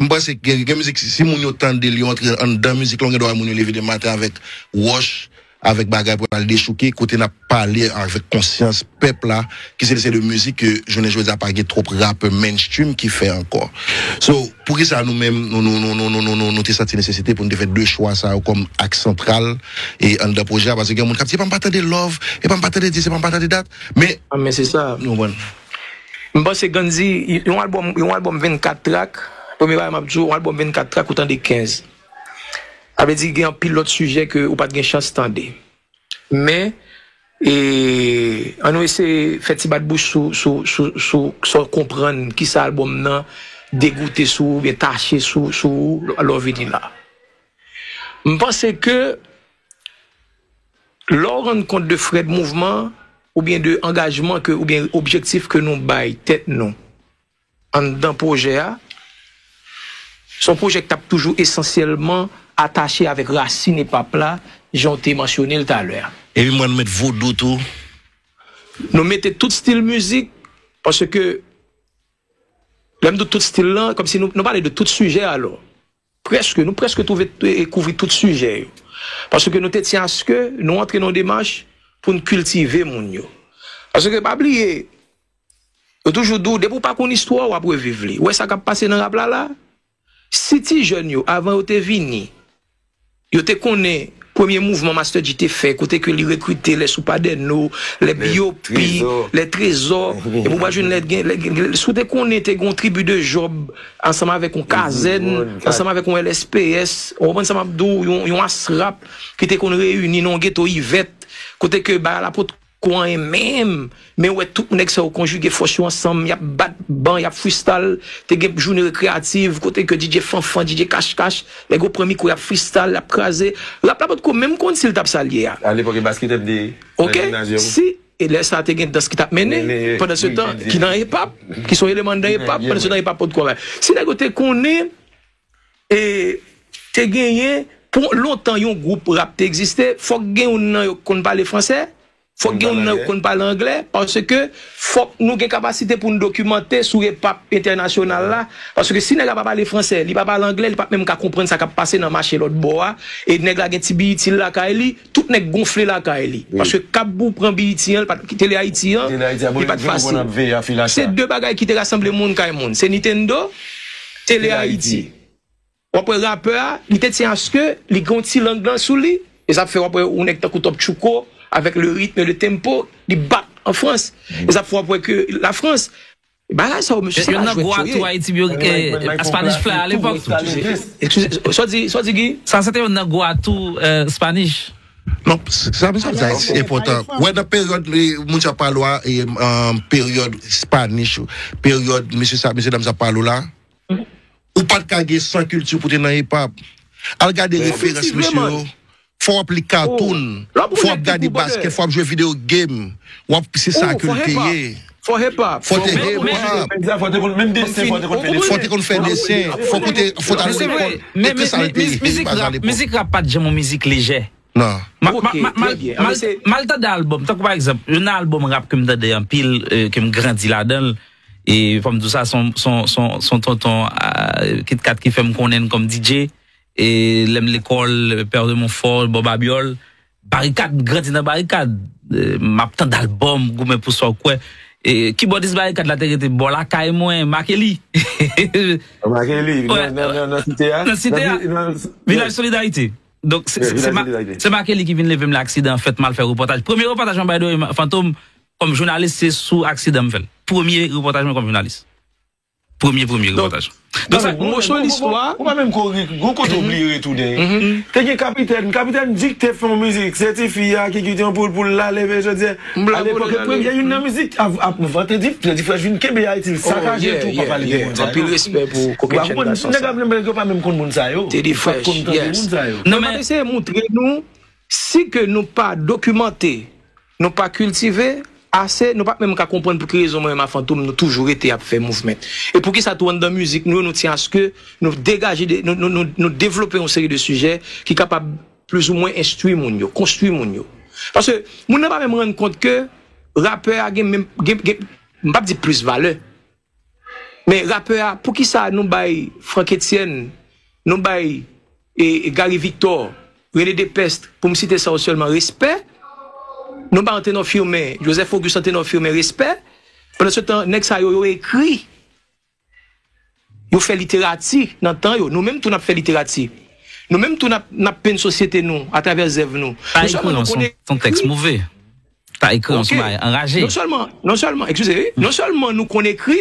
m panse gen, gen mizik, si, si moun yo tande l, yo antre anndan mizik la, ou gen dwa wè moun yo leve demen maten avèk wòch, avèk bagay pou al dechouke, kote n ap pale avèk konsyans pèp la, ki se de, se de mizik ke jounen jodi a pa gen twòp rapè mainstream ki fè ankò. So, poukisa nou menm, nou, nou, nou te santi nesesite pou nou te fè de chwa sa yo kòm aks santral e anndan pwojè a? Paske gen moun k ap di, "Epa m pa tande Love, epa m pa tande dis, epa m pa tande dat." Men, ah, men se sa. Nou konprann. M panse Gandhi, yon albòm, yon albòm vennkat trak, premye bagay m ap di w, yon albòm vennkat trak, ou tande kenz. Sa vle di gen anpil lòt sijè ke ou pa t gen chans tande. Men, e, ann nou eseye fè ti bat bouch sou, sou, sou, sou sa w konprann, kisa albòm nan degoute sou ou, oubyen tache sou, sou ou, lè w vini la. M panse ke lè w rann kont de frèd mouvman, oubyen de angajman ke, oubyen objektif ke nou bay tèt nou anndan pwojè a, se yon pwojè ki t ap toujou esansyèlman atache avèk rasin epap la, jan w te mansyone l talè a. Epi mwen, nou met vodou tou. Nou mete tout stil mizik, paske lè m di tout stil lan, kòmsi nou, nou pale de tout sijè alò. Prèske, nou prèske twouve, e, kouvri tout sijè yo. Paske nou te tyen aske nou antre nan yon demach pou n kiltive moun yo. Paske pa bliye, yo toujou di w, depi w pa konn istwa w, w ap reviv li. Ou wè sa k ap pase nan rap la la? Si ti jèn yo, avan yo te vini, yo te konnen premye mouvman Master Dji te fè, kote ke li rekrite lè Soupadèno, lè Biopi, lè Trezò, epi w pa jwenn lè gen, lè gen, si w te konnen te gen yon tribi de Jòb ansanm avèk yon kazèn, ansanm avèk yon L S P S, ou konprann sa m ap di w, yon, yon asrap ki te konn reyini nan yon geto Ivèt, kote ke bagay la pot ko anyen menm, men ou wè tout nèg sa yo konjige fòs yo ansanm, y ap bat ban, y ap freestyle, te gen jounen rekreyatif, kote ke D J Fanfan, D J Cash Cash, nèg yo pran mikwo, y ap freestyle, y ap kraze. Rap la potko menm konn si l t ap sa l ye a. A lepòk e basket M D, nan Ok, gimnaz yo. Si, e lè sa a te gen dans ki t ap mennen, pandan se tan, ki nan epap, ki se yon eleman nan epap, pandan se tan epap potko anba. Si nèg yo te konnen, e, te genyen, pou lontan yon gwoup rap te egziste, fòk gen youn nan yo konn pale fransè, fòk gen youn nan yo konn pale anglè, paske fòk nou gen kapasite pou n dokimante sou epap entènasyonal la, paske si nèg la pa pale fransè, li pa pale anglè, li p ap menm ka konprann sa k ap pase nan mache lòt bò a, e nèg la gen ti biyiti l lakay li, tout nèg gonfle lakay li. Paske Kabou pran biyiti an, li pa t, Tele Ayiti an, li pa t fasil. Se de bagay ki te rasanble moun kay moun. Se Nintendo, Tele Ayiti. W ap wè rapè a, li te tyen aske li gen yon ti lang lan sou li. E sa fè w ap wè yon nèg tankou Top Tchouko, avèk le rythme, le tempo, li bat an Frans. E sa fè w ap wè ke Lafrans, bagay sa yo, mesye, se pa jwèt yo ye. Youn nan gwo atou Ayiti, byo, eh, Spanish Fly alepòk tou. Eskize, sa w di, sa w di, Guy? Sa se te youn nan gwo atou, eh, Spanish. Non, sa, sa, sa, sa enpòtan. Wè, nan peryòd, eh, moun sa pale w a, eh, um, peryòd Spanish, peryòd mesye sa, mesye dam sa pale w la, ou pa t ka gen san kilti pou te nan hip hop. Al gade referans mesye yo. Fò w ap li katoun, fò w ap gade baskèt, fò w ap jwe video game. W ap, se sa ke l te ye. Fò hip hop. Fò te hip hop. Fò te konn fè desen, fò te konn fè desen, fò koute, fò t al lekòl. E ke sa l te ye, mizik rap, mizik rap pa t janm yon mizik lejè. Non. Mal tande albòm, tankou pa egzanp, youn nan albòm rap ke m tande anpil, eh, ke m grandi ladan l, e fò m di w sa, se yon, se yon, se yon, se yon tonton, ah, Kit Kat ki fè m konnen l kòm D J, e lè m lekòl, Père de Montfort, Bò Babyòl, Barikad, m grandi nan Barikad. Eh, m ap tande albòm, goumen pou sa w kwè. E kibòdis Barikad la te rete bò lakay mwen, Makeli. Makeli, nan, nan, nan, nan site a? Nan site a. Vilaj Solidarite. Donk, se, se, se Makeli ki vin leve m lè aksidan an fèt, m al fè repòtaj. Premye repòtaj mwen, by the way, Fantom, kòm jounalis, se sou aksidan m fè l. Premye repòtaj mwen kòm jounalis. Premye, premye repòtaj. Donk, sa, moso listwa. Ou pa menm kore, gon kote w bliye retounen. Te gen Kapitèn, Kapitèn Dik te fè yon mizik, se ti fi a ki kite yon poul pou l ale, men jodi a, alepòk, premye, youn nan mizik, ap, ap vante di, di Fresh vin kenbe Ayiti, l sakaje l tou, pa pale de moun sa yo. Anpil respè pou Kokenn Chèn Gason sa. Nèg ap menm, nèg yo pa menm konn moun sa yo. Teddy Fresh, yes. Non, men m ap eseye montre nou, si ke nou pa dokimante, nou pa kiltive ase, nou p ap menm ka konprann pou ki rezon mwen menm a Fantom nou toujou rete ap fè mouvment. E poukisa tou anndan mizik nou yo, nou tyen aske nou degaje de, nou, nou, nou, nou devlope yon seri de sijè ki kapab plizoumwen enstwi moun yo, konstwi moun yo. Paske moun nan pa menm rann kont ke rapè a gen menm, gen, gen, m p ap di plis valè. Men rapè a, poukisa nou bay Franck Etienne, nou bay, e, e Gary Victor, René Depestre, pou m site sa yo sèlman, respè. Nou ba Anténor Firmin, Joseph Auguste Anténor Firmin, respè. Pandan se tan, nèg sa yo, yo ekri. Yo fè literati nan tan yo. Nou menm tou n ap fè literati. Nou menm tou n ap, n ap penn sosyete nou atravè zèv nou. Ta Non sèlman ekri nou an, se konnen yon, se yon tèks move. Ta ekri an, se yon bagay anraje. Non sèlman, non sèlman, eskize, wi, non sèlman nou konn ekri,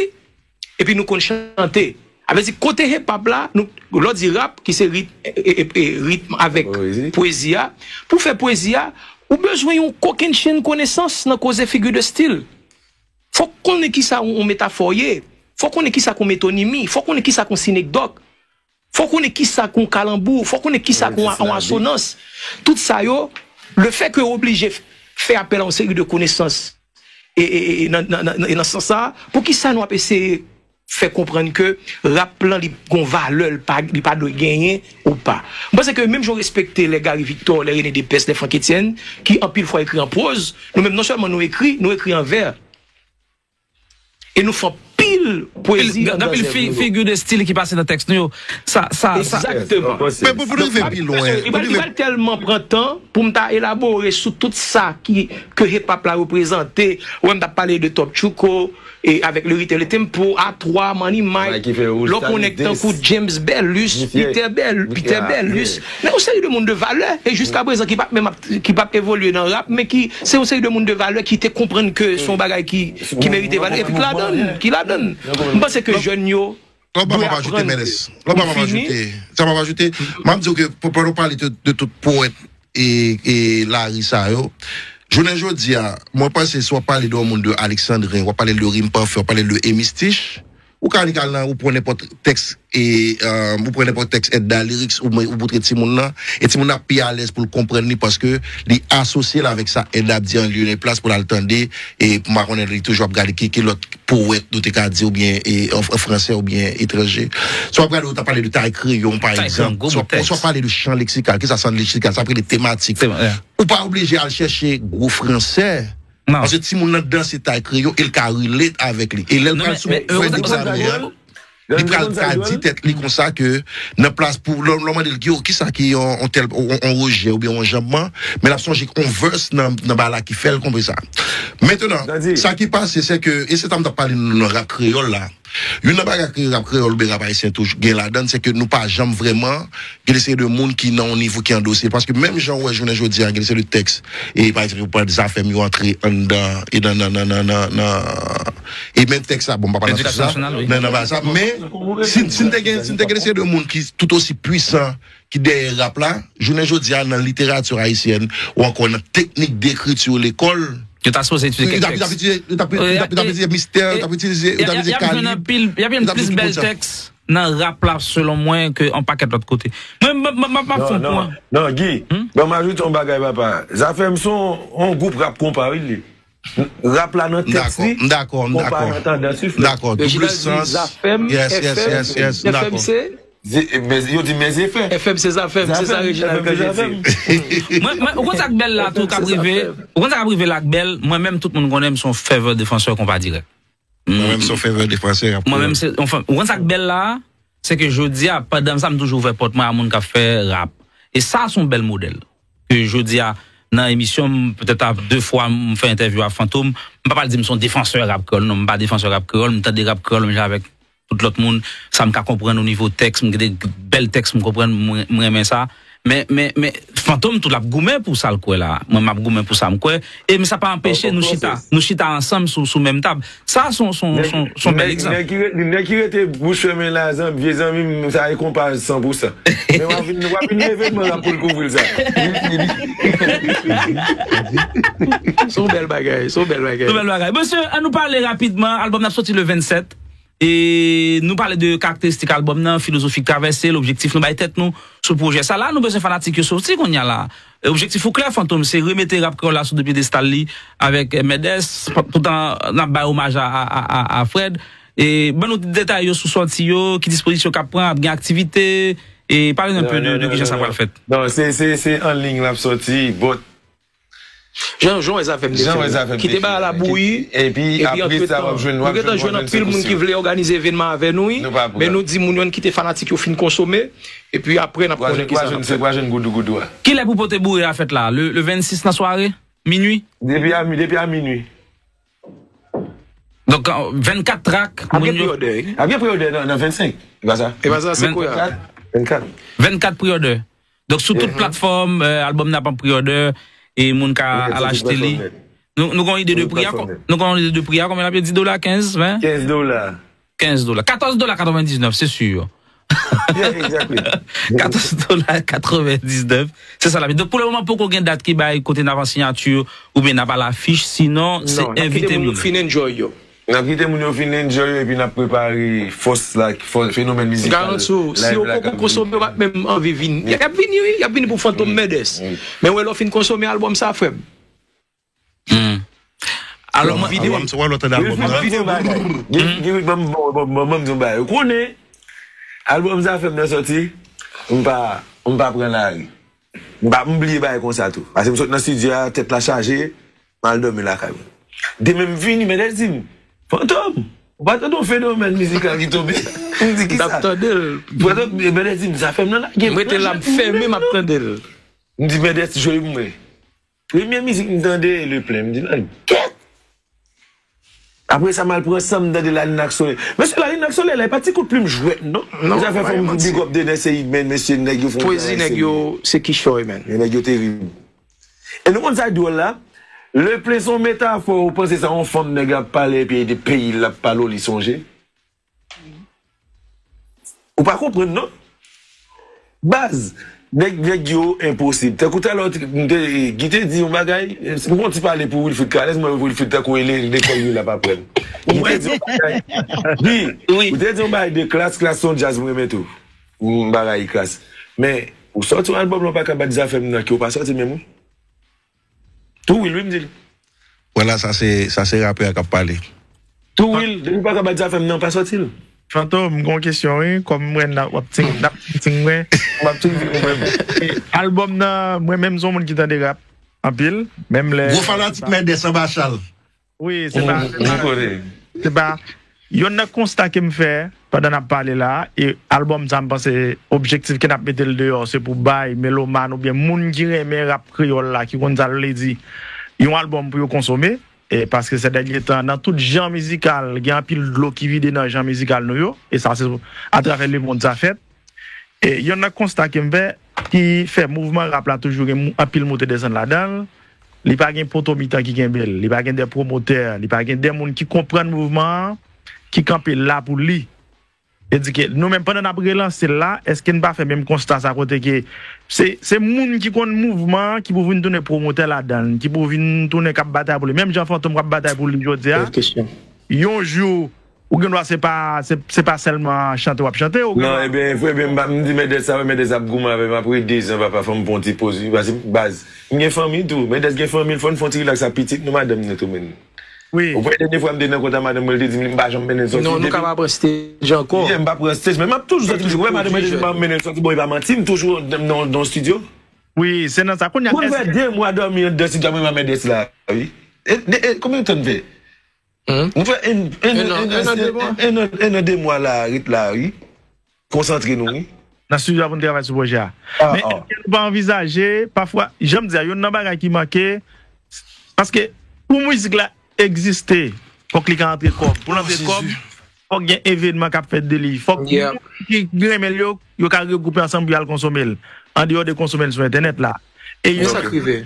epi nou konn chante. A vle di, kote hip hop la, nou, lè w di rap, ki se rit, e, e, e, ritm avèk pwezi a, pou fè pwezi a, ou bezwen yon kokennchenn konesans nan koze figi de stil. Fòk konnen kisa yon, yon metafò ye. Fòk konnen kisa k yon metonimi. Fòk konnen kisa k yon sinekdòk. Fòk konnen kisa k yon kalanbou. Fòk konnen kisa k yon, yon asonans. Tout sa yo, lefètke w oblije f-, fè apèl a yon seri de konesans. E, e, e, e nan, nan, nan, e nan sans sa a, poukisa nou ap eseye fè konprann ke rap lan li gon valè, li pa, li pa dwe genyen ou pa? M panse ke menm jan w respekte lè Gary Victor, lè René Depestre, lè Franck Etienne, ki anpil fwa ekri an pwoz, nou menm non sèlman nou ekri, nou ekri an vè. E nou fè anpil pwezi anndan zèv nou yo. Anpil, anpil fi-, figi de stil ki pase nan tèks nou yo. Sa, sa, sa. Egzakteman. Men pou, pou nou rive pi lwen, li pral, li pral tèlman pran tan pou m ta elabore sou tout sa ki, ke hip hop la reprezante. Ou wè m t ap pale de Top Tchouko, e avèk le rit e le tempo, A twa, Money Mike, lè w konnen tankou James Bellus, Peter Bell-, Peter Bellus. Men yon seri de moun de valè, e jiska prezan ki p ap menm ap, ki p ap evolye nan rap, men ki, se yon seri de moun de valè ki te konprann ke se yon bagay ki, ki merite valè, epi ki ladan l, ki ladan l. M panse ke jèn yo dwe aprann ke... Lè w pa m ap ajoute, Mènès. Lè w pa m ap ajoute. Sa m ap ajoute, m ap di w ke pou, pandan w pale de, de tout powèt e, e lari sa yo, jounen jodi a, mwen panse si w ap pale de yon moun de Alexandrin, w ap pale de Rim Pafè, w ap pale de Emistich, ou ka li kal nan, ou pran nenpòt tèks, e, e, ou pran nenpòt tèks Edda Lyrics, ou, ou moutre timoun nan, e timoun nan ap pi alèz pou l konprann li, paske li asosye l avèk sa Edda ap di an lye e plas pou l al tande, e pou m pa konnen li toujou ap gade ki, ki lòt powèt, nou te ka di, oubyen, e, an, an fransè oubyen etranje. Si w ap gade, ou ta pale de Tay Kreyon, pa egzanp. Si w ap, si w ap pale de chan leksikal, kisa chan leksikal? Sa ap rele tematik. Ou pa oblije al chèche gwo fransè. Paske timoun nan danse Tay Kreyon, e l ka relate avèk li. E lè l pral sou fè egzamen an, li pral ka di tèt li konsa ke nan plas pou, lè, lè w mande l, "Yo, kisa ki yon, yon tèl, yon, yon rejè oubyen yon janbman?" Men l ap sonje yon verse nan, nan bagay la ki fè l konprann sa. Mentenan, sa ki pase, se ke, e se sa m t ap pale nou nan rap kreyòl la. Youn nan bagay ke rap kreyòl oubyen rap ayisyen toujou gen ladan l, se ke nou pa janm vrèman gen de seri de moun ki nan yon nivo ki andose l. Paske menm jan w wè jounen jodi a, gen de seri de tèks, e pa egzanp, yo pran Zafèm, yo antre anndan, e nan, nan, nan, nan, nan, nan, e menm tèks la, bon, m pa pale nan sans sa, nan, nan bagay sa, men si, si n te gen, si n te gen de seri de moun ki tout osi pwisan ki dèyè rap la, jounen jodi a, nan literati ayisyèn, ou ankò nan teknik dekriti lekòl, yo ta sipoze itilize kèk tèks. Yo t ap itilize, yo t ap, yo t ap, yo t ap itilize mistè, yo t ap itilize, yo t ap itilize kalib, yo t ap itilize tout sa. Y ap jwenn anpil, y ap jwenn plis bèl tèks nan rap la, selon mwen, ke yon pakèt lòt kote. Mwen, m, m, m, m ap fè yon pwen. Non, non, Guy, ban m ajoute yon bagay, papa. Zafèm se yon, yon gwoup rap konpa, wi, li. Rap la nan tèks li, konpa nan tandans li, frè. Dakò, m dakò, m dakò. Reginald di Zafèm, F M, F M se? Yo di mezefè. F M se Zafèm, se sa Reginald Cangé di. Mwen, mwen, ou konn sa k bèl la tou k ap rive, ou konn sa k ap rive la k bèl, mwen menm tout moun konnen m se yon fèvè defansè konpa dirèk. Mwen menm se yon fèvè defansè rap kreyòl. Mwen menm se, anfen, ou konn sa k bèl la, se ke jodi a, pandan sa, m toujou ouvè pòt mwen a moun k ap fè rap. E sa, se yon bèl modèl. Ke jodi a, nan emisyon m, petèt a de fwa m fè entèvyou a Fantom, m pa pral di m se yon defansè rap kreyòl, non, m pa defansè rap kreyòl, m tande rap kreyòl menm jan avèk tout lòt moun, sa m ka konprann o nivo tèks, m gen de bèl tèks m konprann, m, m renmen sa. Men, men, men, Fantom tou l ap goumen pou sa l kwè la. Mwen, m ap goumen pou sa m kwè. E men sa pa anpeche nou chita, nou chita ansanm sou, sou menm tab. Sa, se yon, se yon, se yon, se yon bèl egzanp. Nèg ki re-, nèg ki rete bouch fèmen la, zanmi, vye zanmi m, sa e konpa san pou san. Men w ap vin, w ap vin leve m nan pou l kouvri l sa. Se yon bèl bagay, se yon bèl bagay. Se yon bèl bagay. Mesye, ann nou pale rapidman. Albòm nan ap soti le vennsèt. E nou pale de karakteristik albòm nan, filozofi k travèse l, objektif nou bay tèt nou sou pwojè sa. La, nou bezwen fanatik yo soti kounye a la. E objektif ou klè, Fantom, se remete rap kreyòl la sou de pyedestal li avèk, eh, Mèdès, toutan n ap bay omaj a, a, a, a, a Fred. E ban nou detay yo sou sòti yo, ki dispozisyon k ap pran, ap gen aktivite, e pale n enpe de, de kijan sa pral fèt. Non, se, se, se an liy l ap sòti, but Jan, jan w wè zafèm te fè. Jan w wè zafèm te fè. Kite bagay la bouyi. Epi, epi apre sa, w ap jwenn, w ap jwenn, w ap jwenn konsèy. Nou gentan jwenn anpil moun ki vle òganize evènman avè nou, wi. Men nou di moun yo ann kite fanatik yo fin konsome. Epi apre, n ap konnen kisa n ap fè. W a jwenn goudou goudou a. Kilè pou pote boure a fèt la? Le, le vennsis nan sware? Minui? Depi a, depi a minui. Donk, vennkat trak, moun yo. Ap gen pre-order, wi. Ap gen pre-order nan, nan vennsenk. E pa sa? E pa sa, se kounya. Vennkat. Vennkat. Vennkat pre-order. Donk, sou tout platfòm, euh, albòm nan ap an pre-order, e moun ka al achte li. Nou, nou gen yon ide de pri a, nou gen yon ide de pri a, konbyen l ap ye? Dis dola, kenz, ven? Kenz dola. Kenz dola. Katòz dola katrevendiznèf, se si. Yeah, exactly. Katòz dola katrevendiznèf. Se sa l ap ye. Donk, pou le moman, poko gen dat ki bay kote n ap an siyati, oubyen n ap al afich, sinon, se envite moun. Non, n ap kite moun yo fin enjoy yo. N ap kite moun yo fin enjoy yo, epi n ap prepare fòs la, fò-, fenomèn mizikal. Garanti w, si yo poko konsome, yo p ap menm anvi vini. Y ap vini, wi, y ap vini pou Fantom Mendes. Men wè, lè w fin konsome albòm sa, frè m. Hmm. Alò, mwen, videyo. Albòm, se wè lòt albòm nan. Videyo bagay. Gen, gen, ban m, ban m, ban m, ban m di yon bagay. Ou konnen, albòm Zafèm nan sòti, m pa, m pa pran lari. M pa, m bliye bagay konsa tou. Paske m sot nan estidyo a, tèt la chaje, m al dòmi lakay mwen. Demen m vini, Mendes di m, Fantom, ou pa tande yon fenomèn mizikal ki tonbe? M di, kisa? M t ap tande l. Mendes di m, Zafèm nan lage. M rete la, m fèmen, m ap tande l. M di, Mendes, jwe pou mwen. Premye mizik m tande, Le Plen, m di, nan kèt! Apre sa, m al pran san m tande Lalin ak Solèy. Mesye, Lalin ak Solèy la, e pa ti kout plim jwèt, non. Non, zafè fò m big up Dener Seyid, men, mesye, nèg yo fè yon pwezi, nèg yo, se kichòy, men. Nèg yo terib. E nou konn sa k dwòl la? Le Plen se yon metafò, ou panse se yon fanm nèg ap pale, epi e de peyi l ap pale w, li sonje? Ou pa konprann, non? Baz, nèg, nèg yo enposib. Tankou talè, m te, Guy te di yon bagay, m gon ti pale pou Wilfrid Kalez, mwen Wilfrid tankou e le, lekòl li l ap aprann. Guy te di yon bagay. Guy, ou te di yon bagay de Klass, Klass se yon djaz mwen renmen tou. M pa rayi Klass. Men, ou sòti yon albòm la, ou pa ka bat Zafèm nan, ke ou pa sòti menm, wi. Tou Will, wi, m di l. Vwala, sa se, sa se rapè a k ap pale. Tou Will, depi w pa ka bat Zafèm nan, pa sòti l. Fantom, m gen yon kesyon, wi. Kòm m wè n ap, w ap ting, n ap ting, ting, mwen. M ap ting, ting, mwen. E, albòm nan, mwen menm, se yon moun ki tande rap anpil. Menm lè. Gwo fanatik Mendes anba chal. Wi, se pa, se pa, se pa, yonn nan konsta ke m fè pandan n ap pale la, e albòm sa, m panse objektif ke n ap mete l deyò, se pou bay melomàn oubyen moun ki renmen rap kreyòl la, ki konn sa l vle di, yon albòm pou yo konsome. E paske sè dènye tan, nan tout jan mizikal, gen anpil dlo ki vide nan jan mizikal nou yo, e sa se atravè lemonn sa fèt. E yonn nan konsta ke m fè, ki fè mouvman rap la toujou gen mou-, anpil moute desann ladan l, li pa gen poto mitan ki kenbe l, li pa gen de pwomotè, li pa gen de moun ki konprann mouvman an, ki kanpe la pou li. Se di ke nou menm, pandan n ap relanse l la, èske n pa fè menm konsta sa kote ke se, se moun ki konn mouvman an ki pou vin tounen pwomotè ladan l, ki pou vin tounen k ap batay pou li? Menm jan Fantom k ap batay pou li jodi a, yon jou, ou gen dwa se pa, se, se pa sèlman chante w ap chante, ou gen dwa. Non, ebyen, ebyen, m pa, m di Mendes sa, wi, Mendes ap goumen avè m apre dezan, papa, fò m pran yon ti poz, wi, paske baz, m gen fanmi tou. Mendes gen fanmi l, fò n fè yon ti rilaks ak pitit nou, madanm nou tou, men. Wi. Ou wè dènye fwa m te nan kont a madanm mwen, li te di m li m pa janm mennen l sòti. Non, nou ka pa pran stage ankò. Yeah, m pa pran stage, men m ap toujou sòti, m di, wè, madanm mwen te di m pa mennen l sòti, bon, e pa manti, m toujou nan, nan, nan estidyo. Wi, se nan sa. Kounye a, mwen fè de mwa dòmi anndan estidyo a, mwen pa Mendes la, wi. E, de, e, konbyen tan m fè? Hmm? Mwen fè en, en, en, en, en, en, en, en, de mwa la, ret la, wi. Konsantre nou, wi. Nan estidyo a pou n travay sou pwojè a. Men èske nou pa anvizaje, pafwa, jan m di a, yonn nan bagay ki manke, paske pou mizik la egziste, fòk li ka antre kòb. Pou l antre kòb, fòk gen evenman k ap fèt de li. Fòk moun ki renmen l yo, yo ka regwoupe ansanm pou y al konsome l. Andeyò de konsome l sou entènèt la. E yo,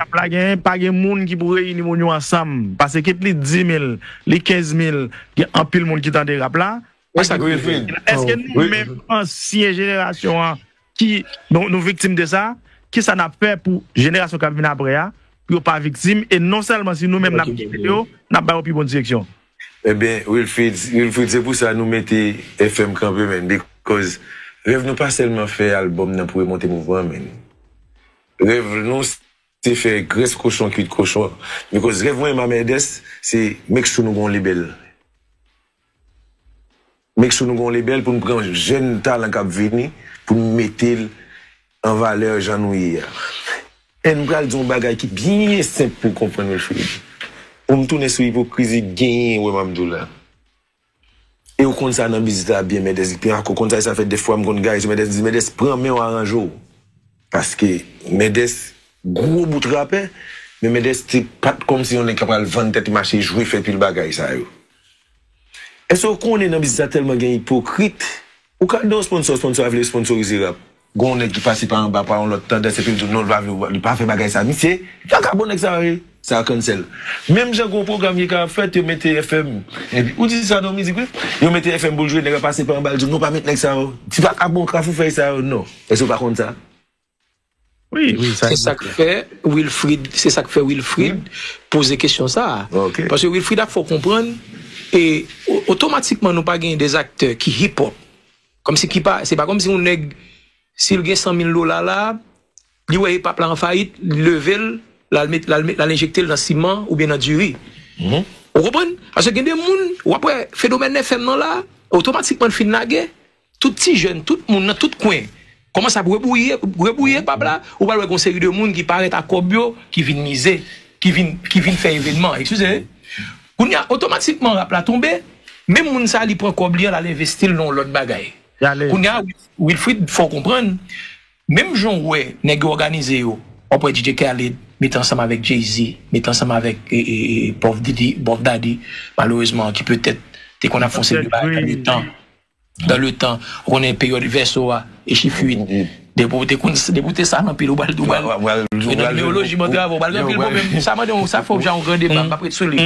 ap la gen, pa gen moun ki pou reyini moun yo ansanm. Paske kit li dis mil, li kenz mil, gen anpil moun ki tande rap la. Èske nou menm ansyen jenerasyon an ki nou, nou viktim de sa? Kisa n ap fè pou jenerasyon k ap vin apre a, pou yo pa viktim? E non sèlman si nou menm n ap gide yo, n ap ba yo pi bon direksyon. Ebyen, Wilfrid, Wilfrid, se pou sa nou mete F M kanpe, man, because rèv nou pa sèlman fè albòm nan pou remonte mouvman an, man. Rèv nou se fè grès kochon, kwit kochon. Because rèv mwen, Mendes, se make sure nou gon label. Make sure nou gon label pou n pran jèn talan k ap vini, pou n mete l an valè jan nou ye a. Men m pral di yon bagay ki byen senp pou w konprann, Wilfrid. Pou m tounen sou ipokrizi genyen, wè m ap di w la. E w konn sa nan biznis la byen, Mendès. Epi ankò, w konn sa, sa fè defwa m konn gaye sou Mendès, m di, Mendès, pran men w aranje w. Paske Mendès, gwo bout rapè, men Mendès te pa t kòmsi yon nèg k ap pral vann tèt li, mache jwe, fè pil bagay sa yo. Èske w konnen nan biznis la tèlman gen ipokrit? Ou ka di yon sponsò, sponsò a vle sponsorize rap. Gon nèg ki pase pa anba, pa yon lòt tandans, epi l di w non, li pa vle, li pa fè bagay sa. Misye, kaka bon nèg sa yo ye. Sa cancel. Menm jan gon pwogram ki ka ap fèt, yo mete F M. Epi, ou di sa nan mizik, wi. Yo mete F M pou l jwe, nèg la pase pa anba, l di w non, pa met nèg sa yo. Ti pa ka bon kafou fèy sa yo, non. Èske w pa konn sa? Wi, wi, sa Se sa k fè Wilfrid, se sa k fè Wilfrid poze kesyon sa a. Ok. Paske Wilfrid ap fè w konprann, e o- otomatikman nou pa gen de aktè ki hip hop. Kòmsi ki pa, se pa kòmsi yon nèg, si l gen san mil dola la, li wè hip hop la an fayit, li leve l, l al met, l al met, l al enjekte l nan siman oubyen nan diri. Ou konprann? Paske gen de moun, w ap wè fenomèn F M nan la, otomatikman l fin lage, tout ti jèn, tout moun nan tout kwen, kòmanse ap rebwouye, rebwouye hip hop la, ou pral wè gon seri de moun ki parèt ak kòb yo, ki vin mize, ki vin, ki vin fè evènman, eskize. Kounye a, otomatikman rap la tonbe, menm moun sa a li pran kòb li an, l al envesti l nan yon lòt bagay. Y ale. Kounye a, Wilfrid, fò w konprann, menm jan w wè nèg yo òganize yo, w ap wè D J Khaled mete ansanm avèk Jay-Z, mete ansanm avèk e, e, e, Puff Diddy, Puff Daddy, malerezman, ki petèt te konn ap fè yon seri de bagay nan letan. Dans le temps, ou konnen peryòd vèso a, e chif uit. Depi w te konn, depi w te sal anpil, ou pral, ou pral, e nan newoloji, bon travay, ou pral gen anpil pwoblèm. Sa mande yon, sa fè w jan yon gran deba, m ap ret sou li.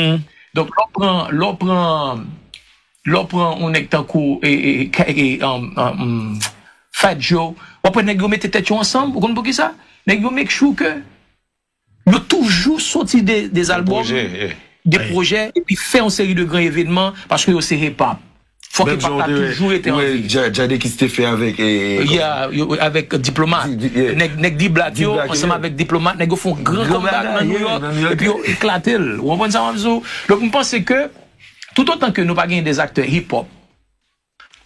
Donk, lè w pran, lè w pran, lè w pran yon nèg tankou e, e, e, e, um, um, um, Fat Joe, w ap wè nèg yo mete tèt yo ansanm, ou konn poukisa? Nèg yo make sure ke yo toujou soti de, de albòm, Pwojè, yeah. de pwojè, epi fè yon seri de gran evènman, paske yo se hip hop. Fòk hip hop la toujou rete an vi. Jadakiss te fè avèk e, e, Yeah, yo, avèk Diplomat. Di- di- yeah. Nèg, nèg D-Block yo, D-Block, ansanm yeah. Avèk Diplomat, nèg yo fè yon gran Gran comeback bagay, nan New yeah, York, nan New York. Epi yo eklate l. Ou konprann sa m ap di w? Donk, m panse ke, toutotan ke nou pa gen de aktè hip hop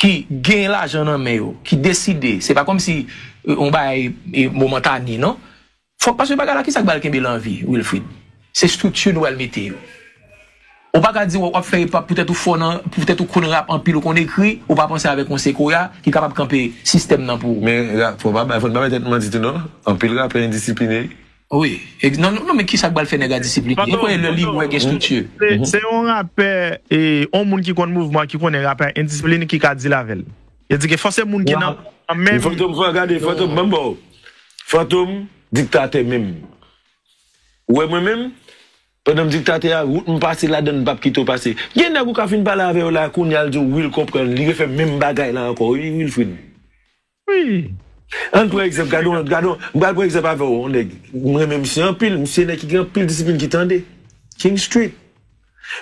ki gen lajan nan men yo, ki deside, se pa kòmsi e, yon bagay e, momantane, non? Fòk, paske bagay la, kisa k ba l kenbe l an vi, Wilfrid? Se estrikti nou al mete yo. Ou pa ka di w ap fè hip hop poutèt ou fò nan, poutèt ou konn rap anpil, ou konn ekri, ou pa panse avèk yon Sequoia ki kapab kanpe sistèm nan pou ou. Men rap, fò pa bay, fò n pa bay tèt manti tou non. Anpil rapè endisipline. Wi. Ex- Non, non, non, men kisa k ba l fè nèg la disipline? Ou kwè lè li wè gen estrikti? Se se yon rapè, e, yon moun ki konn mouvman, ki konnen rapè endisipline, ki ka di l avè l. Yo di ke fò se moun ki nan nan menm. Fantom, fò gade, Fantom, ban m ba w. Fantom, diktatè menm. Ou wè mwen menm, pandan m diktatè a, wout m pase ladan l, m p ap kite w pase. Gen nèg ou ka fin pale avè yo la, kounye a l di w wi l konprann, li refè menm bagay la ankò, wi, Wilfrid. Wi. Ann pran egzanp, gade yon, gade yon, m pral pran egzanp avè w, yon nèg, m renmen misye anpil, misye nèg ki gen anpil disiplin, ki tande. King Street.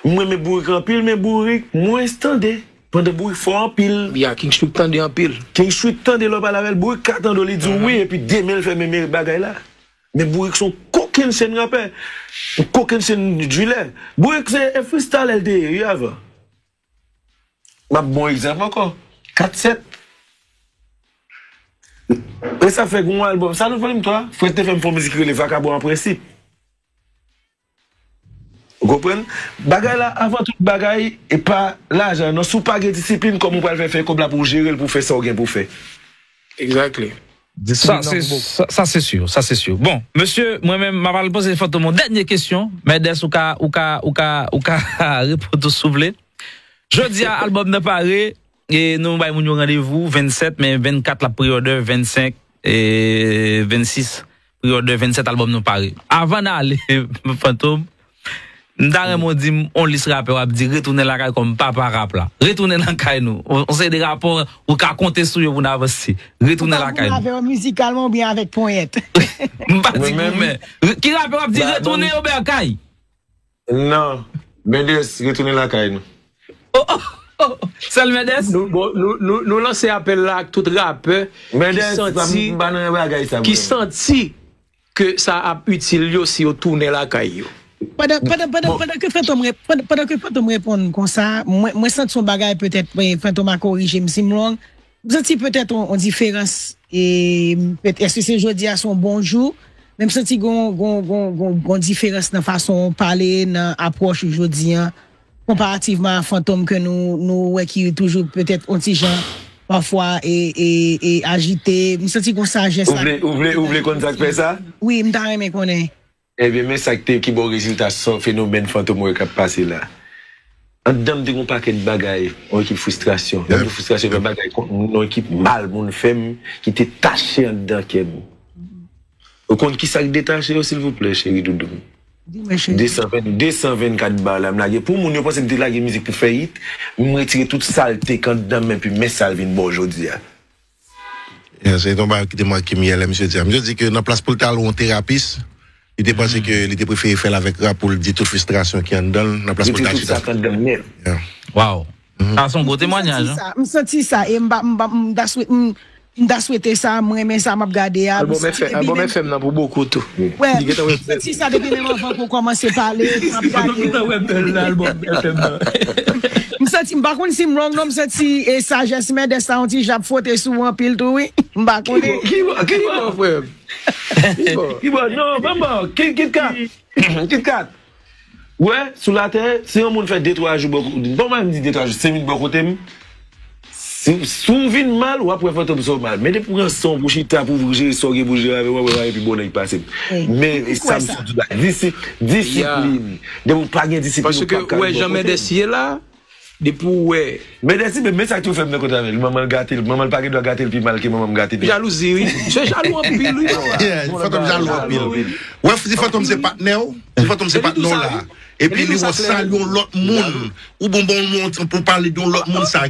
M renmen Bourik anpil, men Bourik mwens tande. Pandan Bourik fò anpil. Ya, King Street tande anpil. King Street tande lè w pale avè l, Bourik ka tande w, li di w wi, epi demen l fè menm bagay la. Men Bourik se yon kokennchenn rapè. Yon kokennchenn dilè. Bourik se e freestyle l te ye, wi, avan. M ap bon egzanp ankò. Kat sèt. E sa fè gen yon albòm. Sa nou volim twa. Fred te fè m fè yon mizik ki rele Vakabon an Prensip. Ou konprann? Bagay la, avan tout bagay, e pa lajan. Non, si w pa gen disiplin, kòman w pral fè fè kòb la pou w jere l, pou w fè sa w gen pou w fè? Exactly. Sa se sa, sa se sur, sa se sur. Bon, mesye, mwen menm m ap al poze Fantom yon dènye kesyon. Mèdès, ou ka ou ka ou ka ou ka reponn tou si w vle. Jodi a albòm nan pare, e nou bay moun yo randevou vennsèt, men vennkat l ap pre-order, vennsenk, e vennsis pre-order, vennsèt albòm nou pare. Avan n ale, Fantom, m ta renmen w di m yon lis rapè w ap di retounen lakay kòm papa rap la. Retounen lakay nou. Yon seri de rapè ou ka konte sou yo pou n avanse. Retounen lakay nou. Avè mizikalman oubyen avèk ponyèt? M pa di goumen. Ki rapè w ap di retounen yo Bèkay? Non. Mèdès, retounen lakay nou. Oh, oh, oh, oh. Sèl Mèdès? Nou, bon, nou, nou, nou lanse apèl la ak tout rapè ki Mèdès, pa santi, m pa nan bagay sa. ki Mwen. Santi ke sa ap itil yo si yo tounen lakay yo. Pandan, pandan, pandan, pandan ke Fantom rep- pandan, pandan ke Fantom reponn konsa, mwen, mwen santi yon bagay petèt, mwen, Fantom a korije m si m wrong. M santi petèt yon, yon diferans, e, pet- èske se jodi a se yon bon jou, Men m santi gon, gon, gon, gon, gon diferans nan fason w pale, nan apwòch ou jodi an, konparativman a Fantom ke nou, nou wè ki toujou petèt on ti jan, pafwa, e, e, e ajite. M santi gon sajès. Ou vle, ou vle, ou vle konn sa k fè sa? Wi, m ta renmen konnen. Ebyen, men sa k te, ki ba w rezilta sa, fenomèn Fantom ou wè k ap pase la. Anndan m te gon pakèt bagay, yon ekip fristrasyon. Yon ekip fristrasyon fè bagay kont moun, yon ekip mal moun fè m, ki te tache anndan kè m. Ou konn ki sa k detache yo, silvouplè, cheri doudou m? Di mwen, cheri. De san ven, de san vennkat ba la, m lage. Pou moun yo panse m te lage mizik pou fè hit, m retire tout salte k anndan m, epi men sa l vin ba w jodi a. Yeah, se yon bagay ki te make m yè lè misye di sa. Misye di ke nan plas pou l te al wè yon terapis, li te panse ke li te prefere fè l avèk rap pou l di tout fristrasyon ki anndan l, nan plas pou l te al chita. Di tout sa k anndan m nèt. Yeah. Wow. Sa se yon gwo temwanyaj, hein? M santi sa, m santi sa, e m pa, m pa, m ta swete, m, m ta swete sa, m renmen sa, m ap gade a, m Album santi F M, depi Album menm F M nan pou bokou tou. Wè, m santi sa depi menm anvan ke w kòmanse pale, m ap gade. Album F M nan. M santi, m pa konn si m wrong non, m santi, e, sajès Mèdès sa yon ti jan ap fwote sou ou anpil tou, wi. M pa konnen. Ki bò, ki bò, frè m? Ki bò? Ki bò? Non, ban m ba w. Ki, Kit Kat. Kit Kat. Wè, sou latè, si yon moun fè de twa jou bò kote m, bon, m di de twa jou, senk minit bò kote m, si, si w vin mal, w ap wè Fantom sa w mal. Men depi w pran san w pou chita, pou w jere sa w gen pou jere avè w, w ap wè pi bon nèg pase m. Men, e sa m sot di la. Disi-, disiplin. Depi w pa gen disiplin, ou p ap ka vin bò kote m. Paske, wè, jan Mèdès ye la, depi w wè. Mèdès, men, men sa ki tou fè m nan kontre avè l. Manman l gate l. Manman l pa gen dwa gate l pi mal ke manman m gate l. Jalouzi, wi. Se jalou anpil, wi, papa. Yeah, Fantom jalou anpil. Wè, si Fantom se patnè w, si Fantom se patnè w la, epi li wè w salye yon lòt moun, ou bon bon moun pou pale de yon lòt moun sa.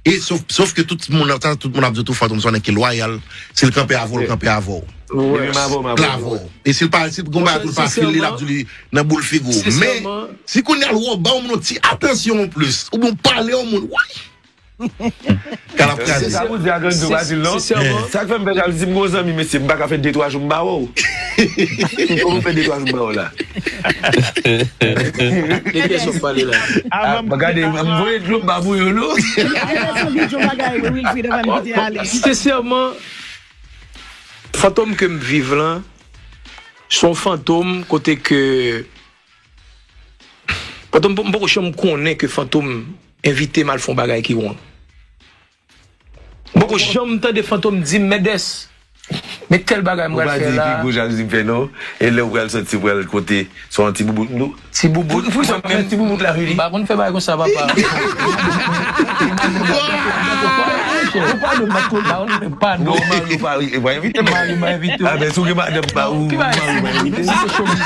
E sof, sof ke tout moun, sa, tout moun ap di tou Fantom se yon nèg ki lwayal, si l kanpe avè w, l kanpe avè w. Li menm avè w, m avè w. L avè w. E si l pa, si l gon bagay pou l pa fil li, l ap di li nan boul figi w. Men, si kounye a l wè w ba yon moun yon ti atansyon anplis, oubyen w pale yon moun, woy! Kal ap kraze. Se sa pou di a grann di w pa di l non. Sa k fè m fè jalouzi, m gon zanmi, mesye, m pa ka fè de twa jou m pa wè w. M poko fè de twa jou m pa wè w la. De kiyès w ap pale la? Ah, gade, m voye dlo m pa pou yo non. Sencèrement, Fantom ke m viv lan, se yon Fantom kote ke Fantom, m poko janm konnen ke Fantom envite m al fè yon bagay ki wrong. M poko janm tande Fantom di m, Mèdès, men tèl bagay m pral fè la. Ou pa di ki gwo jalouzi m fè non. E lè ou pral sòti, ou pral kote, se yon ti boubout nou. Ti boubout. Pou sa, ti boubout la, Willy. M pa konn fè bagay konsa, papa. Ou pa nou, m pa konn. Padon. Ou pa nou, pa, e pa envite m. Mari, m pa envite w. Ah, ben, si w gen madanm, pa ou, mari, m pa envite m. Se showbiz.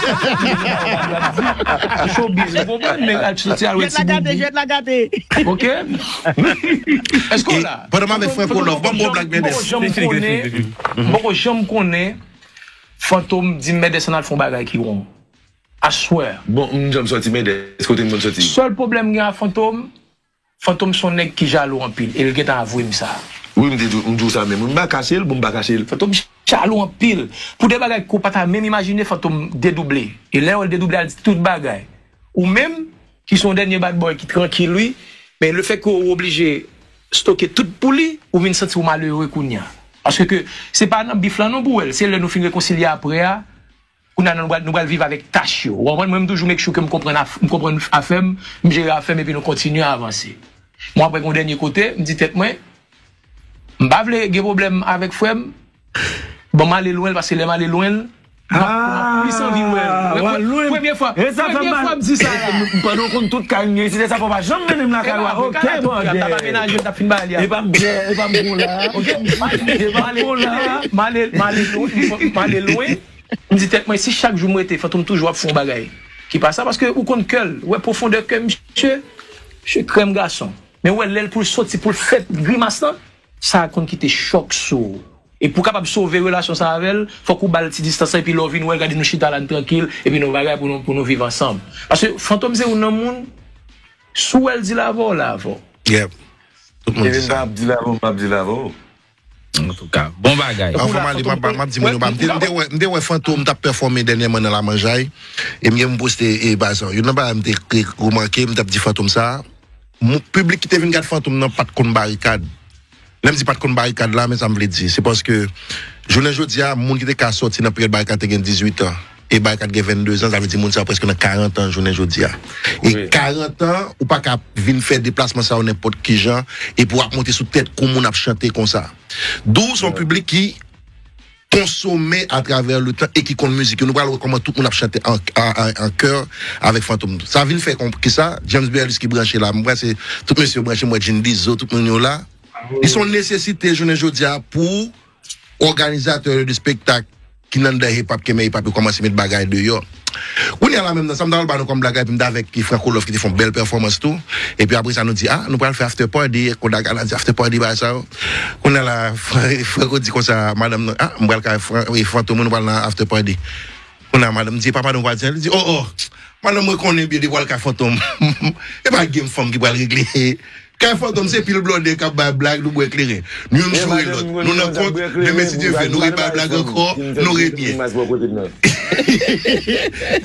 Se showbiz. Ou konprann, men al sòti al wè ti boubout. Jwèt la gate, jwèt la gate. Ok? Èske w la? Pandan m avèk Franco Love, ban m bon blag, Mèdès. M poko janm konnen, m poko janm konnen Fantom di m, Mèdès, ann al fè yon bagay ki wrong. I swear. Bon, m janm sòti, Mèdès, kote m konn sòti? Sèl pwoblèm m gen a Fantom, Fantom se yon nèg ki jalou anpil, e l gentan avwe m sa. Wi, m te di, m di w sa menm. Wi, m pa kache l, bon, m pa kache l. Fantom jalou anpil. Pou de bagay ke w pa ta menm imajine, Fantom dedouble. E lè w wè l dedouble, al di tout bagay. Ou menm, ki se yon dènye bad boy ki trankil, wi, men lefètke w oblije stoke tout pou li, ou vin santi w malere kounye a. Paske ke se pa nan bif la non pou w wè l, se lè nou fin rekonsilye apre a, kounye a nou pral, nou pral viv avèk tach yo. Ou konprann? Mwen, m toujou make sure ke m konprann af-, m konprann afè m, m jere afè m, epi nou kontinye avanse. Mwen, apre gen yon dènye kote, m di tèt mwen, m pa vle gen pwoblèm avèk frè m, bon, m ale lwen l, paske lè m ale lwen l, m ap, m ap plis anvi wè l. Premye fwa, premye fwa m di sa la. Pandan w konn tout kay m gen isit, e sa fè w pa janm mennen m lakay ou a okenn mande. L ap amenaje, l t ap fin ba li a. E pa m, e pa m bon la. E pa m bon la. M ale, m ale lwen, m ale lwen. M di tèt mwen, si chak jou m rete, Fantom toujou ap fè yon bagay ki pa sa, paske ou konn kè l, ou wè pwofondè kè misye, misye krèm gason. Men ou wè lè l pou l soti, pou l fè grimas lan, sa konn kite chòk sou ou. E pou w kapab sove relasyon sa avè l, fòk ou ba l ti distans lan, epi lè w vin wè l, gade nou chita la, n trankil, epi nou bagay pou nou, pou nou viv ansanm. Paske Fantom se youn nan moun, si w wè l di l avè w, l avè w. Yep. Tout moun di sa. Epi m pa ap di l avè w, m ap di l avè w. Antouka, bon bagay. Anvan m ale, m ap, m ap di moun yo, m te, m te wè, m te wè Fantom t ap pèfòme dènyèman nan Lamanjay. E m gen m poste, e, pa sa. Youn nan bagay m te re-, remake, m t ap di Fantom sa. Moun, piblik ki te vin gad Fantom nan pa t konn barikad. Lè m di pa t konn barikad la, men sa m vle di, se paske jounen jodi a, moun ki te ka sòti nan peryòd barikad te gen dizuit an, e barikad gen venndezan, sa vle di moun sa yo prèske nan karant an jounen jodi a. E karant an, ou pa ka vin fè deplasman sa yo nenpòt ki jan, epi w ap monte sou tèt kou moun ap chante konsa. Dou se yon piblik ki konsome atravè le tan e ki konn mizik yo. Nou pral wè kòman tout moun ap chante an, an, an, an kè avèk Fantom. Sa vin fè kon, ki sa? James Berlus ki branche la. Mwen, se tout mesye yo branche, mwen, Jean Dizo, tout moun yo la. Li se yon nesesite jounen jodi a pou òganizatè de spektak ki nan de hip hop, ki men hip hop, yo kòmanse met bagay deyò. Kounye a la menm nan, sa m ta pral ba nou kòm bagay, epi m ta avèk ki Franco Love ki te fè yon bèl pèfòmans tou. Epi apre sa, nou di, ah, nou pral fè after party. Kodak la di after party, bagay sa yo. Kounye a la, Franco di konsa, madanm nan, ah, m pral kay Fran-, e, Fantom, nou pral nan after party. Kounye a, madanm di, e pa madanm ou pral di, li di, oh, oh, madanm mwen konnen byen depi w al kay Fantom. E pa gen fanm ki pral regle. Kay Fantom se pil blòdè k ap bay blag, nou bwè kleren. Nou youn joure lòt. Nou nan kont, demen si Dye vle, nou rebay blag ankò, nou revyen.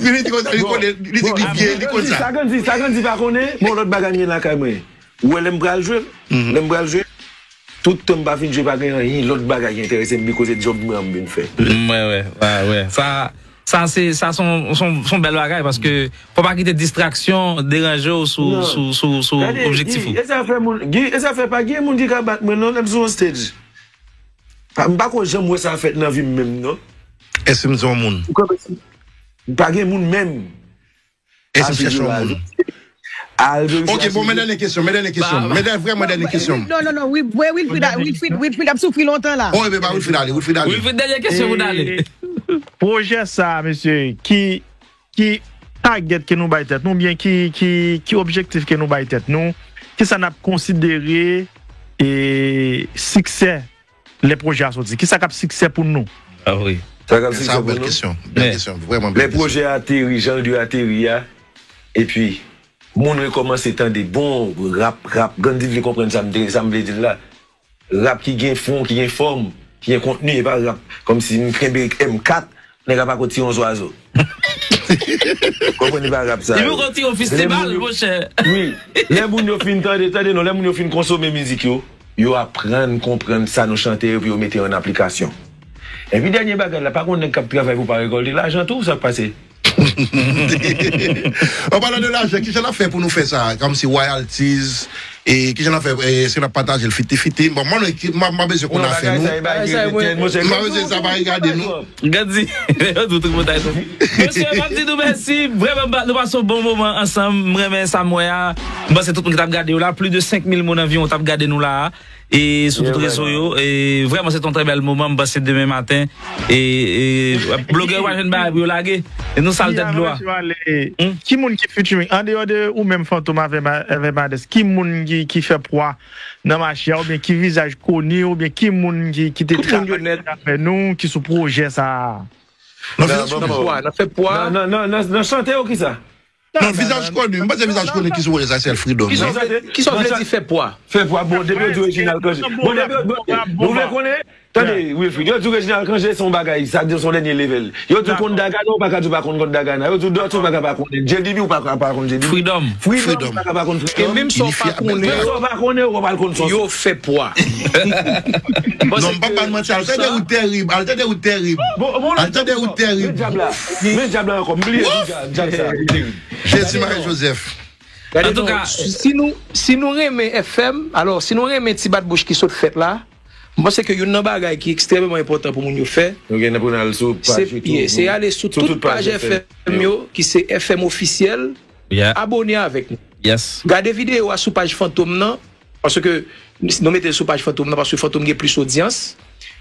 Men li di konsa, li konnen, li di li vye, li konn sa. Sa Gandhi, sa Gandhi pa konnen, bon, lòt bagay m gen lakay mwen. Ou wè lè m pral jwe, lè m pral jwe, tout tan m pa fin jwe pa gen anyen lòt bagay ki enterese m, byen koze djòb mwen an m vin fè. Mwen, wè, wè, wè. Sa, Sa se, sa se yon, se yon, se yon bèl bagay, paske fò pa kite distraksyon deranje w sou, sou, sou, sou objektif ou. Gade, Guy, e sa fè moun, Guy, e sa fè pa gen moun ki ka bat mwen non, lè m sou yon stage. Pa, m pa ko janm wè sa fèt nan vi m menm non. Èske m se yon moun? Ou konprann? Pa gen moun menm. Èske m chèche yon moun? Ok, bon, men dènye kesyon, men dènye kesyon. Men dènye, vrèman dènye kesyon. Non, non, non, wi, wi, Wilfrid, a- Wilfrid, Wilfrid ap soufri lontan la. Oh, ebyen, ba Wilfrid ale, Wilfrid ale. Wilfrid, dènye kesyon pou n ale. E, pwojè sa, mesye, ki, ki target ke nou bay tèt nou, oubyen ki, ki, ki objektif ke nou bay tèt nou, kisa n ap konsidere, e, siksè lè pwojè a soti? Kisa k ap siksè pou nou? Ah wi. Sa k ap siksè pou nou? Sa bèl kesyon. Bèl kesyon. Vrèman bèl kesyon. Lè pwojè a ateri, jan l dwe ateri a, epi moun rekòmanse tande bon rap, rap. Gandhi vle konprann sa m te, sa m vle di l la. Rap ki gen fon, ki gen fòm, ki gen kontni, e pa rap kòmsi m kenbe M kat, nèg la pako tire yon zwazo. Konprann, e pa rap sa. Li poko tire yon fistibal, monchè. Wi. Lè moun yo fin tande, tande non, lè moun yo fin konsome mizik yo, yo aprann konprann sa nou chante yo, epi yo mete an aplikasyon. Epi dènye bagay la, pa gon nèg k ap travay pou pa rekòlte lajan tou, sa k pase? An palan de lajan, kijan n ap fè pou nou fè sa? Kòmsi royalties, e kijan n ap fè, e, èske n ap pataje l fifti fifti? Bon, mwen, m, m bezwen konn afè nou. M pa bezwen sa pa regade nou. Gad di, yo tou tripotay tou. Mesye, m ap di nou mèsi. Vrèman, nou pase yon bon moman ansanm. M renmen sa m wè a. M panse tout moun ki t ap gade yo la, plis de senk mil moun anviwon t ap gade nou la a. E sou tout rezo yo. E vrèman, se te yon trè bèl moman. M panse demen maten, e, e, blogè yo pa jwenn bagay pou yo lage. E nou sal tèt dlo a. Ki moun ki featuring? Andeyò de ou menm, Fantom avè Ma-, avè Madès, ki moun ki, ki fè pwa nan mache a, oubyen ki vizaj koni, oubyen ki moun ki, ki te travay avè nou, ki sou pwojè sa a? Nan vizaj koni. Nan fè pwa, nan fè pwa. Nan, nan, nan, nan, nan chante ou kisa? Non, vizaj koni. M panse vizaj koni ki sou pwojè sa, se Freedom. Kisa w vle di fè pwa? Fè pwa, bon, depi yo di Reginald Cangé. Bon, depi yo, bon, nou vle konnen? Tande, Wilfrid, yo di Reginald Cangé se yon bagay, sa di se yon dènye level. Yo di w konn Dagana, ou pa ka di w pa konn konn Dagana. Yo di w Dutty, ou pa ka pa konnen. J D B, ou pa ka pa konn J D B. Freedom. Freedom, ou pa ka pa konn Freedom. E menm sa w pa konnen, menm sa w pa konnen, ou pa pral konn sa. Yo fè pwa. Non, m pa ba n manti, al tande Wood Terib, al tande Wood Terib. Al tande Wood Terib. Men djab la, men djab la ankò, m bliye djab sa, Wood Terib. Jezi Mari Jozèf. Antouka, si nou, si nou renmen F M, alò, si nou renmen ti bat bouch ki sot fèt la, m panse ke youn nan bagay ki ekstrèmeman enpòtan pou moun yo fè, nou gen pou n al sou paj YouTube, se ale sou tout paj F M yo, ki se F M ofisyèl, abòne avèk nou. Gade videyo a sou paj Fantom nan, paske nou mete l sou paj Fantom nan, paske Fantom gen plis odyans,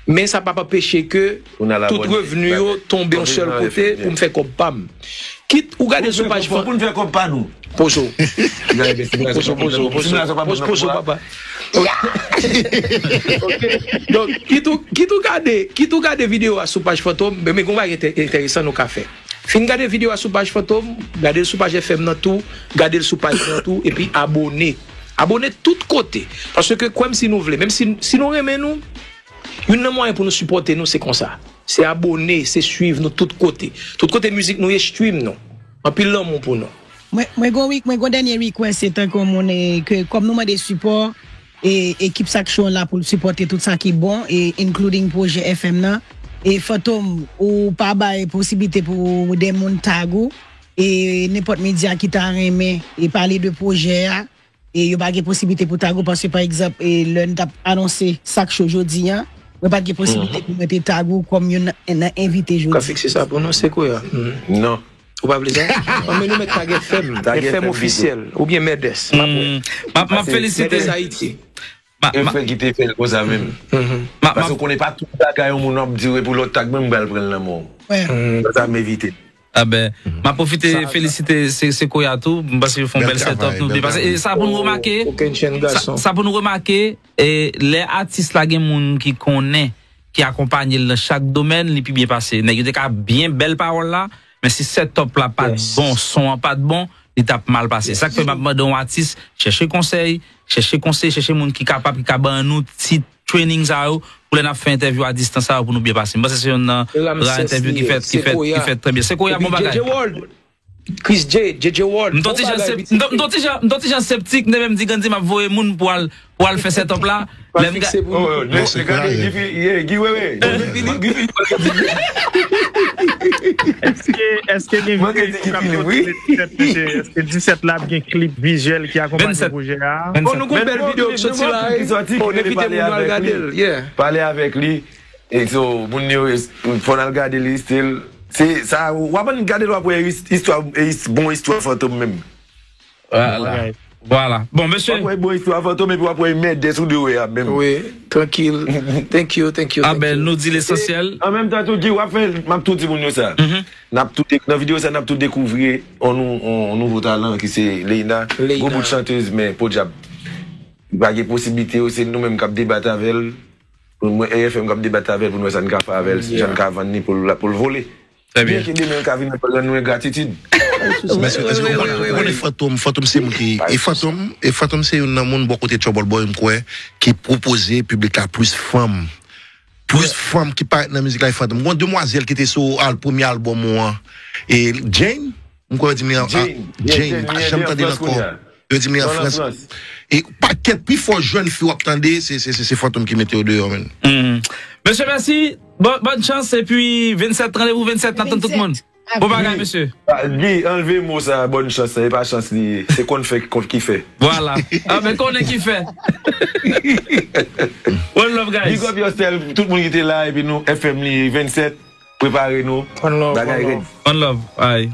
men sa p ap anpeche ke tout revni yo tonbe yon sèl kote pou m fè kòb pa m. Kit ou gade l sou paj Fantom. Pou n fè kòb pa nou. Pozo. Pozo, pozo, pozo, pozo, pozo, papa. Ok. Donk, kit ou, kit ou gade, kit ou gade videyo a sou paj Fantom, men, men gon bagay enteresan nou ka fè. Fin gade videyo a sou paj Fantom, gade l sou paj F M nan tou, gade l sou paj mwen tou, epi abòne. Abòne tout kote. Paske kwè m si nou vle, menm si, si nou renmen nou, youn nan mwayen pou nou sipòte nou, se konsa. Se abòne, se swiv nou tout kote. Tout kote mizik nou ye, stream nou. Anpil lanmou pou nou. Mwen, mwen gon, mwen gon dènye request, se tankou yon moun, eh, ke kòm nou mande sipò, e, ekip Sak Show la pou l sipòte tout sa ki bon, e including pwojè F M nan. E Fantom, ou pa bay posiblite pou de moun tag ou, e nenpòt medya ki ta renmen e pale de pwojè a, e yo pa gen posiblite pou tag ou, paske pa egzanp, e lè n t ap anonse Sak Show jodi a, mwen pa t gen posiblite pou mwen te tag ou kòm youn nan, nan envite jodi. Ka fikse sa pou nou, Sequoia. Non. Ou pa vle sa? Anben nou mèt tag F M, F M ofisyèl, oubyen Mèdès. M ap, m ap felisite. Mèdès Ayiti. E frè ki te fè l konsa menm. Paske ou konnen pa tout bagay yon moun ap dire pou lòt tag mwen, m pral pran l nan men w. Sa m evite. Aben, m ap pwofite felisite Se- Sequoia tou, m panse yo fè yon bèl setup, nou byen pase. E sa pou nou remake, sa, sa pou nou remake, e lè atis la gen moun ki konnen, ki akonpanye l nan chak domèn, li pi byen pase. Nèg yo te ka byen bèl pawòl la, men si setup la pa t bon, son an pa t bon, li t ap mal pase. Sa k fè m ap mande yon atis, chèche konsèy, chèche konsèy, chèche moun ki kapab, ki ka ban nou ti training sa yo, pou lè n ap fè entèvyou a distans sa yo, pou nou byen pase. M panse se youn nan ra entèvyou ki fèt, ki fèt, ki fèt trè byen. Sequoia, bon bagay. J J World, Chris J, J J World. M t on ti jan sep- m t on- m t on ti jan- m t on ti jan septik, m te menm di Gandhi m ap voye moun pou al, pou al fè setup la. Lè m ga- Pral fikse pou nou. Gade, Guy Fi- yeah, Guy Wewe. Èske, èske gen videyo k ap soti le disèt, mesye? Èske disèt la ap gen klip vizyèl ki akonpanye pwojè a? Bon, nou gon bèl videyo k soti la, wi. Bon, n envite moun yo al gade l, yeah. Pale avèk li. E so, moun yo, fò n al gade li still. Se sa, w ap annik gade l, w ap wè istwa, bon istwa Fantom menm. Vwala. Vwala. Bon, mesye. W ap wè bon istwa Fantom, epi w ap wè mèdè sou de wè a menm. Wi, trankil. Thank you, thank you, thank you. Ah ben, nou di lesansyèl. An menm tan tou, Guy, w ap fè, m ap tou di moun yo sa. N ap tou dek- nan videyo sa, n ap tou dekouvri on nou- on nouvo talan ki se Leïna. Leïna. Gwo bout chantez, men podyab. Li pa gen posiblite yo, se nou menm k ap debat avè l. Pou mwen, A F M k ap debat avè l pou nou wè sa n ka fè avè l, jan n ka vann li pou l pou l vole. Trè byen. Byen ke demen l ka vin ap rann nou engratitid. Men se, men se, ou konnen, ou konnen Fantom, Fantom se moun ki, e Fantom, e Fantom se youn nan moun bò kote Trouble Boy, m kwè, ki pwopoze piblik la plis fanm. Plis fanm ki parèt nan mizik la, e Fantom. Gon demwazèl ki te sou al- premye albòm ou an, e Jane, m kwè yo di m li an, Jane, Jane, m pa janm tande l ankò. Yo di m li an Frans. E pakèt pi fò jèn fi w ap tande, se, se, se, se Fantom ki mete yo deyò, menn. Mesye, mèsi. Bon, bòn chans, epi vennsèt, randevou vennsèt, n ap tann tout moun. Bon bagay, mesye. Guy, anlve mo sa, bòn chans, e pa chans li ye. Se konn fè ki fè. Vwala. Ah, men konnen ki fè. One love, guys. Big up yourself, tout moun ki te la, epi nou, F M li vennsèt, prepare nou. One love, bagay one love. One love, ay.